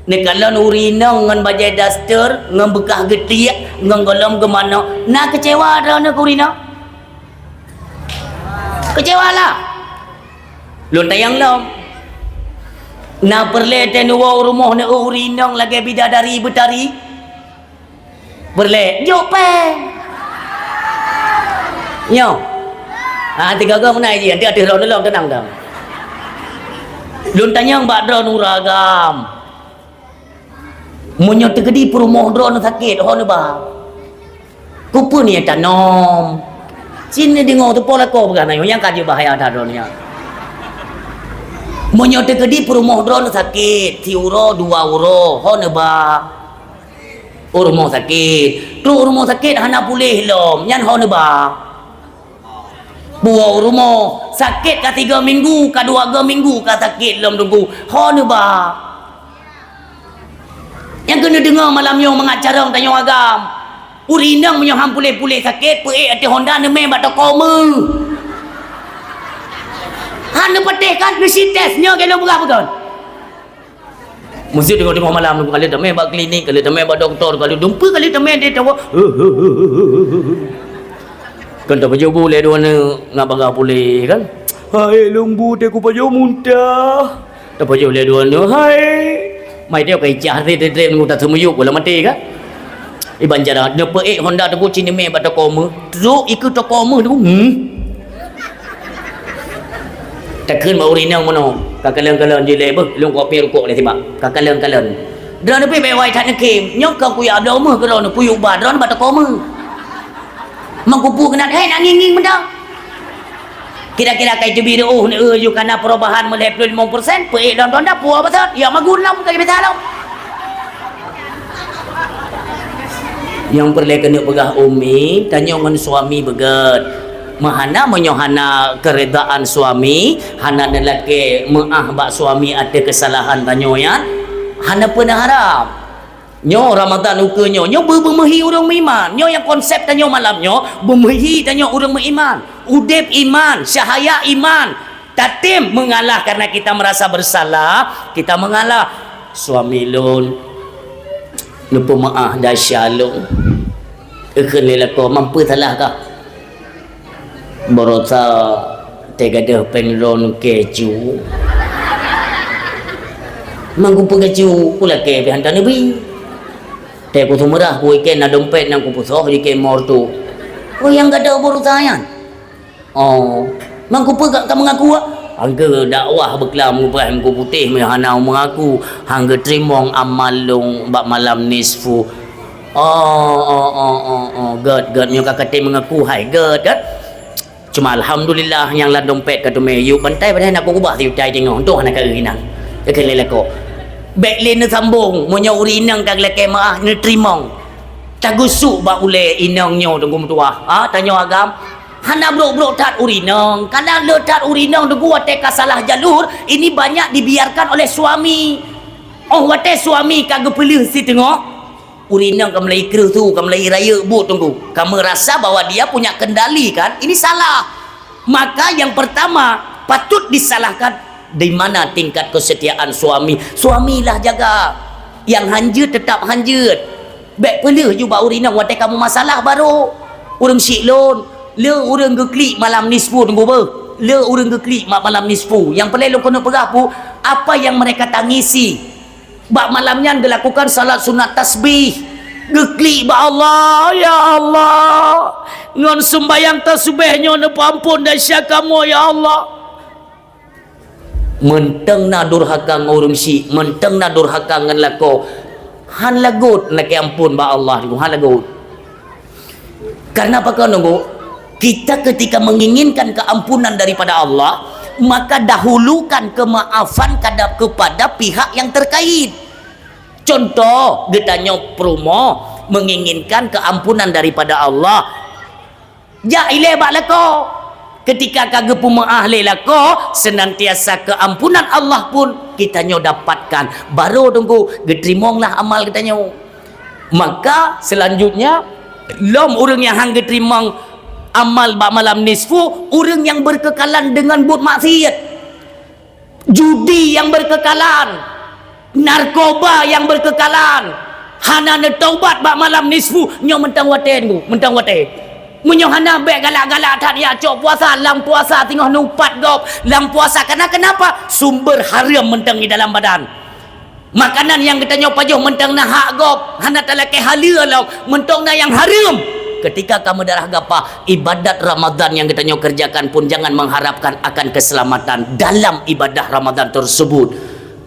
neukalon ureuëng inong ngon bajée daster, ngon beukah geutiek, ngon gohlom geumanok, na keucewa droeneuh keu ureuëng inong? Keucewa lah. Lôn tanyong lom. Na peureulée teuh neuwoe u rumoh neueu ureuëng inong lagée bidadari beutari? Peureulée, jok péng. Nyoe. Ha, tiga-tiga meunan jih, nanti ateueh droeneuh lom, teunang dong. Lôn tanyong bak droe ureuëng agam. Meunyoe teukeudi peurumoh droeneuh sakét, ho neuba? Keupeue nyan tanom? Cit neudeungoe teupeue lakoe peugah nyoe, nyang ka jeuet bahaya that droeneuh nyan. Meunyoe teukeudi peurumoh droeneuh sakét, siuroe dua uroe, ho neuba? U rumoh sakét. Trok u rumoh sakét hana puléh lom, nyan ho neuba? Buok rumoh, sakét ka tiga minggu, ka dua ga minggu ka sakét lom Teungku. Ho neuba. Nyang keuneuk deungoe malam nyoe mangat carông tanyoe agam. Ureueng inong meunyoe han puléh-puléh sakét, peuék ateueh honda neumé bak toko meuh. Han neupatéh kan, neusi tes nyoe keunoe peugah peugah. Meuseuti teungoh-teungoh malam, ka lheueh tamé bak klinik, ka lheueh tamé bak dokto, ka lheueh dumpeue, ka lheueh tamé di tawa. Kan tapajoh bu lé dua neuk ngat bagah puléh kan. Hai lôn bu teuh kupajoh muntah. Tapajoh lé dua neuk, hai. Mai teuh kai cah teuh teuh teuh nunggu taseumiyup bola maté kan. Iban cara neupeuék honda Teungku ci neumé bak toko meuh. Trok ikeue toko meuh Teungku. Hmm. Takheun bak ureueng inong meunoe, ka kalon-kalon jih lé beuh, lôn kupiep rukok lé sibak. Ka kalon-kalon. Droeneuh pih bék wai that neukhém, nyoe ka kuyue bloe meuh keu droeneuh, kuyue ba droeneuh bak toko meuh. Meukupu keunan, hei, nak ngieng-ngieng meuda. Kira-kira kai teubiet reuôh neueu yue kana perubahan meulhèe ploh limong persen, peuék lom honda puwoe basot, ya magun lom ka biasa lom. Nyang peureulèe keuneuk peugah Umi, tanyoe ngon suami beugèt. Meuhana meunyoe hana keuridaan suami, hana neulakèe meu'ah bak suami ateueh keusalahan tanyoe nyan, hana peue neuharab. Nyoe Ramadhan ukeue nyoe, nyoe beu-, beumeuhi ureueng meuiman. Nyoe nyang konsep tanyoe malam nyoe, beumeuhi tanyoe ureueng meuiman. Udép iman, cahya iman. Tatem mengalah karena kita merasa bersalah, kita mengalah. Suami lôn neupeumeu'ah desya lôn. Ikheun lé lakoe, "Mampu salah kah?" "Baroesa teugadôh péng lôn keju." "Mang kupeue keju, kulakèe pih han taneubri. Teuku seumeurah kuikèe na dompet nyang kupusoh di kemor tu." "Oh, nyang gadôh baroesa nyan?" Oh, mang kupeue ka, ka meungaku, ah? Hangge dakwah beuklam mupreh meuku putéh meuhana meungaku, hangge teurimong amal lôn bak malam nisfu. Oh, oh, oh, oh, oh, gèt, gèt, nyoe ka katé meungaku hai, gèt, gèt. Cuma alhamdulillah nyang lam dompet ka teumé yub bantai padahai na kukeubah siutai teungoh, untung hana ka eu inan. Keu lé lakoe. Bèk lé neusambong, meunyoe ureueng inong ka geulakèe meu'ah neuteurimong. Tagusuk bak ulèe inong nyoe teungku meutuah. Ha, tanyoe agam. Hana brok-brok that ureueng inong. Kadang le that ureueng inong teungku watèe ka salah jalur, ini banyak dibiarkan oleh suami. Oh, watèe suami ka geupeuleueh siteungoh, ureueng inong ka mulai kreueh su, ka mulai rayeuk buet teungku. Ka meurasa bahwa dia punya kendali kan, ini salah. Maka yang pertama, patut disalahkan di mana tingkat kesetiaan suami. Suamilah jaga. Nyang hanjeuet tetap hanjeuet. Bèk peuleueh ju bak ureueng inong watèe ka meumasalah barô. Ureueng syiek lôn, le ureueng geuklik malam nisfu teungku beuh. Le ureueng geuklik ma-, malam nisfu. Nyang peureulèe lôn keuneuk peugah pu, apa yang mereka tangisi? Bak malam nyan geulakukan salat sunat tasbih. Geuklik bak Allah, "Ya Allah, ngon sumbayang tasbih nyoe neupeuamphon desya kamoe, ya Allah." Mantong na durhaka ngon ureueng syiek, mantong na durhaka ngon lakoe, han lagot lakèe amphon bak Allah, han lagot. Karena apa keunoe, Bu? Kita ketika menginginkan keampunan daripada Allah, maka dahulukan kemaafan kada-, kepada pihak yang terkait. Contoh, geutanyoe peurumoh menginginkan keampunan daripada Allah. Jak ilèe bak lakoe. Ketika ka geupeumeu'ah lé lakoe, senantiasa keampunan Allah pun geutanyoe dapatkan. Barô teungku geuteurimonglah amal geutanyoe. Maka selanjutnya, lom ureueng nyang han geuteurimong amal bak malam nisfu, ureueng nyang berkekalan dengan buet maksiat. Judi nyang berkekalan, narkoba nyang berkekalan, hana neutaubat bak malam nisfu, nyoe mantong watèe teungku, mantong watèe. Meunyoe hana bèk galak-galak that ya cok puasa, lam puasa teungoh neuupat gob, lam puasa. Karena kenapa? Sumber haram mantong di dalam badan. Makanan nyang geutanyoe pajoh mantong na hak gob, hana talakèe haleue lom, mantong na nyang hareuem. Ketika ka meudarah gapah, ibadat Ramadan nyang geutanyoe kerjakan pun jangan mengharapkan akan keselamatan dalam ibadah Ramadan tersebut.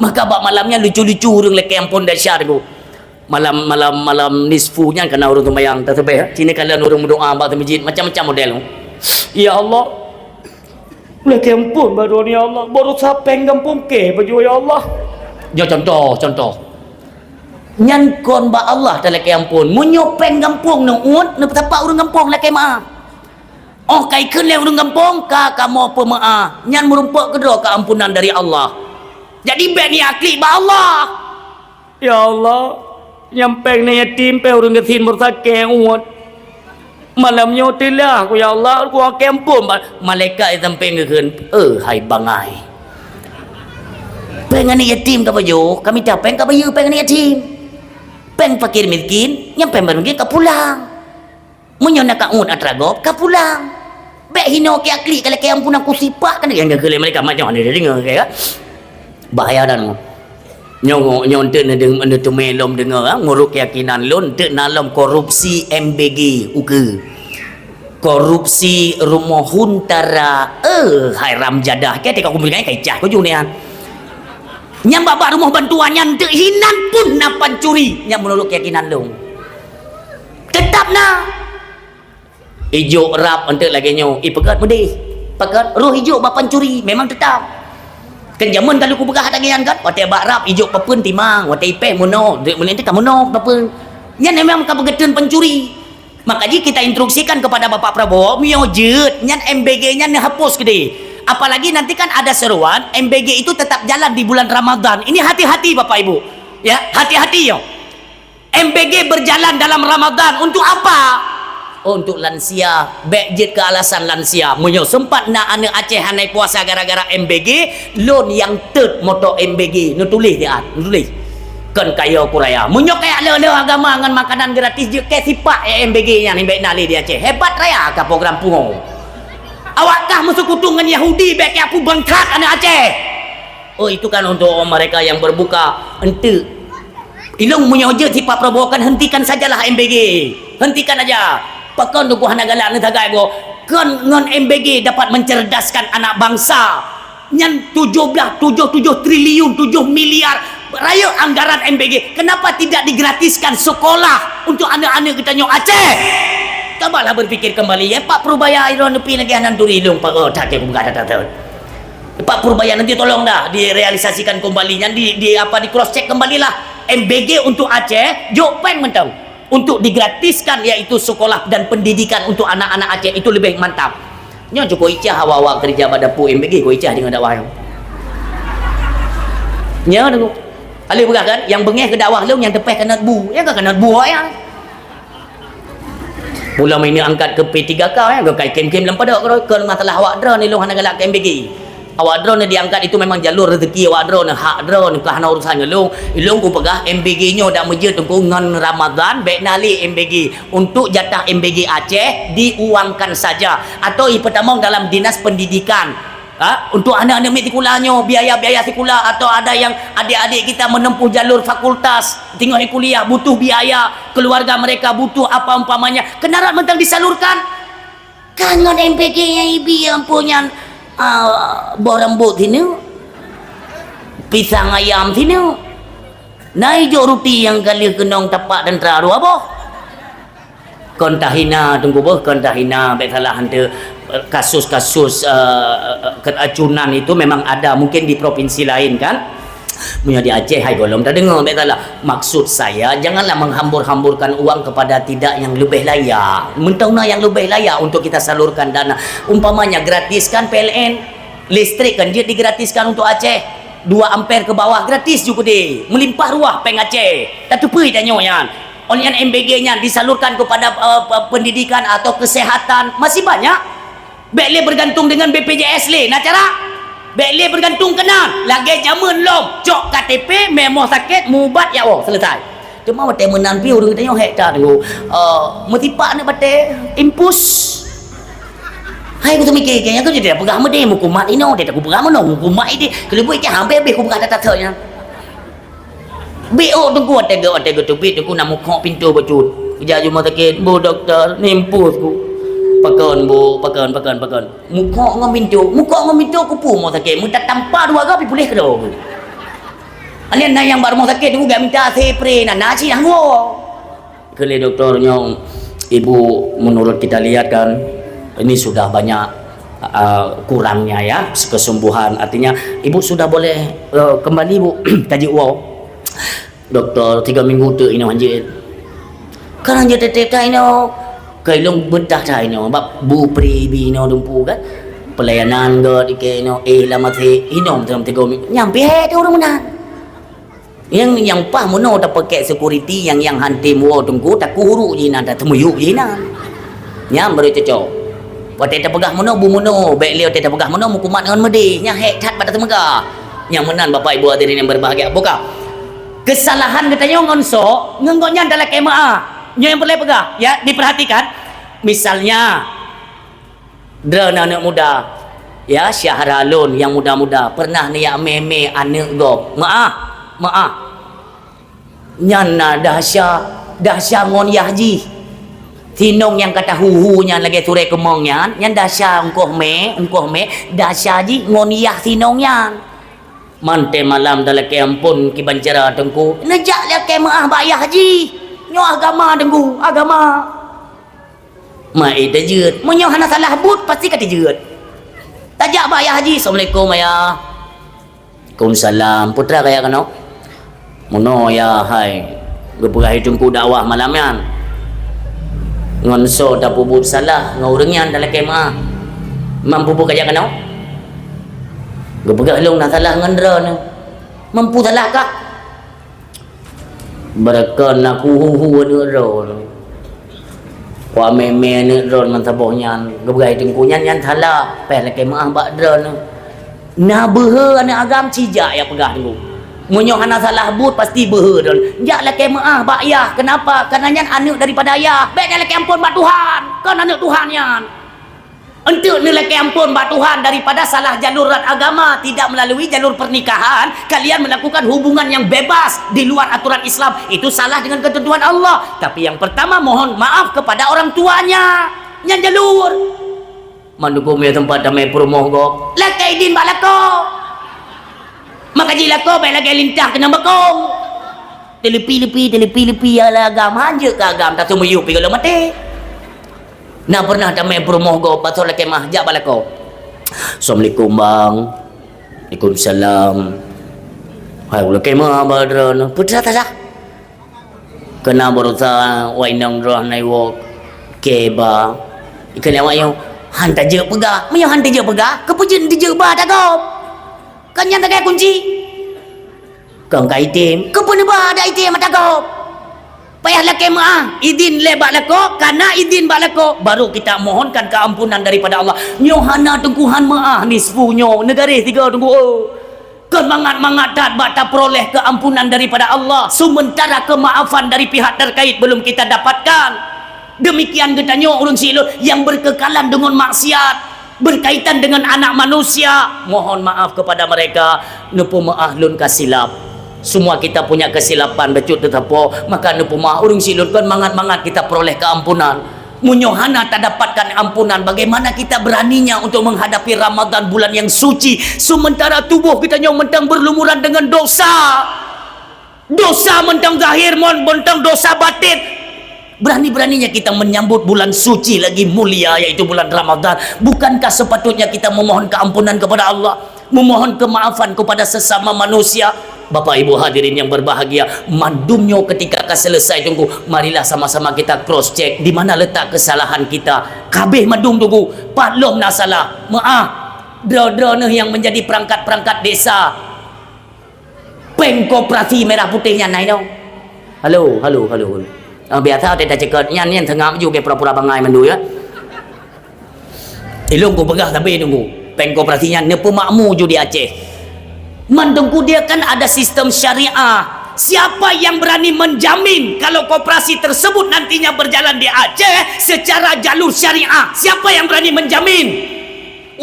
Maka bak malam nyan lucu-lucu ureueng lakèe amphon desya teungku. Malam, malam, malam nisfu nyan kana ureueng seumayang tasbih, sini kalon ureueng meudoa bak meuseujid, macam-macam model. Ya Allah, Ulèe keu amphon bak droeneuh, ya Allah. Baroesa péng gampông kèe pajoh, ya Allah. Nyoe contoh, contoh. Nyan kon bak Allah talakèe amphon. Meunyoe péng gampông neuôt, neupeusapat ureueng gampông lakèe meu'ah. Óh ka ikheun lé ureuëng gampông, ka kamoe peumeuáh, nyan meurumpok keudroe keuampunan dari Allah. Jadi bék niat klik bak Allah. Ya Allah, nyang péng na yatim, péng ureuëng gasien, meursakét, uet. Malam nyoe teulah ku, ya Allah, ku akhé ampôn. Malaikat di sampéng geukheun, "Eh, hai bangai. Péng aneuk yatim ka pajoh, ka mita péng ka bayeue péng aneuk yatim. Péng fakir miskin, nyang péng fakir miskin ka pulang. Meunyoe na ka uet atra gob, ka pulang. Bék hinoe keu akli, ka lakée ampunan kusipak kan," nyang geukheun lé malaikat, macam mana dia deungoe, ya? Bahaya dan nyoe, nyoe enteuk neudeung-, neuteumé lom deungoe, ha, nguruk keuyakinan lôn, enteuk na lom korupsi M B G ukeue. Korupsi rumoh huntara, eh, hai ram jadah, keu tika kumbul kai cah kujung nian. Nyang bak-bak rumoh bantuan nyan enteuk hinan pun na pancuri, nyang meunurut keuyakinan lôn. Teutap na. Ijok rab enteuk lagée nyoe, ipeugét meudeh. Peugét roh ijok bak pancuri, memang teutap. Kan jameun ka lheueh kupeugah lagée nyan kan, watée bak rab ijok papeuen timang, watée ipéh meunoe, duek meunoe teuka meunoe papeuen. Nyan memang ka peugeuteun pancuri. Maka jih kita instruksikan kepada Bapak Prabowo, meunyoe jeuet, nyan M B G nyan neuhapus keudeh. Apalagi nanti kan ada seruan, M B G itu tetap jalan di bulan Ramadan. Ini hati-hati Bapak Ibu. Ya, hati-hati yo. M B G berjalan dalam Ramadan untuk apa? Oh, untuk lansia. Bék jeuet keu alasan lansia. Meunyoe sempat na aneuk Aceh hana puasa gara-gara M B G, lôn nyang teut moto M B G. Neutuléh di at, neutuléh. Kon kaya ku raya. Meunyoe kaya le-le agama ngon makanan gratis jeuet keu sipak M B G nyan bék na lé di Aceh. Hebat raya ka program pungo. Awak kah meuseukutu ngon Yahudi bék keu aku bangkat aneuk Aceh. Oh, itu kan untuk mereka yang berbuka. Enteuk. Ilong meunyoe jeuet sipak Prabowo kan hentikan sajalah M B G. Hentikan aja. Pakon Teungku hana galak neusagai go. Kon ngon M B G dapat mencerdaskan anak bangsa. Nyan tujuh belas, tujuh tujuh triliun, tujuh miliar rayeuk anggaran M B G. Kenapa tidak digratiskan sekolah untuk aneuk-aneuk geutanyoe Aceh? Cobalah berpikir kembali, ya, Pak Purbaya, Iron Nepi lagi anan turi lung, Pak, oh, tak, aku buka data tu. Pak Purbaya, nanti tolong dah direalisasikan kembali, nyan di, di apa, di cross check kembalilah. M B G untuk Aceh, jok péng mantong. Untuk digratiskan, yaitu sekolah dan pendidikan untuk anak-anak Aceh, itu lebih mantap. Nyoe cukup icah hawa-hawa kerja bak dapu M B G, kok icah deungon dakwah nyoe. Nyoe deungon. Aleuh peugah kan, nyang beungéh keu dakwah lôn, nyang teupéh kanot bu. Nyang ka kanot bu awak nyan. Mula meunyoe angkat keu P tiga K, eh, geukai kem-kem lam padok keudroe, kon masalah awak droeneuh lôn hana galak keu M B G. Awak droeneuh diangkat itu memang jalur rezeki awak droeneuh, hak droeneuh, ka hana urusan ngon lôn. Lôn kupeugah M B G nyoe dak meujeuet Teungku ngon Ramadan, bék na lé M B G. Untuk jatah M B G Aceh diuangkan saja atau ipeutamong dalam dinas pendidikan. Ha? Untuk aneuk-aneuk miet sikula nyoe, biaya-biaya sikula atau ada yang adik-adik kita menempuh jalur fakultas, tinggai kuliah butuh biaya, keluarga mereka butuh apa umpamanya, kendaraan mentang disalurkan. Kan ngon M P K nyang ibi ampun nyan, ah, boh rambut sini, pisang ayam sini. Na ijok ruti nyang ka lheueh keunong tapak dan tera dua boh. Kon tahina Teungku beuh, kon tahina, bék salah hante. Kasus-kasus, eh, keracunan itu memang ada, mungkin di provinsi lain kan. Meunyoe di Aceh hai gohlom tadeungoe, bék salah. Maksud saya, janganlah menghambur-hamburkan uang kepada tidak yang lebih layak. Mantong na nyang leubeh layak untuk kita salurkan dana. Umpamanya gratiskan P L N, listrik kan jeuet digratiskan untuk Aceh. Dua ampere ke bawah gratis ju keudeh. Meulimpah ruah péng Aceh. Tateupeue tanyoe nyan. Oleh nyan M B G nyan disalurkan kepada, eh, pe-, pendidikan atau kesehatan. Masih banyak. Bék lé bergantung dengan B P J S lé. Na cara? Bék lé bergantung keunan. Lagée jameun lom. Cok K T P, mé moh sakét, mubat, ya Allah, selesai. Teuma watée meunan pih ureuëng tanyoe hék that, eh, meusipak ni batée impus. Hai, ku teumike, kayaknya kau jadi peugah meudeh, meukumat inoe, dia tak peugah meunoe, meukumat ideh. Keuleubui ke hampir habéh ku peugah that-that nyan. Biôk Teungku, watée geu-, watée geuteubiet Teungku na mukhok pintoe bacut. Geujak rumoh sakét, "Bu dokto, nimpus ku." "Pakon, Bu, pakon, pakon, pakon?" "Mukhok ngon pintoe." "Mukhok ngon pintoe kupeue rumoh sakét, meutat tampa dua goe pih puléh keudroe." Alien na nyang bak rumoh sakét Teungku gak mita spray na, na cit hanggo. Keu lé doktor nyoe, Ibu, menurut kita lihat kan, ini sudah banyak, uh, kurangnya ya, kesembuhan. Artinya, Ibu sudah boleh, uh, kembali, Bu, kaji uwau. Doktor, tiga minggu tu inoe hanjeuet. Kan hanjeuet tetek ka inoe. Keu lôn beutah that inoe, bak bu pri bi inoe dumpu kan. Pelayanan gét ikei inoe, eh, lam até, inoe meuteumé teugom. Nyang pih hek tu ureueng meunan. Nyang, nyang paih meunoe tapeuket security nyang, nyang han tem woe teungku, taku huruk jih inan, tateumiyueb jih inan. Nyan baru cocok. Watèe tapeugah meunoe, bu meunoe, bèk lé watèe tapeugah meunoe meukumat ngon meudeh, nyan hek that bak tateumeuga. Nyang meunan Bapak Ibu hadirin yang berbahagia, buka. Kesalahan geutanyoe ngon soe, ngon gobnyan talakèe meu'ah. Nyoe nyang peureulèe peugah, ya, diperhatikan. Misalnya, Droeneuh aneuk muda, ya, Syahralun nyang muda-muda, pernah neujak mè-mè aneuk gob. Meu'ah, meu'ah. Nyan na Dahsya, Dahsya ngon yah jih. Sinong nyang ka tahu-hu nyan lagèe surèe keumong nyan, nyan Dahsya ungkoh mè, ungkoh mè, Dahsya jih ngon yah sinong nyan. Mantong malam talakèe ampôn kiban cara teungku, neujak lakèe meu'ah bak yah jih. Nyoe agama teungku, agama. Meu'ah tajeuet. Meunyoe hana salah buet, pasti ka tajeuet. Tajak bak ayah haji, "Assalamualaikum, ayah." "Waalaikumsalam." "Peue treuk kajak keunoe?" "Meunoe, yah hai. Geupeugah lé teungku dakwah malam nyan. Ngon soe tapeubuet salah, ngon ureueng nyan talakèe meu'ah. Meunyoe peue kajak keunoe?" "Geupeugah lôn na salah ngon droeneuh." "Meunyoe peue salah kah?" "Beureukat na kuhu-hu aneuk droeneuh. Wamé-mé aneuk droeneuh meusaboh nyan, geupeugah teungku nyan, nyan salah, payah lakèe meu'ah bak droeneuh. Na beuhe aneuk agam cijak ya peugah teungku. Meunyoe hana salah buet, pasti beuhe droeneuh. Jak lakèe meu'ah bak yah. Kenapa? Karena nyan aneuk daripada yah. Bèk nyan lakèe ampôn bak Tuhan. Kon aneuk Tuhan nyan." Enteuk neulakèe ampôn bak Tuhan daripada salah jalur dan agama, tidak melalui jalur pernikahan, kalian melakukan hubungan yang bebas di luar aturan Islam. Itu salah dengan ketentuan Allah. Tapi yang pertama, mohon maaf kepada orang tuanya. Nyan jalur. Mandum ya tempat damai peurumoh gob. Lakèe idin bak lakoe. Maka jilakoe bèk lagèe lintah keunong bakong. Teulepi-lepi, teulepi-lepi, ya lah agam, hanjeuet keu agam, tateumiyueb pi gohlom maté. Na pernah tamè peurumoh gob, pasoe lakèe meu'ah, jak bak lakoe. "Assalamualaikum, Bang." "Waalaikumsalam." "Hai, lakèe meu'ah bak droeneuh." "Peue treuk salah?" "Keunan baroesa wai nong droeneuh na iwoe keu ba." Ikheun lé awak nyoe, "Han tajeuet peugah." "Meunyoe han tajeuet peugah, keupeue jeuet tajeuet ba ata gob? Kan nyan sagai kunci." "Kon ka item." "Keupeue neuba adak item ata gob? Payah lakèe meu'ah, idin lé bak lakoe, ka na idin bak lakoe, baru kita mohonkan keampunan daripada Allah." Nyoe hana teungku han meu'ah nisfu nyoe, neugaréh tiga teungku, oh. Kon mangat-mangat that bak tapeuroleh keampunan daripada Allah, sementara kemaafan dari pihak terkait belum kita dapatkan. Demikian geutanyoe ureueng sileuen nyang berkekalan deungon maksiat, berkaitan dengan anak manusia, mohon maaf kepada mereka, neupeumeu'ah lôn ka silap. Semua kita punya kesilapan, bacut teusapo, maka neupeumeu'ah ureueng sileuen kon mangat-mangat kita peroleh keampunan. Meunyoe hana tadapatkan ampunan, bagaimana kita beraninya untuk menghadapi Ramadan, bulan yang suci, sementara tubuh geutanyoe mantong berlumuran dengan dosa? Dosa mantong zahir, mon, mantong dosa batin. Berani-beraninya kita menyambut bulan suci lagi mulia, yaitu bulan Ramadan. Bukankah sepatutnya kita memohon keampunan kepada Allah, memohon kemaafan kepada sesama manusia? Bapak Ibu hadirin yang berbahagia, mandum nyoe ketika ka selesai teungku, marilah sama-sama kita cross check di mana letak kesalahan kita. Kabeh mandum teungku, pat lom na salah. Meu'ah, droe-droe neuh yang menjadi perangkat-perangkat desa. Peng koperasi merah putih nyan na inoe. Halo, halo, halo, halo. Ah, biasa teuh taceukeut nyan, nyan seungab ju ke pura-pura bangai mandum, ya. Ilong ku peugah tapi tunggu. Peng koperasi nyan neupeumakmu ju di Aceh. Man teungku, dia kan ada sistem syariah. Siapa yang berani menjamin kalau koperasi tersebut nantinya berjalan di Aceh secara jalur syariah? Siapa yang berani menjamin?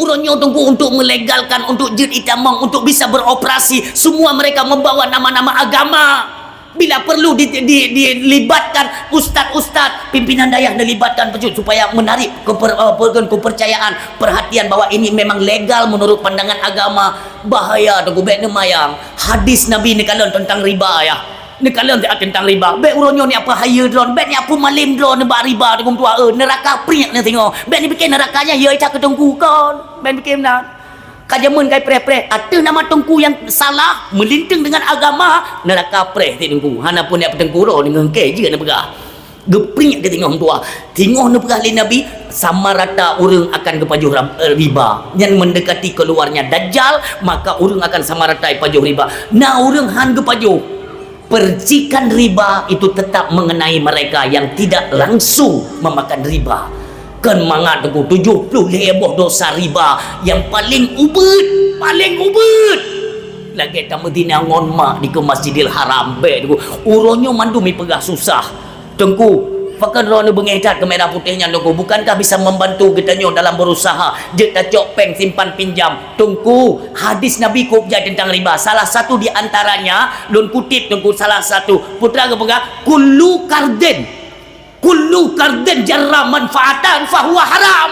Uroe nyoe teungku untuk melegalkan, untuk jeuet itamong, untuk bisa beroperasi, semua mereka membawa nama-nama agama. Bila perlu di, di, dilibatkan ustaz-ustaz, pimpinan dayah dilibatkan pecut supaya menarik keper-, eh, apa kan, kepercayaan, perhatian bahwa ini memang legal menurut pandangan agama. Bahaya teungku, bèk neumayang. Hadis Nabi neukalon tentang riba, ya. Neukalon teuh teuntang riba. Bèk uroe nyoe neupeupeuhayeue droe, bèk neupeumalém droe neubak riba, teungku tuha, eh, neuraka priek neuh singoh. Bèk neupike neuraka nyan yö that keu teungku kon. Bèk neupike meunan. Ka jameun kai preh-preh, ateueh nama teungku nyang salah, meulinteung deungon agama, neuraka preh teungku. Hana pun neupeuteungku droe deungon kèe jeuet neupeugah. Geupriek keu teungoh meutuah. Teungoh neupeugah lé Nabi, sama rata ureuëng akan geupajoh rab-, eh, riba. Nyan mendekati keluarnya Dajjal, maka ureuëng akan sama rata pajoh riba. Na ureuëng han geupajoh. Percikan riba itu tetap mengenai mereka yang tidak langsung memakan riba. Kon mangat Teungku, tujoh ploh lhée boh dosa riba nyang paléng ubit, paléng ubit. Lagée tameudina ngon mak dikeue Masjidil Haram, bék Teungku. Uroe nyoe mandum ipeugah susah. Teungku, pakon droeneuh beungéh that keu merah putéh nyan Teungku? Bukankah bisa membantu geutanyoe dalam berusaha? Jeuet tacok péng simpan pinjam. Teungku, hadis Nabi kôb jai teuntang riba. Salah satu di antaranya, lôn kutip Teungku, salah satu. Peue teuma geupeugah, "Kullu qardin, kullu qardin jarra manfaatan fahuwa haram."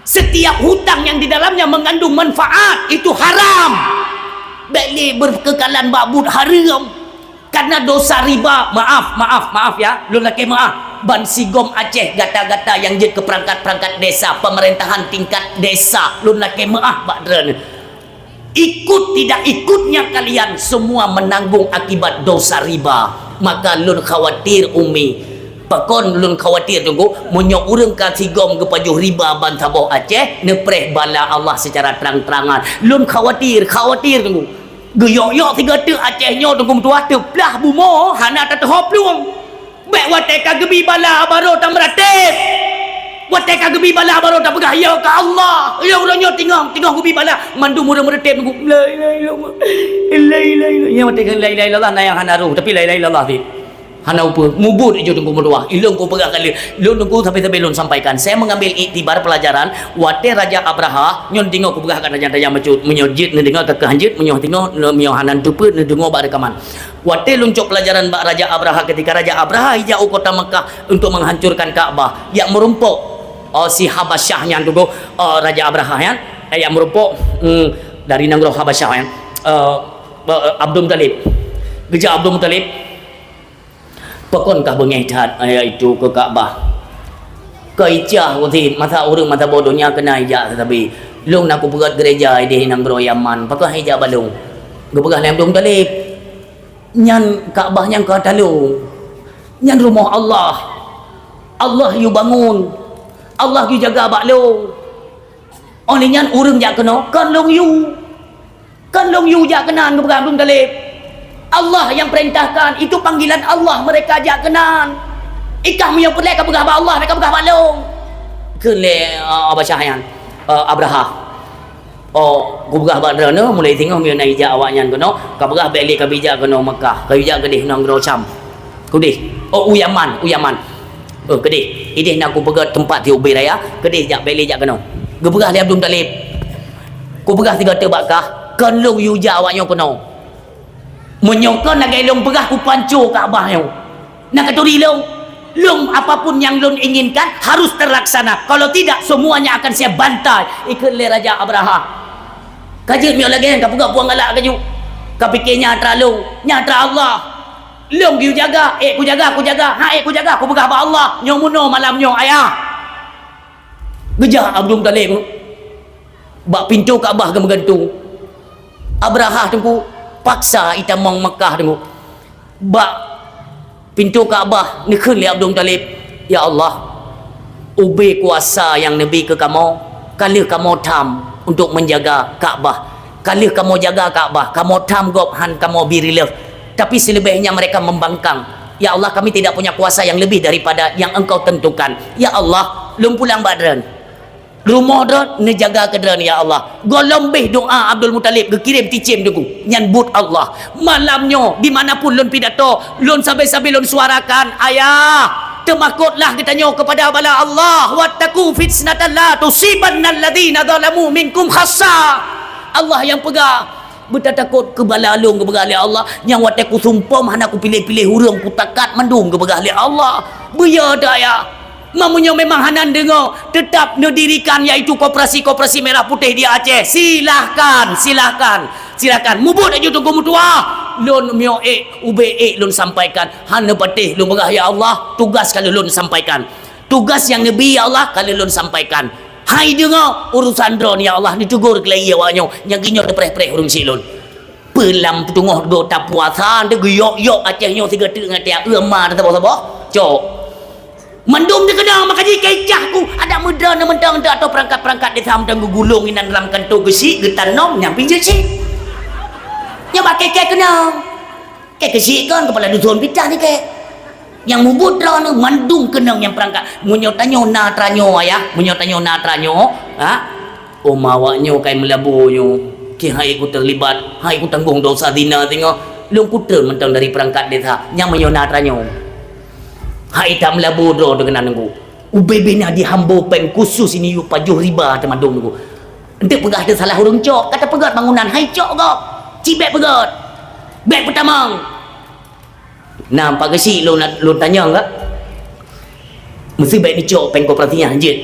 Setiap hutang yang di dalamnya mengandung manfaat, itu haram. Bék lé berkekalan bak buet haram. Karena dosa riba, maaf, maaf, maaf ya, lôn lakée meuáh. Ban sigom Aceh gata-gata nyang jeuet keu peurangkat-peurangkat desa, pemerintahan tingkat desa, lôn lakée meuáh bak droeneuh. Ikut tidak ikutnya kalian semua menanggung akibat dosa riba. Maka lôn khawatir, Umi. Pakon lôn khawatir Teungku, meunyoe ureuëng ka sigom geupajoh riba ban saboh Aceh, neupreh bala Allah secara terang-terangan. Lôn khawatir, khawatir Teungku. Geuyok-yok sigoe teuk Aceh nyoe Teungku meutuah, teuplah bumoe hana tateuhô plueng. Bék watée ka geubi bala baroe tameuratéb. Watée ka geubi bala baroe tapeugah, "Ya ka Allah." Ya uroe nyoe teungoh, teungoh geubi bala, mandum ureuëng meuratéb Teungku, "La ilaha illallah. La ilaha illallah." Ya watée ka la ilaha illallah na nyang hana roh, tapi la ilaha illallah cit. Hana upeue, mubuet iju Teungku meutuah. Ilôn kupeugah kali, lôn Teungku sabe-sabe lôn sampaikan. Saya mengambil iktibar pelajaran, watée Raja Abraha, nyoe deungoe kupeugah kat raja-raja bacut, meunyoe jeuet neudeungoe, ka keuh han jeuet, meunyoe deungoe, meunyoe hana neuteupeue, neudeungoe bak rekaman. Watée lôn cok pelajaran bak Raja Abraha, ketika Raja Abraha ijak u kota Mekah untuk menghancurkan Ka'bah, jak meurumpok, oh, si Habasyah nyan Teungku, oh, Raja Abraha nyan, eh, jak meurumpok, mm, dari nanggroe Habasyah nyan, eh, eh, Abdul Muthalib. Geujak Abdul Muthalib, Pakon kah beungéh that, yaitu keu Ka'bah. Keu icah utit, masa ureuëng masa boh donya keunan ijak teutabé. Lôn na kupeugét geureja ideh nanggroe Yaman, pakon han ijak bak lôn? Geupeugah lé Abdul Muthalib, "Nyan Ka'bah nyang ka talôn. Nyan rumoh Allah. Allah yue bangun. Allah yue jaga bak lôn." Óh lheueh nyan ureuëng jak keunoe, kon lôn yue. Kon lôn yue jak keunan, geupeugah Abdul Muthalib. Allah yang perintahkan, itu panggilan Allah mereka jak keunan. Ikah meunyoe peureulée ka peugah bak Allah, ka peugah bak lôn. Kheun lé, eh, Habasyah nyan, eh, Abraha. Oh, kupeugah bak droeneuh, mulai singoh meunyoe na ijak awaknyan keunoe, ka peugah bék lé ka bijak keunoe Mekah, ka bijak keudeh nanggroe Syam. Keudeh. Oh, u Yaman, u Yaman. Oh, keudeh. Ideh na kupeugét teumpat di ubé raya, keudeh jak bék lé jak keunoe. Geupeugah lé Abdul Muthalib, "Kupeugah sigoe teuk bak kah, kon lôn yue jak awaknyoe keunoe. Meunyoe kon lagée lôn peugah, kupanco Ka'bah nyoe. Na katuri lôn, lôn apapun yang lôn inginkan harus terlaksana. Kalau tidak, semuanya akan saya bantai." Ikheun lé Raja Abraha. Ka jeuet meunyoe lagée nyan, ka peugah puang galak ka jeuet. Ka pike nyan atra lôn, nyan atra Allah. Lôn keu jaga, ék kujaga, kujaga, han ék kujaga, kupeugah bak Allah, nyoe meunoe malam nyoe, ayah. Geujak Abdul Muthalib bak pintoe Ka'bah geumeugantung. Abraha Teungku paksa itamong Mekah Teungku. Bak pintoe Ka'bah neukheun lé Abdul Muthalib, "Ya Allah, ubé kuasa nyang neubi keu kamoe, ka lheueh kamoe tham untuk menjaga Ka'bah. Ka lheueh kamoe jaga Ka'bah, kamoe tham gob han kamoe bi riléh. Tapi seuleubeh nyan mereka membangkang. Ya Allah, kami tidak punya kuasa yang lebih daripada yang Engkau tentukan. Ya Allah, lôn pulang bak Droen. Rumoh Droen neujaga keu Droen, ya Allah." Gohlom béh doa Abdul Muthalib geukirém ticém Teungku. Nyan buet Allah. Malam nyoe, di mana pun lôn pidato, lôn sabe-sabe lôn suarakan, ayah, teumakotlah geutanyoe keupada bala Allah. "Wattaqu fitnatan la tusibanna alladzina zalamu minkum khassah." Allah nyang peugah, "Beutatakot keu bala lôn," geupeugah lé Allah, "nyang watée kusumpom hana kupiléh-piléh ureuëng, kutakat mandum," geupeugah lé Allah. Beuyo that, ya. Meunyoe memang hana neudeungoe, tetap neudirikan, yaitu koperasi-koperasi merah putih di Aceh. Silahkan, silahkan, silahkan. Mubuet aju Teungku meutuah. Lôn miyueb ék, ubé ék lôn sampaikan. Hana patéh lôn peugah, ya Allah, tugas ka lheueh lôn sampaikan. Tugas nyang neubi, ya Allah, ka lheueh lôn sampaikan. Hai deungoe urusan Droen, ya Allah, neutegur keulai awak nyoe, nyang geuh nyoe teupreh-preh ureuëng syiek lôn. Peulam teungoh go tapuasa, teugeuyok-yok Aceh nyoe sigoe teuk ngon tiak, eu ma teusaboh-saboh. Cok. Mandum teukeunong, maka jih keu cah ku, adak meudroe mantong teuh atau peurangkat-peurangkat desa mantong geugulong inan lam kantô geusyik, geutanom, nyang pih jeuet cit. Nyoe bak kèe-kèe keunong. Kèe geusyik kon, keupala dusun pitah ni kèe. Nyang mubuet droeneuh mandum keunong nyang peurangkat. Meunyoe tanyoe na atra nyoe, ayah, meunyoe tanyoe na atra nyoe, ha? Oma awak nyoe kai meulabu nyoe, keuhai ku teulibat, hai ku tanggong dosa zina singoh, lôn kutreun mantong dari peurangkat desa, nyang meunyoe na atra nyoe. Hai that meulabu droe teuh keunan Teungku. Ubé-bé na di Hambo péng khusus ini yue pajoh riba teuh mandum Teungku. Eunteuk peugah teuh salah ureueng cok, ka tapeugöt bangunan, hai cok gob, ci bèk peugöt, bèk peutamong. Nah, Pak Geuchik lôn, lôn tanyong ka. Meusti bèk neucok péng koperasi nyan jeuet.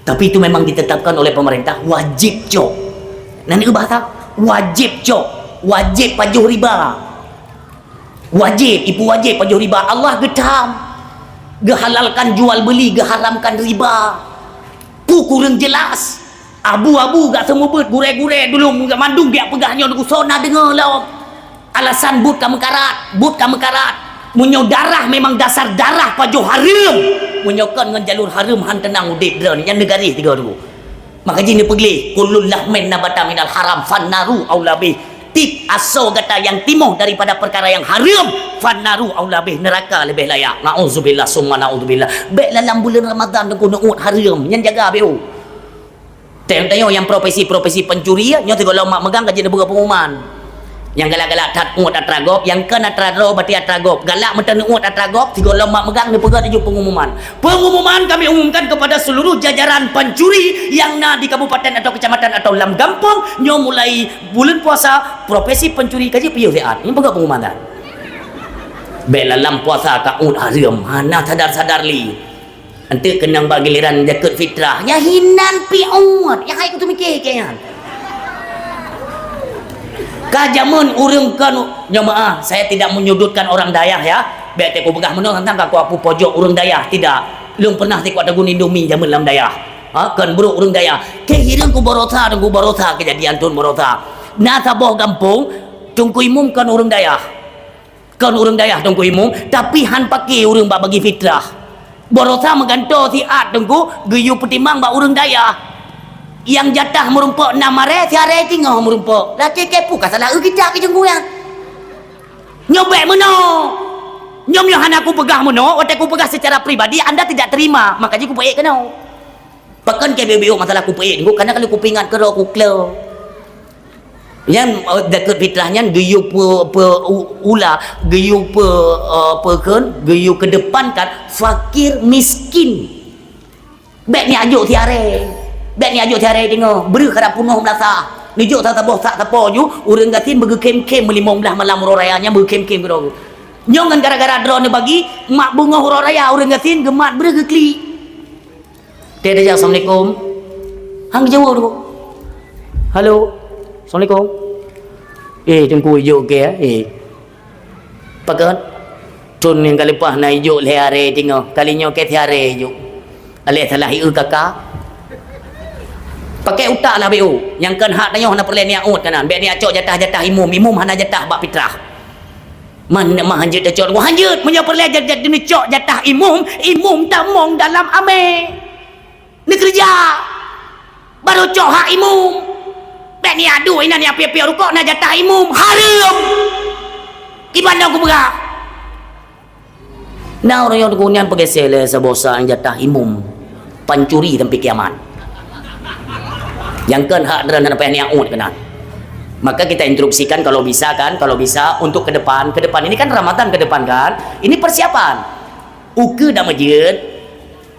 Tapi itu memang ditetapkan oleh pemerintah, wajib cok. Nah, ni bahasa wajib cok, wajib pajoh riba. Wajib, ibu wajib pajoh riba. Allah geutam. Geuhalalkan jual beli, geuharamkan riba. Ku kureueng jelas. Abu-abu gak seumeubeuet, gurèe-gurèe dulu mandum biak peugah nyoe, Teungku, soe na deungoe lom. Alasan buet ka meukarat, buet ka meukarat. Meunyoe darah memang dasar darah pajoh hareuem. Meunyoe kon ngon jalur hareuem han teunang udép droeneuh, nyan neugaréh tiga Teungku. Maka jih neupeugleh, kullu lahmin nabata minal haram fannaru aula bih. Tiep asoe gata nyang timoh daripada peukara nyang hareuem, fannaru aula bih, neuraka leubeh layak. Naudzubillah summa naudzubillah. Bèk lam buleuen Ramadhan Teungku neuôt hareuem, nyan jaga beu. Teuntèe nyang profesi-profesi pencuri, nyoe sigohlom mak meugang ka jeuet neupeugah pengumuman. Nyang galak-galak that uôt atra gob, nyang kon atra droe berarti atra gob. Galak meuteun uôt atra gob, sigohlom mak meugang neupeugah laju pengumuman. Pengumuman kami umumkan kepada seluruh jajaran pencuri yang na di kabupaten atau kecamatan atau lam gampông, nyoe mulai buleuen puasa, profesi pencuri ka jipiôh siat. Nyoe peugah pengumuman that. Bèk lam puasa ka uôt hareuem, hana sadar-sadar lé. Eunteuk keunong bak giliran zakeuet fitrah, nyan hinan pih uôt, nyang hai kutu miké kèe nyan. Ka jameun ureueng kon, nyoe meu'ah, saya tidak menyudutkan orang dayah ya. Bèk teuh kupeugah meunoe teuntang ka kuaku pojok ureueng dayah, tidak. Lôn pernah sikok tagun Indomie jameun lam dayah. Ha, kon brôk ureueng dayah. Kèe hireuen ku barosa, Teungku, barosa keujadian thôn barosa. Na saboh gampông, Teungku Imum kon ureueng dayah. Kon ureueng dayah Teungku Imum, tapi han paké ureueng bak bagi fitrah. Barosa meugantoe siat Teungku, geuyue peutimang bak ureueng dayah. Nyang jatah meurumpok nam aré, siaré singoh meurumpok. Lakèe kèe peue ka salah eu gita keu Teungku nyan. Nyoe bèk meunoe. Nyoe meunyoe hana kupeugah meunoe, watèe kupeugah secara pribadi, anda tidak terima, maka jih kupeuék keunoe. Pakon kèe beu-beu masalah kupeuék Teungku, karena kalau kupeuingat keudroe kuklo. Nyan, eh, zakeuet fitrah nyan geuyue pe, pe, u, ula, geuyue pe, eh, peukheun, geuyue keudepankan fakir miskin. Bèk ni ajok siaré. Bèk ni ajok siaré deungoe, breuh karab punoh meulasah. Neujok saboh sak sapo ju, ureueng gasien beugeukhém-khém meulimong blaih malam uroe raya nyan beugeukhém-khém keudroe. Nyoe ngon gara-gara droeneuh bagi, mak beungoh uroe raya ureueng gasien geumat breuh geuklik. Teuh tajak, "Assalamualaikum." Han geujaweueb Teungku. "Halo. Assalamualaikum." "Eh, Teungku ijok kèe, eh." "Pakon?" "Thôn nyang ka leupah na ijok lhèe aré teungoh, kali nyoe kèe siaré ijok. Aléh salah ié kaka." Pakai utak lah, B O. Nyang kon hak tanyoe hana peureulèe niat uet keunan. Bèk niat cok jatah-jatah imum. Imum hana jatah bak fitrah. Man, mah hanjeuet tacok, wah hanjeuet. Meunyoe peureulèe jat-, jat-, neucok jatah imum, imum tamong dalam amé. Neukeureuja. Barô cok hak imum. Bèk ni adu inan nyang piôh-piôh rukok na jatah imum. Hareuem. Kiban dong kupeugah. Na ureueng nyang teungku nyan peugéséh lé saboh sa nyang jatah imum. Pancuri sampai kiamat. Nyang kon hak droen hana payah niat uet keunan. Maka kita instruksikan kalau bisa kan, kalau bisa untuk ke depan, ke depan ini kan Ramadan ke depan kan, ini persiapan. Ukeue dak meujeuet,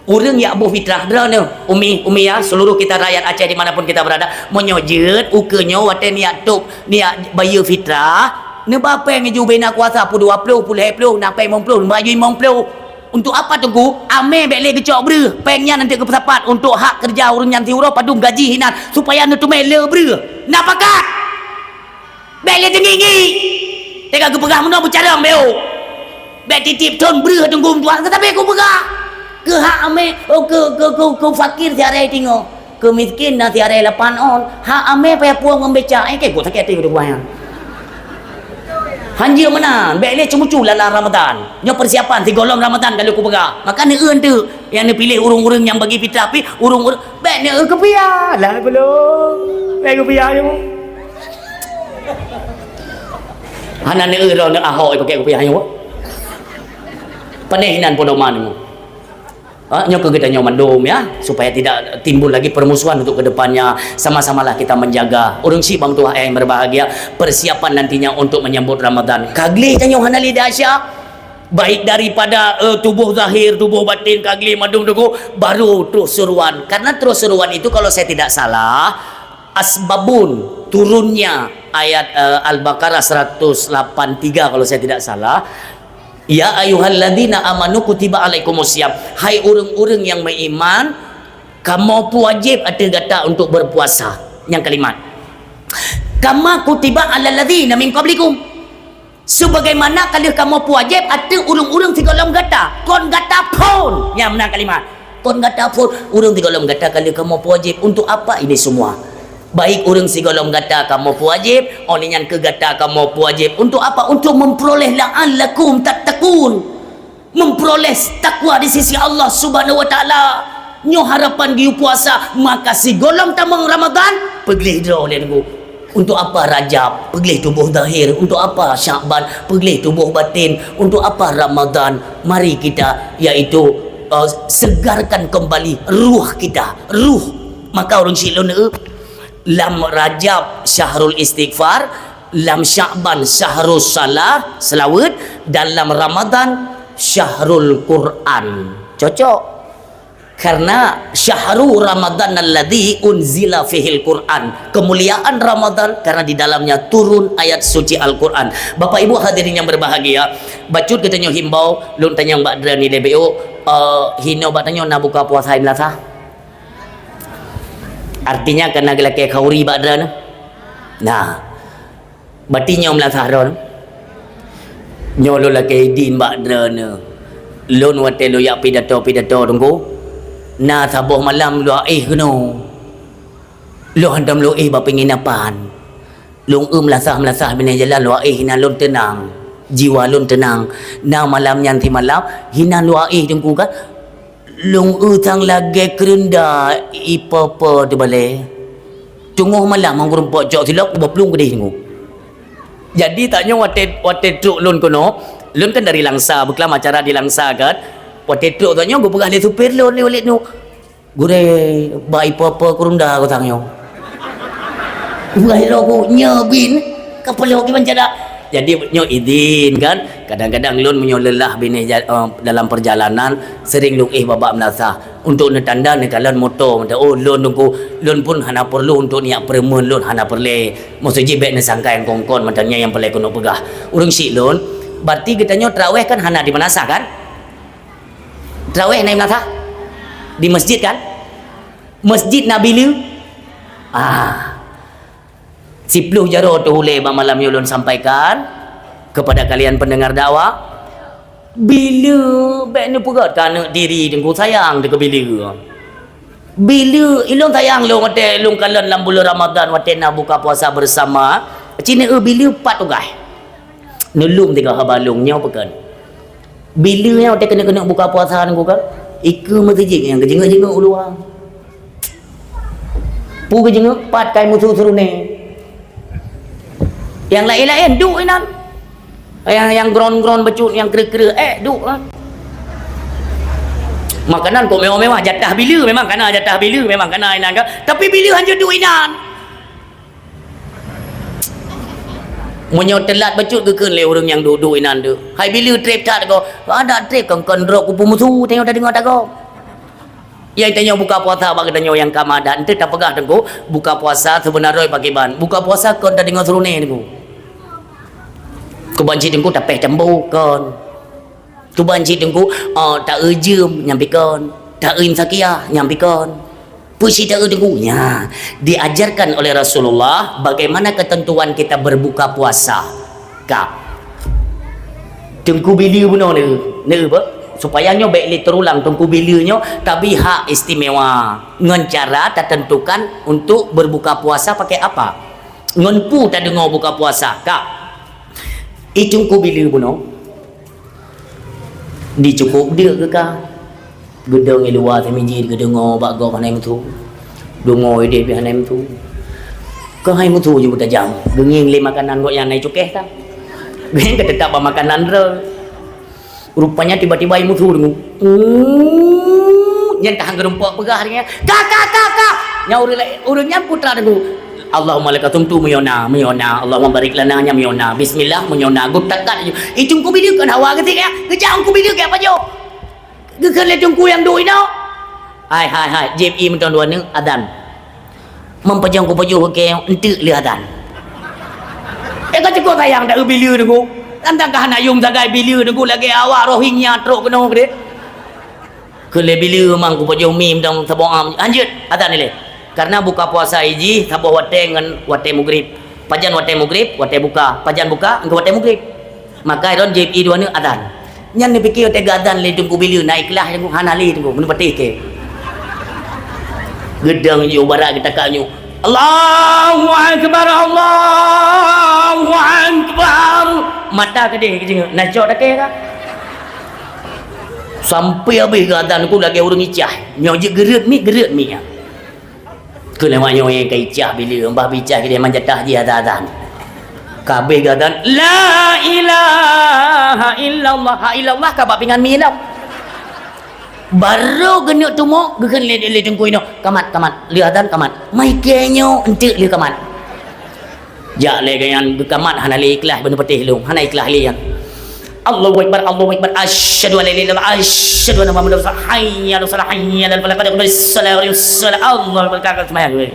ureueng jak boh fitrah droeneuh, umi, umi ya, seluruh kita rakyat Aceh di mana pun kita berada, meunyoe jeuet ukeue nyoe watèe niat tôb, niat bayeue fitrah, neuba péng ju bina kuasa peuet dua ploh, peuet lhèe ploh, na péng limong ploh, neuba ju limong ploh. Untuk apa teungku? Amé bèk lé geucok breuh. Péng nyan nanti geupeusapat untuk hak keureuja ureueng nyan siuroe padum gaji hinan, supaya neuteumé le breuh. Na pakat? Bèk lé teungi-ngi. Teuka geupeugah meunoe beucarông beu. Bèk tiep-tiep thôn breuh teungku meutuah, tetapi kupeugah. Keu hak amé, oh, keu, keu, keu, keu fakir siaré tingoh. Keu miskin na siaré lapan ôn. Hak amé payah puwoe ngon becak. Eh, keu sakét até geupeugah nyan. Hanjeuet meunan, bèk lé ceumucu lala Ramadan. Nyoe persiapan sigohlom Ramadan ka lheueh kupeugah. Maka neueu teuk nyang neupiléh ureuëng-ureuëng nyang bagi fitrah pih, ureuëng-ureuëng bèk neueu keupiah. Lah belum. Bèk keupiah nyoe. Hana neueu droeneuh Ahok pakèk keupiah nyoe. Panéh inan pedoman nyoe. Ha, nyoe keu geutanyoe mandum, ya, supaya tidak timbul lagi permusuhan untuk ke depannya. Sama-samalah kita menjaga. Ureuëng syiek bang tuah yang berbahagia, persiapan nantinya untuk menyambut Ramadan. Ka gleh tanyoe hana lé dahsyat. Baik daripada, eh, tubuh zahir, tubuh batin, ka gleh mandum teungku, baru troh seruan. Karena troh seruan itu kalau saya tidak salah, asbabun turunnya ayat, eh, Al-Baqarah seratus lapan tiga kalau saya tidak salah. "Ya ayyuhalladzina amanu kutiba alaikumus siyam." Hai ureuëng-ureuëng nyang meuiman, kamoe peuwajéb ateueh gata untuk berpuasa. Nyang kalimat. "Kama kutiba alal ladzina min qablikum." Sebagaimana ka lheueh kamoe peuwajéb ateueh ureuëng-ureuëng sigohlom gata. Kon gata phon. Nyang meunan kalimat. Kon gata phon, ureuëng sigohlom gata ka lheueh kamoe peuwajéb. Untuk apa ini semua? Baik ureuëng sigohlom gata kamoe peuwajéb, óh lheueh nyan keu gata kamoe peuwajéb. Untuk apa? Untuk memperoleh la'allakum tattaqun. Memperoleh takwa di sisi Allah Subhanahu wa Taala. Nyoe harapan geuyue puasa, maka sigohlom tamong Ramadan, peugleh droe lé teungku. Untuk apa Rajab? Peugleh tuboh zahir. Untuk apa Syakban? Peugleh tuboh batin. Untuk apa Ramadan? Mari kita, yaitu, uh, segarkan kembali ruh kita. Ruh. Maka ureuëng syiek lôn, eh, lam Rajab syahrul istighfar, lam Syakban syahrul salah, seulaweuet, dan lam Ramadan syahrul Quran. Cocok. Karena syahru Ramadan alladzi unzila fihil Quran. Kemuliaan Ramadan karena di dalamnya turun ayat suci Al-Quran. Bapak Ibu hadirin yang berbahagia, bacut geutanyoe himbau, lôn tanyong bak droeneuh lé B O, eh, hino bak tanyoe na buka puasa hai meulasah? Artinya ka na geulakée khauri bak droeneuh? Nah, Bati nyoe meulasah droeneuh. Nyoe lôn lakée idin bak droeneuh. Lôn watée lôn jak pidato-pidato teungku, na saboh malam lôn éh keunoe. Lôn hantom lôn éh bak penginapan. Lôn eu meulasah-meulasah binéh jalan lôn éh, inan lôn teunang. Jiwa lôn teunang. Na malam nyan simalam, inan lôn éh teungku kan. Lôn eu sang lagée keureunda ipo-po teubalée. Teungoh malam, ngon geurumpok cok silop, ubak plueng keudeh teungku. Jadi, tanyoe watée, watée trok lôn keunoe, lôn kan dari Langsa, beuklam acara di Langsa kan. Watée trok tanyoe geupeugah lé supir lôn lé Walid nyoe, "Gurée, bak ipo-po keureunda geutanyoe." Wah, lôn ku nyoe bin, ka peuleueh kiban cara. Jadi, nyoe idin kan, kadang-kadang lôn meunyoe leulah binéh ja-, eh, dalam perjalanan, sering lôn éh babak meulasah. Untuk neutanda neukalon moto, meuta, oh, lôn teungku, lôn pun hana peurlu untuk niat peureumeun, lôn hana peureulée. Maksud jih bék neusangka nyang kon-kon, meuta nyan nyang peureulée keuneuk peugah. Ureuëng syiek lôn, berarti geutanyoe trawéh kan hana di meunasah kan? Trawéh na di meunasah? Di masjid kan? Masjid na bileue? Ah. Siploh jaroe teuh ulée bak malam nyoe lôn sampaikan kepada kalian pendengar dakwah. Bileue bék neupeugét keu aneuk diri teungku sayang teuh keu bileue. Bileue, ilôn sayang lôn watée lôn kalon lam buleuen Ramadhan watée na buka puasa bersama. Ci neueu bileue pat tugaih. Neulom tiga haba lôn nyoe peukon. Bileue nyan watée keuneuk-keuneuk buka puasa nunggu kan, ikeue meuseujid nyang geujeungeuek-jeungeuek u luwa. Peue geujeungeuek pat kai musoh seurune. Nyang laén-laén duek inan. Nyang, nyang gron-gron bacut, nyang kreueh-kreueh, eh, duek kan. Makanan kok mewah-mewah, jatah bileue memang kana, jatah bileue memang kana inan kan. Tapi bileue hanjeuet duek inan. Meunyoe teulat bacut geukheun lé ureuëng nyang duek-duek inan tu. Hai bileue treb that ko. Adak treb kon-kon droe kupeue musu tanyoe tadeungoe tagoe. Nyang tanyoe buka puasa bak geutanyoe nyang ka madat. Enteuk tapeugah teungku, buka puasa seubeuna droe pakriban. Buka puasa kon tadeungoe seurune teungku. Kuban cit teungku tapéh tambo kon. Tuban cit teungku, oh, ta-eu jeuem nyang pikon, ta-eu imsakiah nyang pikon. Peue cit ta-eu teungku? Nya, diajarkan oleh Rasulullah bagaimana ketentuan kita berbuka puasa. Ka. Teungku bileue bunoe neu, neu beuh. Supaya nyoe bék lé teurulang teungku bileue nyoe tabi hak istimewa ngon cara tatentukan untuk berbuka puasa pakai apa. Ngon peue tadeungoe buka puasa. Ka. I Teungku Bileue bunoe, jicukôp deuk geuka. Geudong i luwa simijit, geudeungoe bak gob hana meusu. Deungoe idéh pih hana meusu. Keuhai meusu ju tajam. Geungieng lé makanan gobnyan na i cukéh ka. Geungieng ka teutap bak makanan droe. Rupanya tiba-tiba i meusu deungoe. Uuh, nyan ka han geurumpok peugah deungon, "Ka, ka, ka, ka!" Nyan ureueng laén, ureueng nyan putra deungoe. "Allahumma laka sumtu," meunyoe na, meunyoe na. "Allahumma barik lana," nyan meunyoe na. "Bismillah," meunyoe na. Geutakat ju. I Teungku Bileue kon hawa geutik nyan. Geujak Teungku Bileue geujak pajoh. Geukheun lé teungku nyang duek inoe, "Hai, hai, hai, jieb ié mantong dua neuk, azan." Meupajoh kupajoh keu kèe, eunteuk lheueh azan. Eh, ka cukôp sayang dak Bileue Teungku. Tantang ka hana yuem sagai Bileue Teungku, lagèe awak Rohingya trok keunoe keudéh. Keu lé Bileue mang kupajoh mie mantong saboh am. Lanjut, azan ilèe. Karena buka puasa jih saboh watèe ngon watèe mugrib. Pajan watèe mugrib, watèe buka. Pajan buka, ngon watèe mugrib. Maka lôn jieb ié dua neuk azan. Nyan neupiké watèe geuazan lé Teungku Bileue, na ikhlas Teungku, hana lé Teungku, meupatéh kèe. Geudong ju barat geutakak ju. "Allahu Akbar, Allahu Akbar." Mata keudéh keujeungeu, na cok takèe ka. Sampai habéh geuazan Teungku lagèe ureueng icah. Nyoe jeuet geureuet miet, geureuet miet nyan. Keu lewat nyoe ka icah Bileue, bah bicah keudéh manjatah jih azan-azan. Ka habéh geuazan, "La ilaha illallah." Ha illallah ka bak pingan mie lom. Barô geuneuk teumok, geukheun lé, lé teungku inoe, "Kamat, kamat. Lheueh azan, kamat." Meuikée nyoe, eunteuk lheueh kamat. Jak lé gobnyan geukamat hana lé ikhlas, beuneupatéh lôn, hana ikhlas lé nyan. Allahu Akbar, Allahu Akbar, asyhadu an la ilaha illallah, asyhadu anna Muhammadar Rasulullah, hayya 'alas shalah, hayya 'alal falah, qad qamatis shalah, qad qamatis shalah, Allahu Akbar, ka seumayang.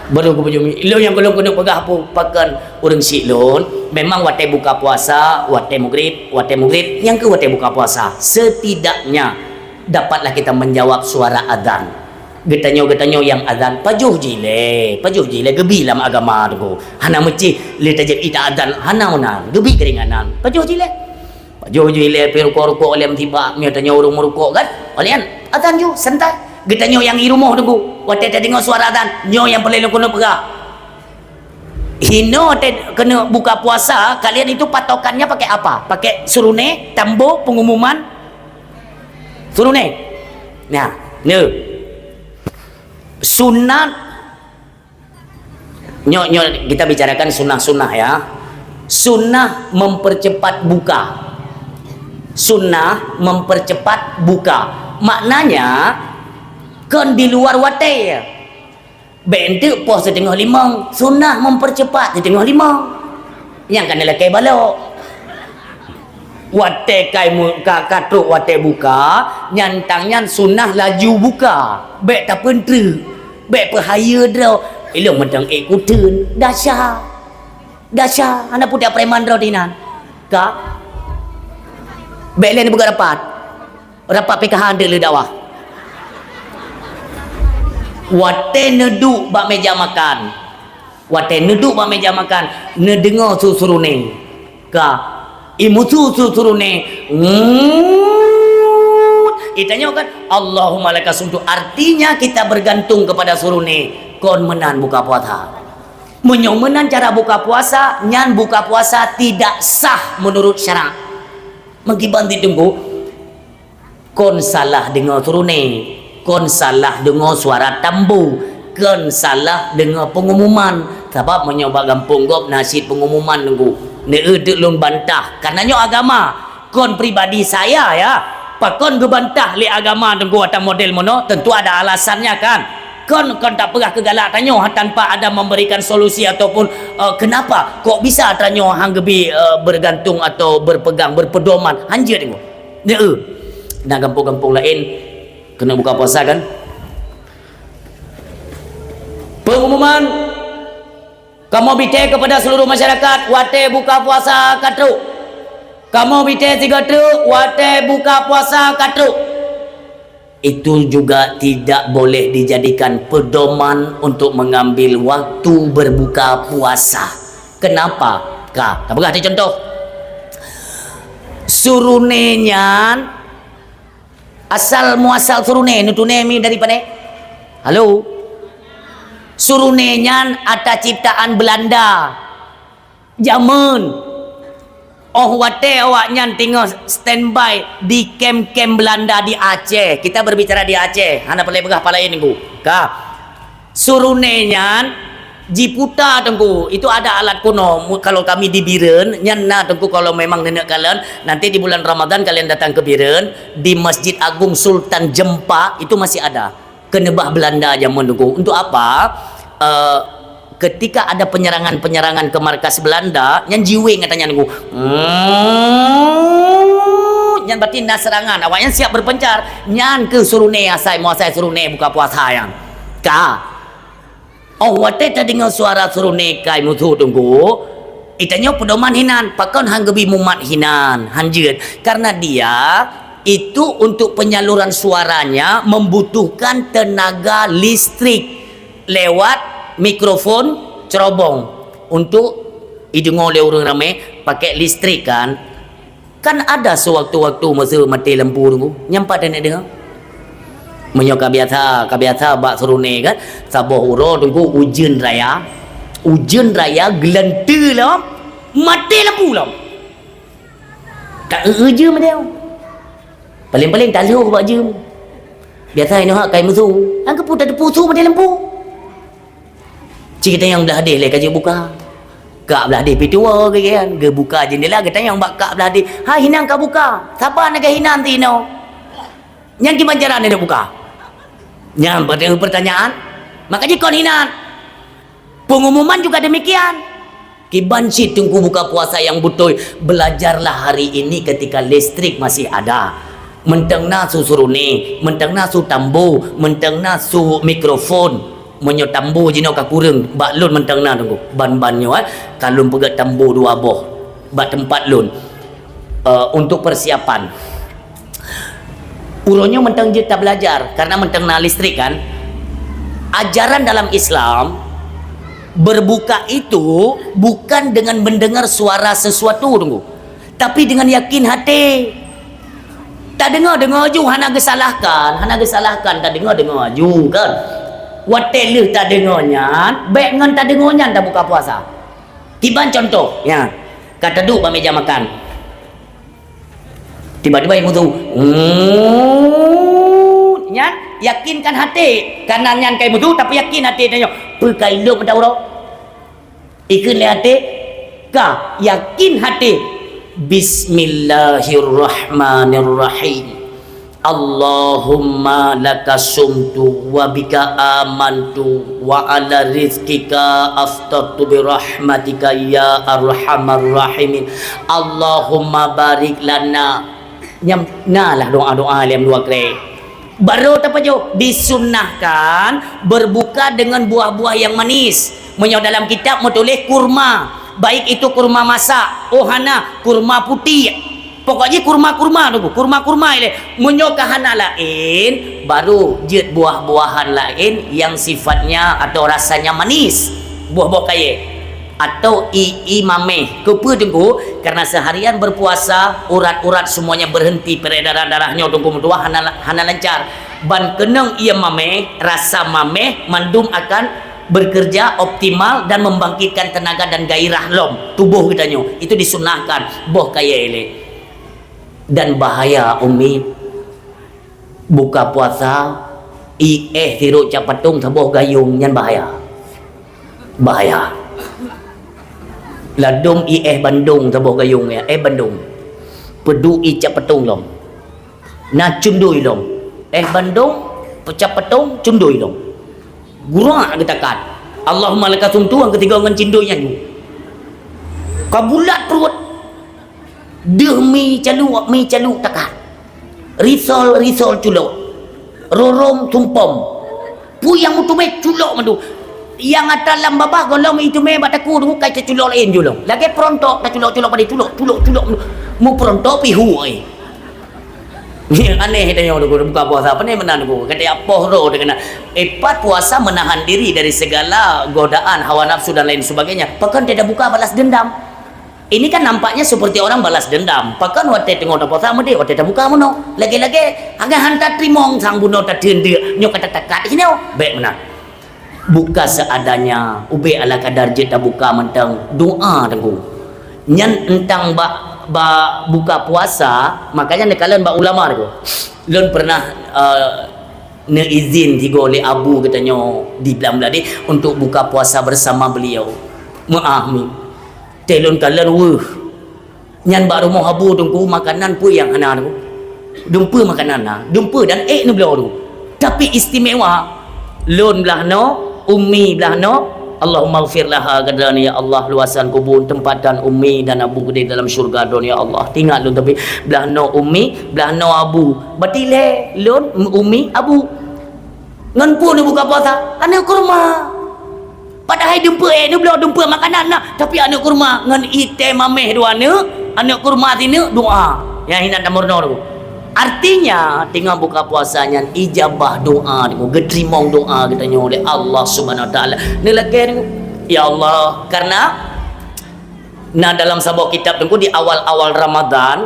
Baru kupeujumi, lôn nyang golom keuneuk peugah peue, pakon ureueng syiek lôn, memang watée buka puasa, watée mugrib, watée mugrib, nyang keuh watée buka puasa. Setidaknya, dapatlah kita menjawab suara azan. Geutanyoe-geutanyoe nyang azan, pajoh jih lé, pajoh jih lé geubi lam agama teungku. Hana meucih lé tajak ita azan, hana meunan, geubi keuringanan. Pajoh jih lé. Pajoh jih lé pi rukok-rukok lé meusibak, meunyoe tanyoe ureueng meurukok kan. Oleh nyan, azan ju, santai. Geutanyoe nyang i rumoh teungku, watée tadeungoe suara azan, nyoe nyang peureulée lôn keuneuk peugah. Hinoe watée keuneuk buka puasa, kalian itu patokannya pakai apa? Pakai suruné, tambo, pengumuman? Suruné. Nah, nyoe. Sunat. Nyoe, nyoe kita bicarakan sunnah-sunnah ya. Sunnah mempercepat buka. Sunnah mempercepat buka. Maknanya, kon di luar watée. Bék eunteuk poh siteungoh limong, sunnah mempercepat siteungoh limong. Nyang ka neulakée balok. Watée kai mu-, ka, ka trok watée buka, nyan tang nyan sunnah laju buka. Bék tapeutreuk, bék peuhayeue droe. Ilong mantong ék kuteun, dasya. Dasya, hana putéh preman droe dinan. Ka? Bék lé neupeugah rapat. Rapat P K H deuh lé dakwah. Watée neuduek bak méja makan, watée neuduek bak méja makan, neudeungoe su suruné. Ka, i meusu su suruné. Ngut. Itanyoe kan, "Allahumma laka sumtu." Artinya kita bergantung kepada suruné. Kon meunan buka puasa. Meunyoe meunan cara buka puasa, nyan buka puasa tidak sah menurut syarak. Meukiban teungku, kon salah deungoe suruné, kon salah deungoe suara tambo, kon salah deungoe pengumuman. Sabab meunyoe bak gampông gob na cit pengumuman teungku, neueu teuk lôn bantah. Karena nyoe agama, kon pribadi saya ya. Pakon geubantah lé agama teungku atau model mono, tentu ada alasannya kan. Kon, kon tapeugah keu galak tanyoe tanpa ada memberikan solusi ataupun, eh, kenapa kok bisa tanyoe hang geubi, eh, bergantung atau berpegang, berpedoman. Hanjeuet teungku. Nyoe, na gampông-gampông laén keuneuk buka puasa kan? Pengumuman, kamoe bite kepada seluruh masyarakat, watée buka puasa ka trok. Kamoe bite sigoe treuk, watée buka puasa ka trok. Itu juga tidak boleh dijadikan pedoman untuk mengambil waktu berbuka puasa. Kenapa? Ka, tapeugah teuh contoh. Suruné nyan, asal muasal suruné, neutuné mi dari pane? Halo? Suruné nyan ata ciptaan Belanda. Jameun. Oh watèe awaknyan teungoh standby di kem-kem Belanda di Aceh. Kita berbicara di Aceh, hana peureulèe peugah pat laén, Teungku. Ka. Suruné nyan jiputa, Teungku. Itu ada alat kuno. Mu-, kalau kami di Bireuen, nyan na, Teungku, kalau memang neuneuk kalon, nanti di bulan Ramadan kalian datang ke Bireuen, di Masjid Agung Sultan Jeumpa, itu masih ada. Keuneubah Belanda jameun, Teungku. Untuk apa? Eh, ketika ada penyerangan-penyerangan ke markas Belanda, nyan jiweng katanya, Teungku. Hmm, nyan berarti na serangan. Awaknyan siap berpencar. Nyan keuh suruné asai, meuasai suruné buka puasa nyan. Ka. Oh, watèe tadeungoe suara suruné kai musoh, Teungku, geutanyoe peudoman hinan, pakon han geubi mumat hinan, han jeuet. Karena dia itu untuk penyaluran suaranya membutuhkan tenaga listrik lewat mikrofon cerobong untuk ideungoe lé ureueng ramé pakai listrik kan. Kan ada sewaktu-waktu masa maté lampu, Teungku, nyan pat taneuk deungoe. Meunyoe ka biasa, ka biasa bak suruné kan, saboh uroe, Teungku, ujeuen raya, ujeuen raya geulanteue lom, maté lampu lom. Ka eu-eu jeuem deh. Paléng-paléng talhôh bak jeuem. Biasa inoe kai musoh, han keupeue tateupeue su maté lampu. Ci geutanyoe blah deh lé ka jeuet buka. Kak blah deh pintoe geuh kan, geubuka jendela, geutanyoe bak kak blah deh. Hai hinan ka buka. Saba na geuh hinan tinoe? Nyan kiban cara neuk buka? Nyan pertanyaan. Maka jikon hinan. Pengumuman juga demikian. Kiban cit Teungku buka puasa nyang beutôi, belajarlah hari ini ketika listrik masih ada. Mantong na su suruné, mantong na su tambo, mantong na su mikrofon. Meunyoe tambo jinoe ka kureueng, bak lôn mantong na, Teungku. Ban-ban nyoe, eh, ka lôn peugöt tambo dua boh bak teumpat lôn, eh, untuk persiapan. Uroe nyoe mantong jeuet tabelajar, karena mantong na listrik kan. Ajaran dalam Islam, berbuka itu bukan dengan mendengar suara sesuatu, Teungku, tapi dengan yakin hati. Tadeungoe-deungoe ju hana geusalahkan, hana geusalahkan, tadeungoe-deungoe ju kan. Watèe lheueh tadeungoe nyan, bèk ngon tadeungoe nyan tabuka puasa. Kiban contoh, nyan, ka taduek bak meja makan. Tiba-tiba imesu, "Hmm," nyan yakinkan hati. Kanan nyan ka imesu, tapi yakin hati tanyoe, "Peue ka ilôn meudaurah?" Ikheun lé hati, ka yakin hati, "Bismillahirrahmanirrahim. Allahumma laka sumtu wa bika amantu wa ala rizqika aftartu bi rahmatika ya arhamar rahimin. Allahumma barik lana." Nyam, na lah doa-doa lem dua kali. Baru tapajoh, disunnahkan berbuka dengan buah-buah yang manis. Meunyoe dalam kitab meutuléh kurma, baik itu kurma masak, oh hana, kurma putih. Pokok jih kurma-kurma tu, kurma-kurma ilèe. Meunyoe ka hana laén, baru jeuet buah-buahan laén yang sifatnya atau rasanya manis. Buah-buah kayèe. Atau ie-ie mamèh. Keupeue Teungku? Karena seharian berpuasa, urat-urat semuanya berhenti, peredaran darah nyoe Teungku meutuah hana, hana lancar. Ban keunong ie mamèh, rasa mamèh, mandum akan bekerja optimal dan membangkitkan tenaga dan gairah lom tubuh geutanyoe. Itu disunnahkan, boh kayèe ilèe. Dan bahaya, Umi, buka puasa, ie éh sirop cap patong saboh gayong, nyan bahaya. Bahaya. Ladôm ie éh bandong saboh gayong, ya, éh bandong. Peuduek ie cap patong lom. Na cundoi lom. Éh bandong, peucap patong, cundoi lom. Gurak geutakat. Allahumma laka sumtu, nyang keutigong ngon cindoi nyan. Ka bulat pruet. Deuh mi caluk, mi caluk takat. Risol, risol culok. Rorong tumpom. Peue nyang meuteumé culok mandum. Nyang atra lam babah gohlom ié teumé bak takue, bukai taculok laén ju lom. Lagèe peurontok taculok-culok padé, culok, culok, culok. Mupeurontok pih hu ai. Aneh tanyoe Teungku, buka puasa. Pane meunan Teungku? Kata apoh roh teuh keunan. Ipat puasa menahan diri dari segala godaan hawa nafsu dan lain sebagainya. Pakon tidak buka balas dendam? Ini kan nampaknya seperti orang balas dendam. Pakon watèe teungoh tapuasa meudeh, watèe tabuka meunoe. Lagèe-lagèe, agak hantar teurimong sang bunoe tateun deuk. Nyoe ka tatakat sinoe. Bèk meunan. Buka seadanya, ubé ala kadar jeuet tabuka mantong. Doa Teungku. Nyan euntang bak Bak buka puasa, makanya neukalon bak ulama tu. Lôn pernah, eh, neuizin sigoe lé abu geutanyoe di Blang Bladeh untuk buka puasa bersama beliau. Meu'ah mi. Teh lôn kalon weuh. Nyan bak rumoh abu Teungku, makanan peue nyang hana Teungku? Dumpeue makanan na, dumpeue dan ék neubloe Teungku. Tapi istimewa, lôn blah noe, umi blah noe, Allahummaghfir laha, kata lôn, ya Allah, luaskan kubur, tempatkan umi dan abu di dalam syurga droen, ya Allah. Teuingat lôn, tapi blah noe umi, blah noe abu. Berarti lé lôn, umi, abu. Ngon peue neubuka puasa? Aneuk kurma. Padahai dumpeue ék neubloe, dumpeue makanan na, tapi aneuk kurma ngon item mameh dua aneuk, aneuk kurma sineuk, doa. Nyang hinan tameurunoe tu. Artinya, teungoh buka puasa nyan ijabah doa Teungku, geuteurimong doa geutanyoe lé Allah Subhanahu Wa Taala. Neulakée Teungku, ya Allah, karena na dalam saboh kitab Teungku di awal-awal Ramadan,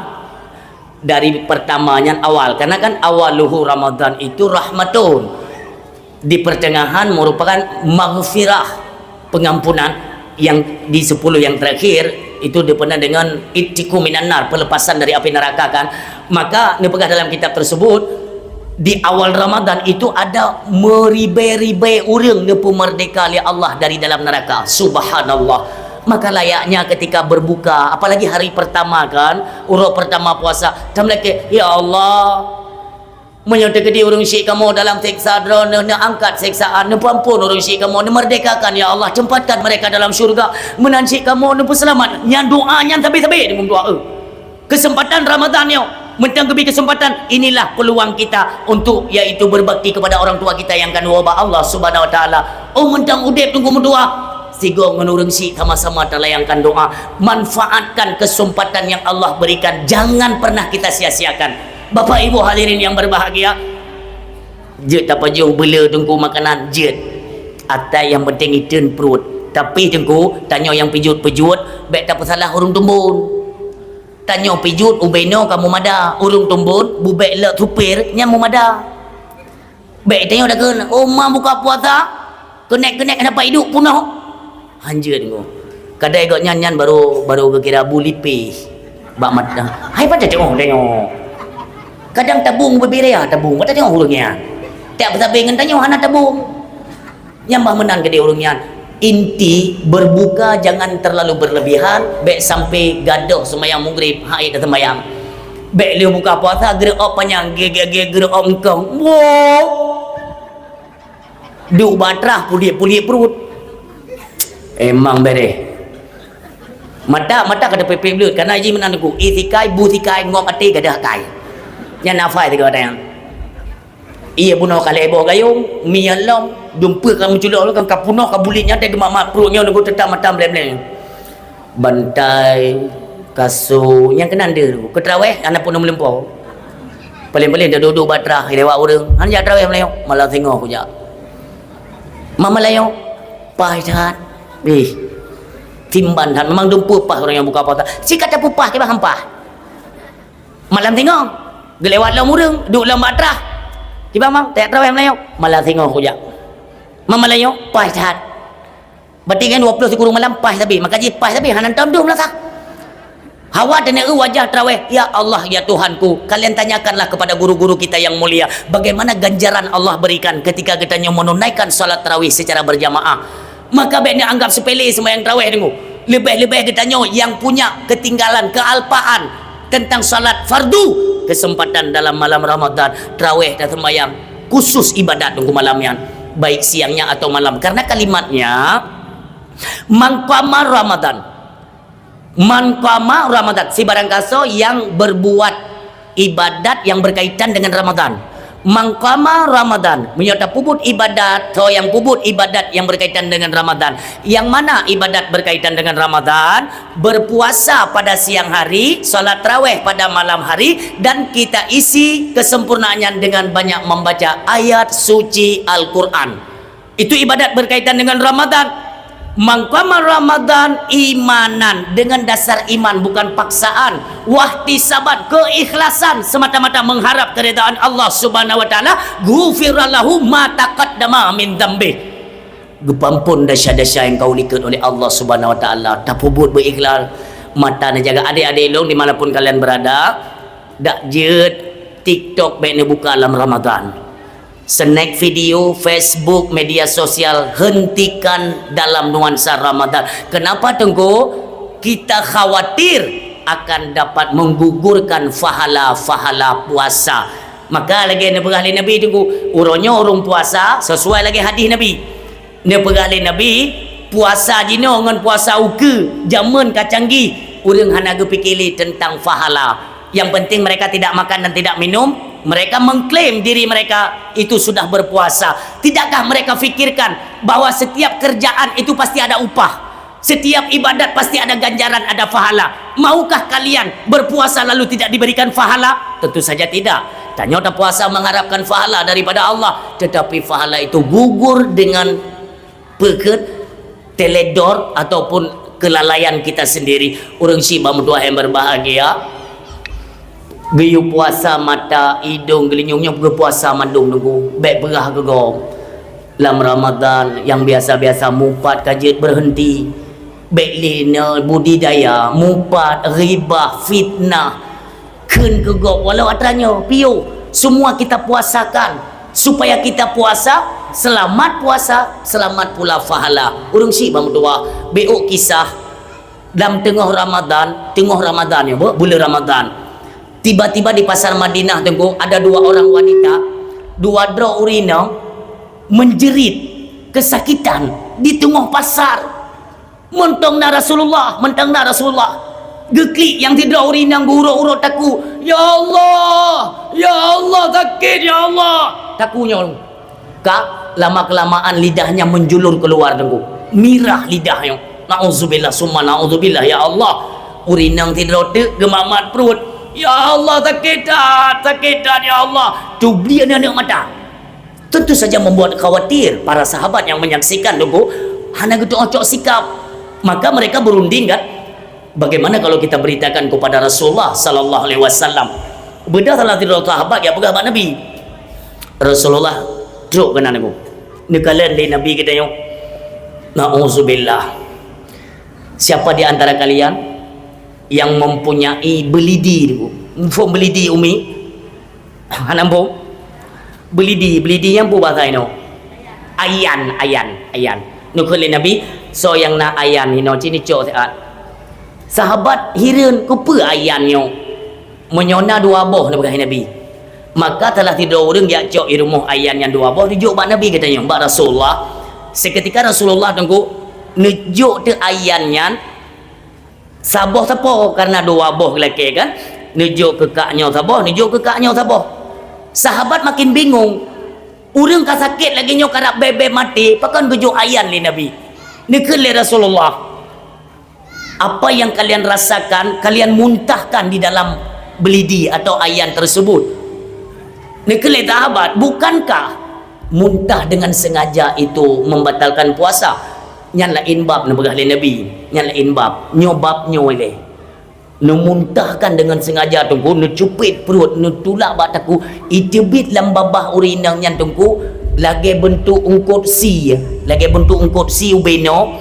dari pertama nyan awal, karena kan awaluhu Ramadan itu rahmatun. Di pertengahan merupakan maghfirah, pengampunan, yang di sepuluh yang terakhir itu dipenuh dengan ittiqu minan nar, pelepasan dari api neraka kan. Maka neupeugah dalam kitab tersebut, di awal Ramadan itu ada meribée-ribée ureuëng neupeumerdeka lé Allah dari dalam neraka. Subhanallah. Maka layaknya ketika berbuka, apalagi hari pertama kan, uroe pertama puasa, tameulakée, "Ya Allah, meunyoe teukeudi ureuëng syik kamoe dalam seksa droeneuh, neuangkat seksaan, neupeuampon ureuëng syik kamoe, neumerdekakan, ya Allah, tempatkan mereka dalam syurga, meunan syik kamoe neupeuseulamat." Nyan doa nyan sabe-sabe deungon doa, eh. Kesempatan Ramadan nyoe, mantong geubri kesempatan, inilah peluang kita untuk, yaitu berbakti kepada orang tua kita nyang ka neuwoe bak Allah Subhanahu Wa Taala. Oh, mantong udeb Teungku meudoa, sigoe ngon ureuëng syik sama-sama talayangkan doa. Manfaatkan kesempatan yang Allah berikan, jangan pernah kita sia-siakan. Bapak Ibu hadirin yang berbahagia, jeuet tapajoh beuleu Teungku makanan, jeuet. Atai nyang penting iteun pruet. Tapi Teungku, tanyoe nyang pijuet-pijuet, bék tapeusalah ureuëng tumbon. Tanyoe pijuet ubé noe ka meumada, ureuëng tumbon, bubek lok supir, nyan meumada. Bék tanyoe takheun, "Oh, ma buka puasa, keunek-keunek hana pat iduek punoh." Hanjeuet Teungku. Kadai gobnyan nyan baru, baru geukira bu lipéh bak mata. Hai pat tacok tanyoe. Kadang tabong bubé raya tabong, pat tacok ureuëng nyan. Tiep sabe ngon tanyoe hana tabong. Nyang bah meunan keudeh ureuëng nyan. Inti berbuka jangan terlalu berlebihan, bék sampai gadôh seumayang Maghrib, hai dah seumayang. Bék lheueh buka puasa, geureuok panyang, ge-, ge-, ge-, geureuok eungkong. Wow! Duek bak trah, puliek-puliek pruet. Emang bereh. Mata, mata ka teupék-pék bleuet, karena jih meunan Teungku. Ié sikai, bu sikai, ngop até gadah kai. Nyan nafai sigoe nyan. Ié bunoe ka lhée boh gayong, mi nyang lom, dumpeue ka meuculok lom, ka punoh, ka bulet nyan, teuh geumat-mat pruet nyoe, nunggu teutap mata blém-blém. Bantai, kasô, nyang keunan deuh, keu traweh, hana peunoh meulumpoe. Paléng-paléng taduek-duek bak trah, lewat ureuëng, hana jak traweh meulayeue, malam singoh kujak. Malam meulayeue, paih that. Ih, timban that, memang dumpeue paih ureuëng nyang buka puasa. Si ka tapeupah, tiba hampah. Malam singoh, geulewat lom ureuëng, duek lom bak trah. Kiban mang, tajak traweh meulayeue. Malam singoh kujak. Malam meulayeue, paih that. Berarti kan dua puluh sikureueng malam, paih sabe. Maka jih paih sabe, hana tom dum lah sah. Hawa dan eu wajah traweh, "Ya Allah, ya Tuhanku, kalian tanyakanlah kepada guru-guru kita yang mulia, bagaimana ganjaran Allah berikan ketika kita nyoe menunaikan salat tarawih secara berjamaah." Maka bék neuanggap sepele sembahyang tarawih Teungku. Leubeh-leubeh geutanyoe nyang punya ketinggalan, kealpaan tentang salat fardu, kesempatan dalam malam Ramadan, tarawih dan sembahyang khusus ibadat Teungku malam nyan, baik siangnya atau malam. Karena kalimatnya, "Man qama Ramadan." Man qama Ramadan, sibarang kasoe nyang berbuat ibadat yang berkaitan dengan Ramadan. Man qama Ramadan, meunyoe tapeubuet ibadat, soe nyang peubuet ibadat yang berkaitan dengan Ramadan. Yang mana ibadat berkaitan dengan Ramadan? Berpuasa pada siang hari, salat tarawih pada malam hari, dan kita isi kesempurnaannya dengan banyak membaca ayat suci Al-Quran. Itu ibadat berkaitan dengan Ramadan. Man qama Ramadan imanan, dengan dasar iman, bukan paksaan, wahtisaban, keikhlasan, semata-mata mengharap keridaan Allah Subhanahu wa Taala, ghufira lahu ma taqaddama min dzambih. Geupeuampon desya-desya nyang ka likot oleh Allah Subhanahu wa Taala. Tapeubuet beuikhlas, Mata neujaga. Adik-adik lôn dimanapun kalian berada, dak jeuet TikTok bèk neubuka lam Ramadan. Snack video, Facebook, media sosial, hentikan dalam nuansa Ramadan. Kenapa, Teungku? Kita khawatir akan dapat menggugurkan fahala-fahala puasa. Maka lagèe neupeugah lé Nabi, Teungku, uroe nyoe ureueng puasa sesuai lagèe hadih Nabi. Neupeugah lé Nabi, puasa jinoe ngon puasa ukeue, jameun ka canggih, ureueng hana geupike lé teuntang fahala. Yang penting mereka tidak makan dan tidak minum, mereka mengklaim diri mereka itu sudah berpuasa. Tidakkah mereka fikirkan bahwa setiap kerjaan itu pasti ada upah? Setiap ibadat pasti ada ganjaran, ada fahala. Maukah kalian berpuasa lalu tidak diberikan fahala? Tentu saja tidak. Tanyoe tapuasa mengharapkan fahala daripada Allah, tetapi fahala itu gugur dengan peukeut teledor ataupun kelalaian kita sendiri. Ureueng syiek bak meutuah yang berbahagia, geuyue puasa mata, idong, geulinyueng nyoe geupuasa mandum, Teungku. Bèk peugah keu gob. Lam Ramadan, nyang biasa-biasa mupat ka jeuet berhenti. Bèk lé na budidaya mupat, ghibah, fitnah. Kheun keu gob walau atra nyoe, piôh. Semua kita puasakan supaya kita puasa, selamat puasa, selamat pula fahala. Ureueng syiek bak meutuah, beu'ok kisah. Lam teungoh Ramadan, teungoh Ramadan nyoe, bu-, buleuen Ramadan. Tiba-tiba di pasar Madinah, Teungku, ada dua orang wanita, dua droe ureueng inong menjerit kesakitan di teungoh pasar. Mantong na Rasulullah, mantong na Rasulullah. Geuklik nyang sidroe ureueng inong geuurot-urot takue, "Ya Allah, ya Allah, sakét, ya Allah." Takue nyoe. Ka lama-kelamaan lidahnya menjulur keluar, Teungku. Mirah lidah nyoe. Nauzubillah, summa nauzubillah, ya Allah. Ureueng inong sidroe teuk geumat-mat pruet. "Ya Allah, sakét that, sakét that, ya Allah." Cubliek aneuk mata. Tentu saja membuat khawatir para sahabat yang menyaksikan, Teungku, hana geutu'oh cok sikap. Maka mereka berunding kan, bagaimana kalau kita beritakan kepada Rasulullah sallallahu alaihi wasallam? Beudôh salah sidroe sahabat jak peugah bak Nabi. Rasulullah trok keunan, Teungku. Neukalon lé Nabi geutanyoe. Nauzubillah. Siapa di antara kalian yang mempunyai beulidi, Teungku? Muphom beulidi, Umi? Hana muphom? Beulidi, beulidi nyan peue bahasa inoe? Ayan, ayan, ayan. Neukheun lé Nabi, "Soe nyang na ayan inoe, ci neucok siat." Sahabat hireuen, "Keupeue ayan nyoe?" "Meunyoe na dua boh," neupeugah Nabi. Maka salah sidroe ureueng jak cok i rumoh ayan nyan dua boh, neujok bak Nabi geutanyoe, bak Rasulullah. Seketika Rasulullah, Teungku, neujok teuk ayan nyan, saboh sapo, karena dua boh geulakée kan. Neujok keu kak nyoe saboh, neujok keu kak nyoe saboh. Sahabat makin bingung. Ureueng ka sakét lagée nyoe, karab bée-bée maté, pakon geujok ayan lé Nabi. Neukheun lé Rasulullah, "Apa yang kalian rasakan, kalian muntahkan di dalam beulidi atau ayan tersebut." Neukheun lé sahabat, "Bukankah muntah dengan sengaja itu membatalkan puasa?" Nyan laén bab, neupeugah lé Nabi. Nyan laén bab. Nyoe bab nyoe ilée. Neumuntahkan dengan sengaja, Teungku, neucupet pruet, neutulak bak takue, iteubiet lam babah ureueng inong nyan, Teungku, lagée beuntuk eungkot sie, lagée beuntuk eungkot sie ubé noe,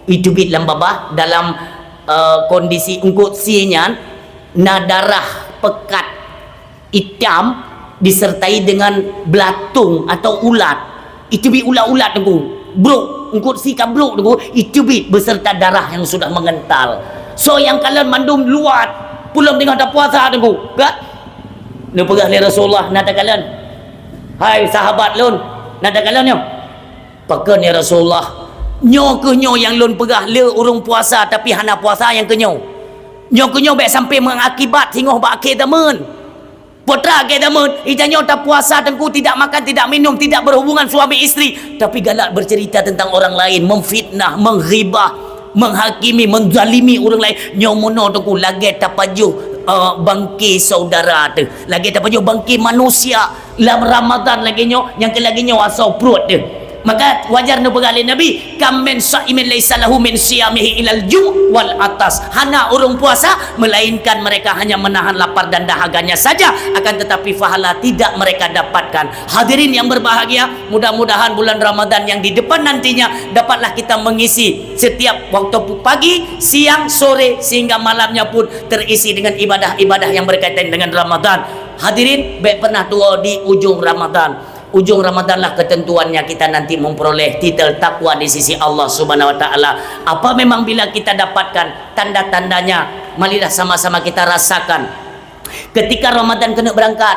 iteubiet lam babah, dalam, eh, kondisi eungkot sie nyan na darah pekat itam disertai dengan beulatung atau ulat. Iteubiet ulat-ulat, Teungku. Brok, eungkot sie ka brok, Teungku. Iteubiet beserta darah yang sudah mengental. Soe nyang kalon mandum luwat. Peulom teungoh tapuasa, Teungku. Ka? Neupeugah lé Rasulullah, "Na takalon. Hai sahabat lôn, na takalon nyoe." "Pakon, ya Rasulullah?" "Nyoe kheueh nyoe nyang lôn peugah, le ureueng puasa tapi hana puasa nyang keu nyoe. Nyoe kheueh nyoe bèk sampai mengakibat singoh bak akhé zaman." Peue teuma akhé zaman, ita nyoe tapuasa, Teungku, tidak makan, tidak minum, tidak berhubungan suami istri, tapi galak bercerita tentang orang lain, memfitnah, mengghibah, menghakimi, menzalimi ureueng laén. Nyoe meunoe, Teungku, lagée tapajoh, eh, bangke saudara teuh. Lagée tapajoh bangke manusia lam Ramadan lagée nyoe, nyang keu lagée nyoe asoe pruet teuh. Maka wajar neupeugah lé Nabi, "Kam min shaimin laisa lahu min siyamihi ilal ju' wal atas." Hana ureuëng puasa, melainkan mereka hanya menahan lapar dan dahaga saja, akan tetapi pahala tidak mereka dapatkan. Hadirin yang berbahagia, mudah-mudahan bulan Ramadan yang di depan nantinya dapatlah kita mengisi setiap waktu pu-, pagi, siang, sore, sehingga malamnya pun terisi dengan ibadah-ibadah yang berkaitan dengan Ramadan. Hadirin, bék pernah tuwoe di ujung Ramadan. Ujung Ramadanlah ketentuannya kita nanti memperoleh titel takwa di sisi Allah Subhanahu wa Taala. Apa memang bila kita dapatkan tanda-tandanya? Marilah sama-sama kita rasakan. Ketika Ramadan keuneuk berangkat,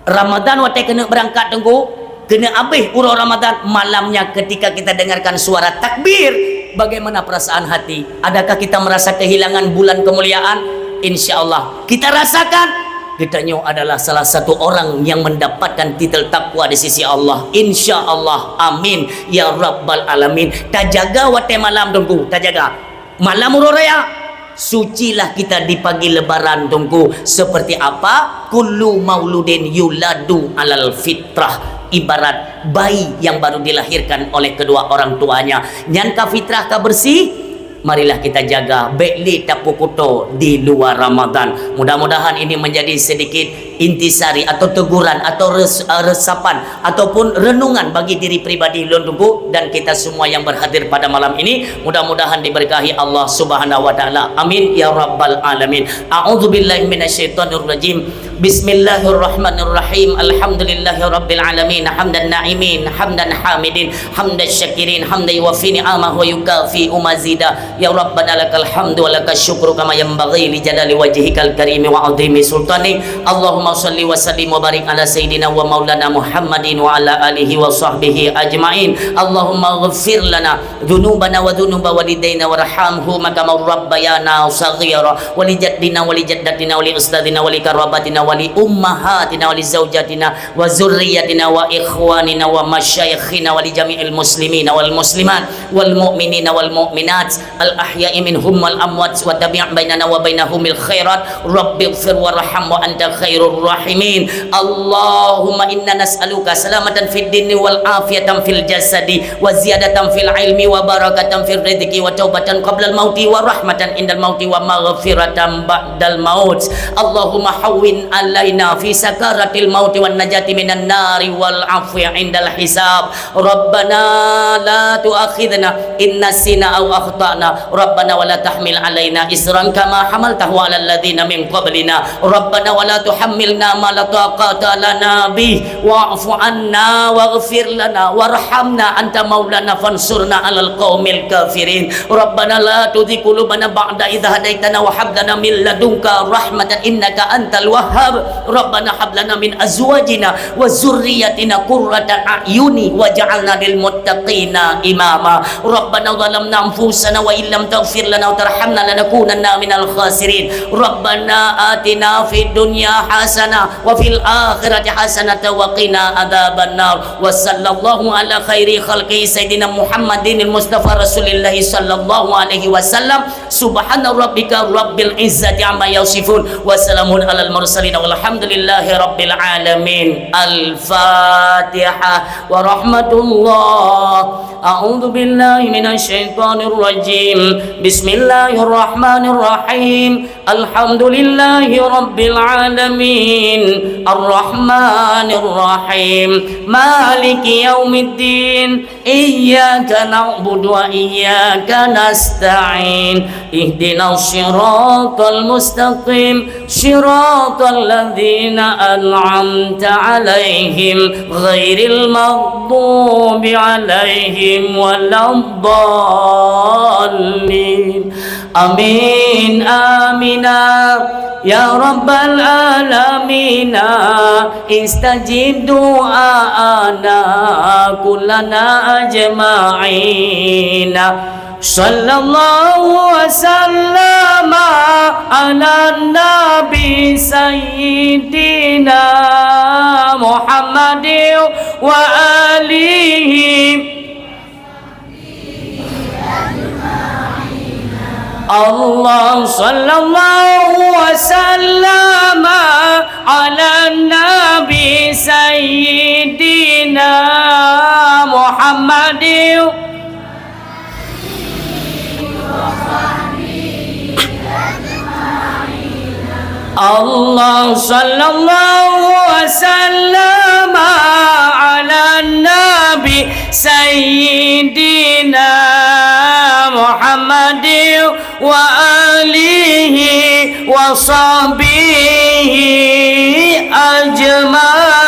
Ramadan watée keuneuk berangkat, Teungku, keuneuk abéh uroe Ramadan, malamnya ketika kita dengarkan suara takbir, bagaimana perasaan hati? Adakah kita merasa kehilangan bulan kemuliaan? Insya Allah, kita rasakan. Geutanyoe adalah salah satu orang yang mendapatkan titel takwa di sisi Allah. Insya Allah. Amin. Ya Rabbal Alamin. Tajaga watée malam, Teungku. Tajaga. Malam uroe raya, sucilah kita di pagi Lebaran, Teungku. Seperti apa? Kullu mauludin yuladu alal fitrah. Ibarat bayi yang baru dilahirkan oleh kedua orang tuanya. Nyan ka fitrah, ka bersih. Marilah kita jaga, bék lé tapeukuto di luwa Ramadan. Mudah-mudahan ini menjadi sedikit intisari atau teguran atau res-, eh, resapan ataupun renungan bagi diri pribadi lôn, Teungku, dan kita semua yang berhadir pada malam ini. Mudah-mudahan diberkahi Allah Subhanahu wa Taala. Amin ya rabbal alamin. A'udzubillahi minasyaitonirrajim. Bismillahirrahmanirrahim. Alhamdulillahirabbil alamin. Hamdan na'imin, hamdan hamidin, hamdan syakirin, hamdan yuwafi ni'amahu wa yukafi'u mazida. Ya Rabbana lakal hamdu wa lakasy syukru kama yanbaghi li jalali wajhikal karimi wa 'azimi sultanik. Allahumma shalli wa sallim wa barik ala sayyidina wa maulana Muhammadin wa ala alihi wa sahbihi ajmain. Allahumma ighfir lana dzunubana wa dzunuba walidaina warhamhuma kama rabbayana shaghira, wa li jaddina wa li jaddatina wa li ustadzina wa li qarabatina wa li ummahatina wa li zaujatina wa dzurriyyatina wa ikhwanina wa masyaikhina wa li jami'il muslimina wal muslimat wal mu'minina wal mu'minat al ahya'i minhum wal amwat wa tabi' bainana wa bainahum bil khairat. Rabbighfir warham wa anta khairur rahimin. Allahumma inna nas'aluka salamatan fid dini wal afiyatan fil jasadi wa ziyadatan fil ilmi wa barakatan fir rizqi wa taubatan qablal mauti wa rahmatan indal mauti wa maghfiratan ba'dal maut. Allahumma hawwin alaina fi sakaratil mauti wan najati minan nari wal afwi indal hisab. Rabbana la tu'akhidna in nasina aw akhtana. Rabbana wa la tahmil alaina isran kama hamaltahu alal ladzina min qablina. Rabbana wa la tuhammilna ma la taqata lana bih. Wa'fu anna waghfir lana warhamna anta maulana fansurna alal qaumil kafirin. Rabbana la tuzigh qulubana ba'da idh hadaitana wa hab lana min ladunka rahmatan innaka antal wahhab. Rabbana hab lana min azwajina wa dzurriyyatina qurrata a'yuni waj'alna lil muttaqina imama. Rabbana zalamna anfusana wa illam taghfir lana wa tarhamna lanakunanna minal khasirin. Rabbana atina fid dunya hasanah wa fil akhirati hasanatan wa qina adzabannar. Wa sallallahu ala khairi khalqi sayyidina Muhammadinil Mustafa Rasulillahi sallallahu alaihi wasallam. Subhana rabbika rabbil izzati amma yasifun. Wa salamun alal mursalin walhamdulillahi rabbil alamin. Al-Fatihah. Wa rahmatullah. A'udzu billahi minasy syaithanir rajim. Bismillahirrahmanirrahim. Alhamdulillahi rabbil alamin. Arrahmanirrahim. Maliki yaumiddin. Iyyaka na'budu wa iyyaka nasta'in. Ihdinas siratal mustaqim. Siratal ladzina an'amta 'alaihim ghairil maghdubi 'alaihim waladdallin. Amin, amina, ya rabbal alamina, istajib du'aana kullana ajma'ina. Sallallahu wa sallama ala nabi sayyidina Muhammadin wa alihi. Allah sallallahu wa sallama ala nabi sayyidina Muhammad. Allah sallallahu wasallam ala nabi sayyidina Muhammadin wa alihi wa sahbihi ajma'in.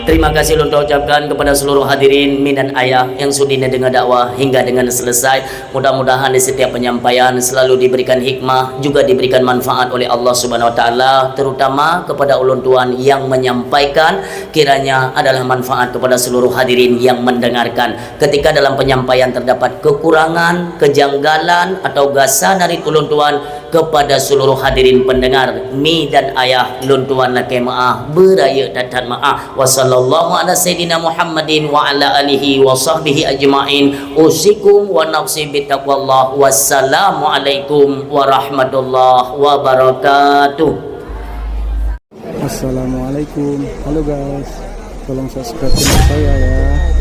Terima kasih ulôn ucapkan kepada seluruh hadirin mi dan ayah yang sudi neudeungoe dakwah hingga dengan selesai. Mudah-mudahan di setiap penyampaian selalu diberikan hikmah, juga diberikan manfaat oleh Allah Subhanahu Wa Taala, terutama kepada ulôn tuan yang menyampaikan, kiranya adalah manfaat kepada seluruh hadirin yang mendengarkan. Ketika dalam penyampaian terdapat kekurangan, kejanggalan, atau gasa dari ulôn tuan, kepada seluruh hadirin pendengar, mi dan ayah lôn tuan lakée meu'ah, beurayeuk that-that meu'ah. Wa sallallahu ala sayyidina Muhammadin wa ala alihi wa sahbihi ajma'in. Usikum wa nafsi bitaqwallah. Wassalamualaikum warahmatullahi wabarakatuh. Assalamualaikum. Halo guys, tolong subscribe channel saya ya.